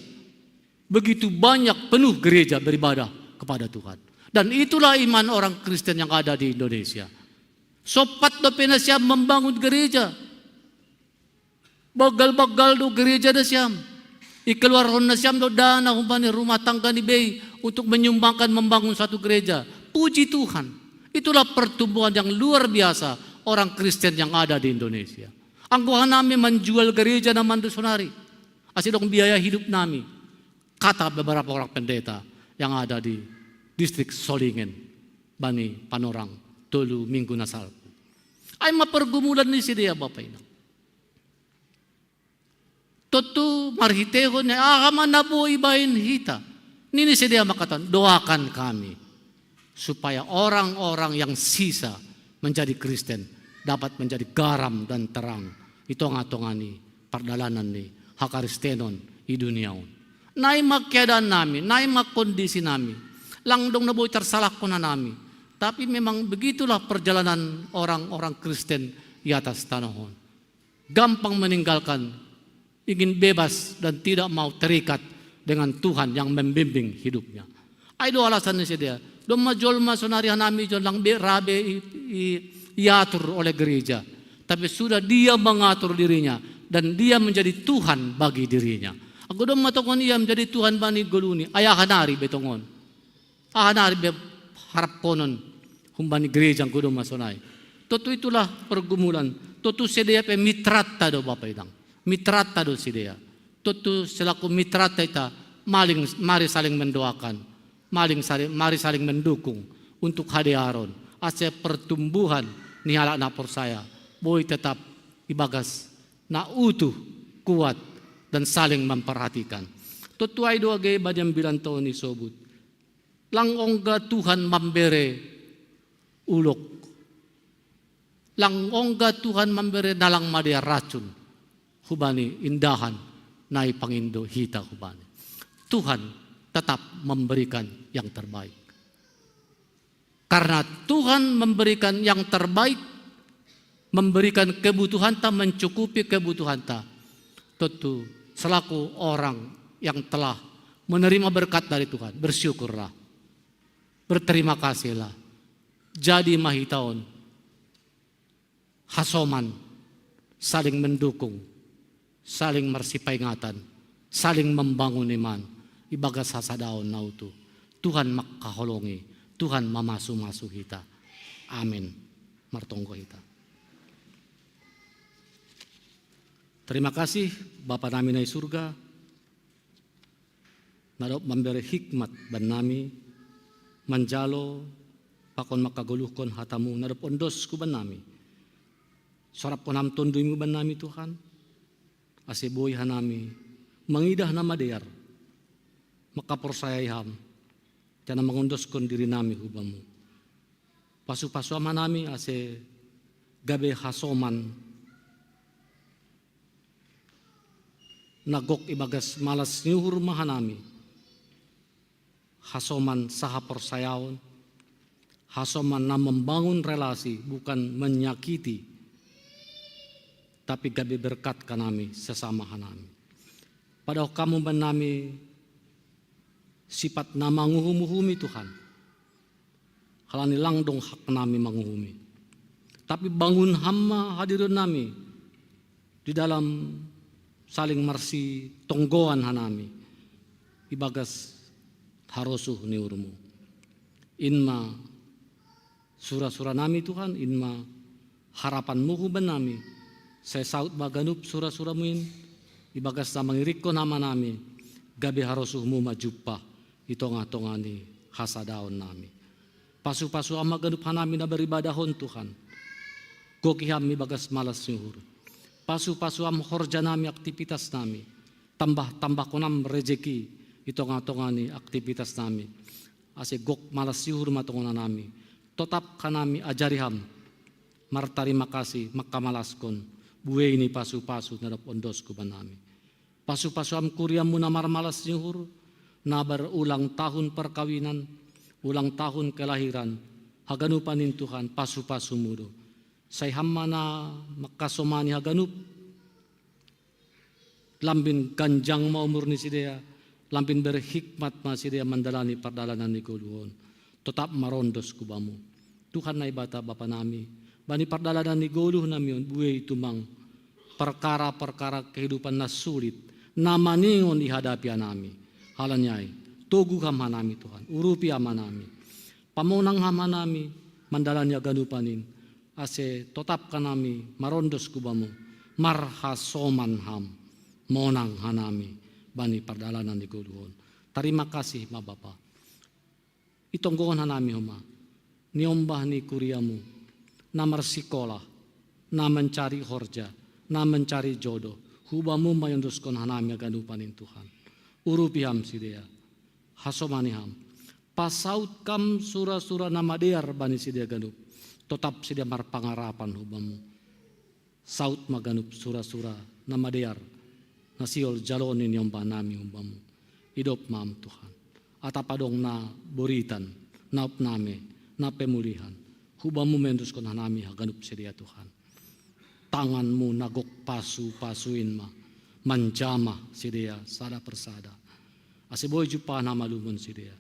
Begitu banyak penuh gereja beribadah kepada Tuhan. Dan itulah iman orang Kristen yang ada di Indonesia. Sopat do pe nasiam membangun gereja. Bagal-bagal do gereja nasiam. Ikeluarhon nasiam do dana humbani rumah tangga ni bei untuk menyumbangkan membangun satu gereja. Puji Tuhan. Itulah pertumbuhan yang luar biasa orang Kristen yang ada di Indonesia. Anggo hanami menjual gereja na mandosonari. Ase dong biaya hidup nami. Kata beberapa orang pendeta yang ada di distrik Solingen, bani panorang tolu minggu na salpu. Ai ma pergumulan ni sidea, Bapa Inang. Tontu marhiteihon ni aha ma na boi ibaen hita. Nini sidea mangkatahon, doakan kami supaya orang-orang yang sisa menjadi Kristen dapat menjadi garam dan terang i tonga-tonga ni pardalanan ni hakristenon i dunia on. Nai ma keadaan nami, nai ma kondisi nami. Lang dong na boi tarsalahkon hanami. Tapi memang begitulah perjalanan orang-orang Kristen i atas tanoh on. Gampang meninggalkan, ingin bebas dan tidak mau terikat dengan Tuhan yang membimbing hidupnya. Ai do alasan ni sidea. Domma jolma sonari hanami jo lang be, ra be i, i, iatur oleh gereja. Tapi sudah dia mengatur dirinya dan dia menjadi Tuhan bagi dirinya. Anggo domma tongon ia menjadi Tuhan bani ngoluni, ai aha nari be tongon. Aha nari be haraphonon humbani gereja anggo domma sonai. Tontu itulah pergumulan. Tontu sidea pe mitranta do, Bapa Inang. Mitranta do sidea. Tontu selaku mitranta hita, maling, mari saling mendoakan. Maling saling, mari saling mendukung untuk hadearon. Ase pertumbuhan ni halak na porsaya boi tetap ibagas na utuh, kuat, dan saling memperhatikan. Tontu ai do age bani ambilan tohon isobut. Lang ongga Tuhan mambere ulok. Lang ongga Tuhan mambere na lang madear racun hubani indahan na ipangindo hita hubani. Tuhan tetap memberikan yang terbaik. Karena Tuhan memberikan yang terbaik, memberikan kebutuhanta, mencukupi kebutuhanta. Tontu selaku orang yang telah menerima berkat dari Tuhan, bersyukurlah. Berterima kasihlah. Jadi ma hita on hasoman, saling mendukung, saling marsipaingatan, saling membangun iman ibagas hasadaon na utuh. Tuhan mangkaholongi, Tuhan mamasu-masu hita. Amin. Martonggo hita. Terima kasih, Bapa nami na i surga, na dob mambere hikmat bannami, manjalo pakon mangkagoluhkon hatamu na dob ondosku bannami. Sorabkon Ham Tonduimu bannami, Tuhan, ase boi hanami mangidah na madear, mangkaporsayai Ham, janah mangondoskon dirinami hu Bamu. Pasu-pasu Ham hanami ase gabe hasoman na gok ibagas malas ni uhur ma hanami. Hasoman sahaporsayaon, hasoman na membangun relasi, bukan menyakiti, tapi gabe berkat hanami sesama hanami. Padaoh Ham bannami sipat na manguhum-uhumi, Tuhan. Halani lang dong haknami manguhumi. Tapi bangun Ham ma hadirionnami di dalam saling marsitonggoan hanami ibagas harosuh ni uhurmu. In ma sura-suranami, Tuhan, in ma harapanmu hu bannami. Sai saud ma ganup sura-suramu in ibagas na mangirikkon Ham hanami, gabe harosuhmu ma jumpah i tongah-tongah ni hasadaonnami. Pasu-pasu Ham ma ganup hanami na beribadah on, Tuhan. Goki Ham ibagas malas ni uhur. Pasu-pasu Ham horjanami, aktivitasnami. Tambah-tambahkon Ham rejeki i tongah-tongah ni aktivitasnami. Ase gok malas ni uhur ma tongon hanami. Totap hanami, ajari Ham martarima kasih, mangkamalaskon buei ni pasu-pasu na dob ondosku bannami. Pasu-pasu Ham kuriamu na marmalas ni uhur, na berulang tahun perkawinan, ulang tahun kelahiran, haganupan in, Tuhan, pasu-pasumu do. Sai Ham ma na mangkasomani haganup, lambin ganjang ma umur ni sidea, Lambin berhikmat ma sidea mandalani pardalanan ni goluh on. Totap marondos ku bamu. Tuhan Naibata Bapa nami, bani pardalanan ni goluh nami on buei tumang perkara-perkara kehidupan na sulit, na maningon ihadapi hanami. Halani ai, togu ham hanami Tuhan, urupi ham hanami. Pamonang ham hanami, mandalani haganupan in, ase totap hanami marondos ku bamu, marhasoman ham, monang hanami, bani pardalanan ni goluh on. Tarima kasih ma Bapa. Itonggohon hanami homa, niombah ni kuriamu, na marsikolah, na mencari horja, na mencari jodoh, hu bamu ma iondoskon hanami haganupan in Tuhan. Urupi ham sidea, hasomani ham. Pasaut kam sura-sura na madear bani sidea ganup, totap sidea marpangarapan hu bamu. Saut ma ganup sura-sura na madear, na sihol jaloon ni niombah nami hu bamu. Idop ma ham Tuhan. Atap adong na boritan, na opname, na pemulihan, hu bamu ma iondoskon hanami haganup sidea Tuhan. Tanganmu na gok pasu-pasu in ma manjamah sidea sada persada. Ase boi jumpahon hamalumon sidea.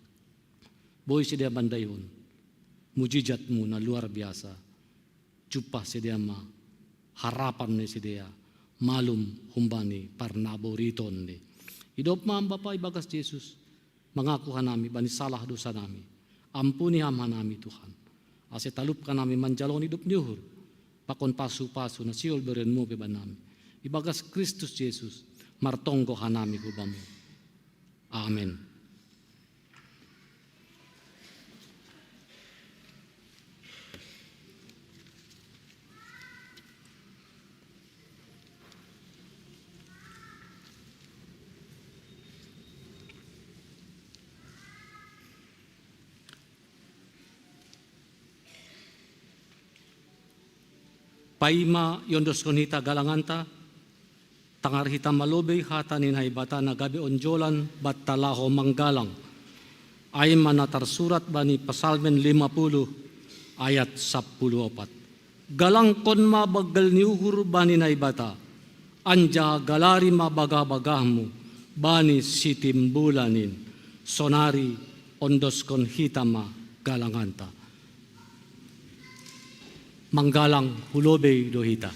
Boi sidea mandaihon mujijatmu na luar biasa. Jumpah sidea ma harapan ni sidea, malum humbani parnaboriton ni. Idop ma ham Bapa ibagas Jesus, mangaku hanami bani salah dosa nami. Ampuni ham hanami Tuhan. Ase talup hanami manjaloon idop ni uhur, pakon pasu-pasu na sihol berenmu pe bani nami. Ibagas Kristus Jesus, martonggo hanami hu bamu. Amen. Paima iondoskon hita galanganta, tangar hita malobei hata ni Naibata na gabe onjolan banta laho manggalang. Ai ma na tarsurat bani Psalmen lima puluh ayat sampulu opat. Galangkon ma banggal ni uhur bani Naibata, anjaha galari ma bagah-bagahmu bani sitimbulan in. Sonari ondoskon hita ma galanganta. Manggalang hu lobei do hita.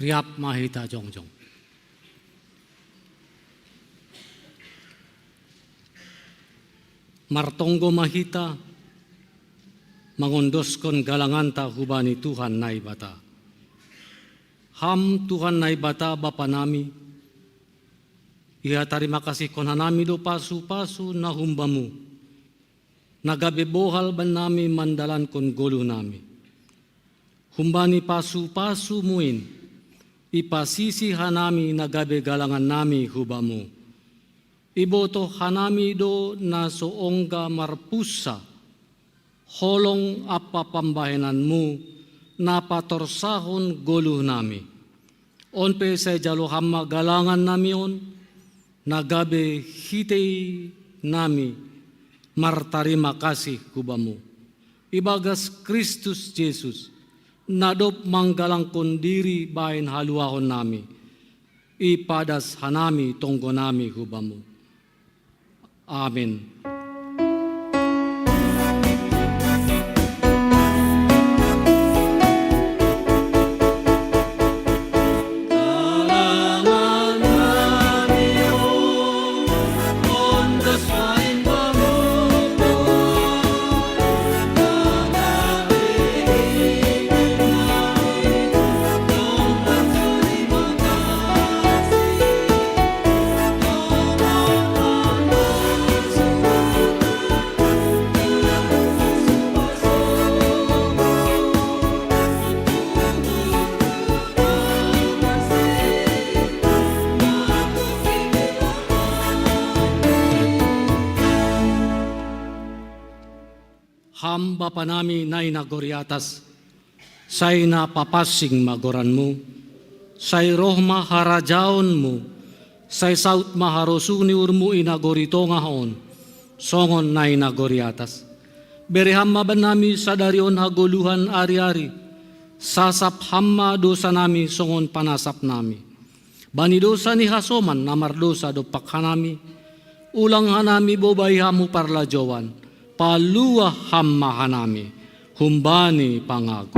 Riap ma hita jongjong. Martonggo ma hita, mangondoskon galanganta hubani Tuhan Naibata. Ham Tuhan Naibata Bapa nami, iha tarima kasihkon hanami do pasu-pasu na humbamu, na gabe bohal bannami mandalankon goluh nami. Humbani pasu-pasu muin, ipasisi hanami na gabe galangan nami hubamu. Ibotoh hanami do na so ongga marpussa, holong ampa pambahenanmu, na patorsahon goluh nami. On pe sai jalo ham ma galangan nami on, na gabe hitei nami martarima kasih hubamu. Ibagas Kristus Jesus, na dob manggalangkon diri bahen haluahon nami, ipadas hanami tonggo nami hubamu. Amin. Ham Bapa nami na i nagori atas, sai na papansing ma goranmu, sai roh ma harajaonmu, sai saut ma harosuh ni uhurmu i nagori tongah on, songon na i nagori atas. Bere ham ma bannami sadari on hagoluhan ari-ari, sasap ham ma dosa nami songon panasap nami. Bani dosa ni hasoman na mardosa dompak hanami, ulang hanami bobai ham hu parlajouan, palua ham ma hanami humbani pangago.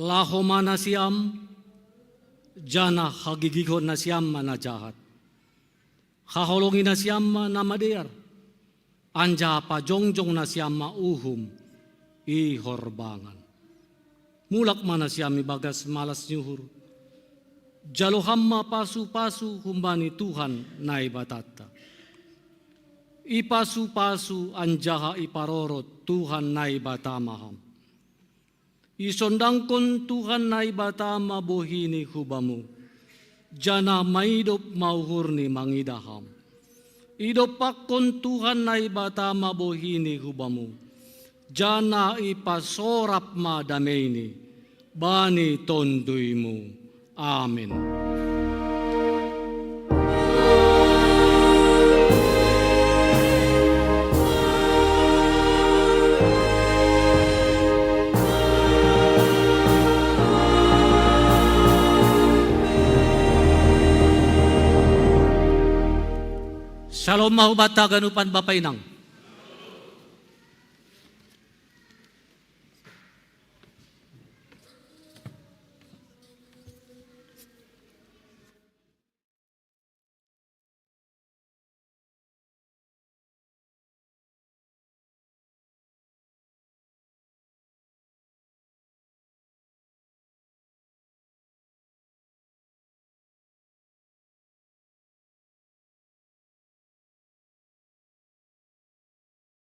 Laho ma nasiam, janah hagigihon nasiam ma na jahat. Haholongi nasiam ma na madear, anjaha pajongjong nasiam ma uhum i horbangan. Mulak ma nasiam ibagas malas ni uhur, jalo ham ma pasu-pasu humbani Tuhan Naibatanta. Ipasu-pasu anjaha iparorot Tuhan Naibata ma ham. Isondangkon Tuhan Naibata ma bohini hubamu, janah maidop ma uhurni mangidah ham. Idompakkon Tuhan Naibata ma bohini hubamu, janah ipasorap ma dameini bani tonduimu. Amin. Shalom ma hubanta haganupan bapa inang.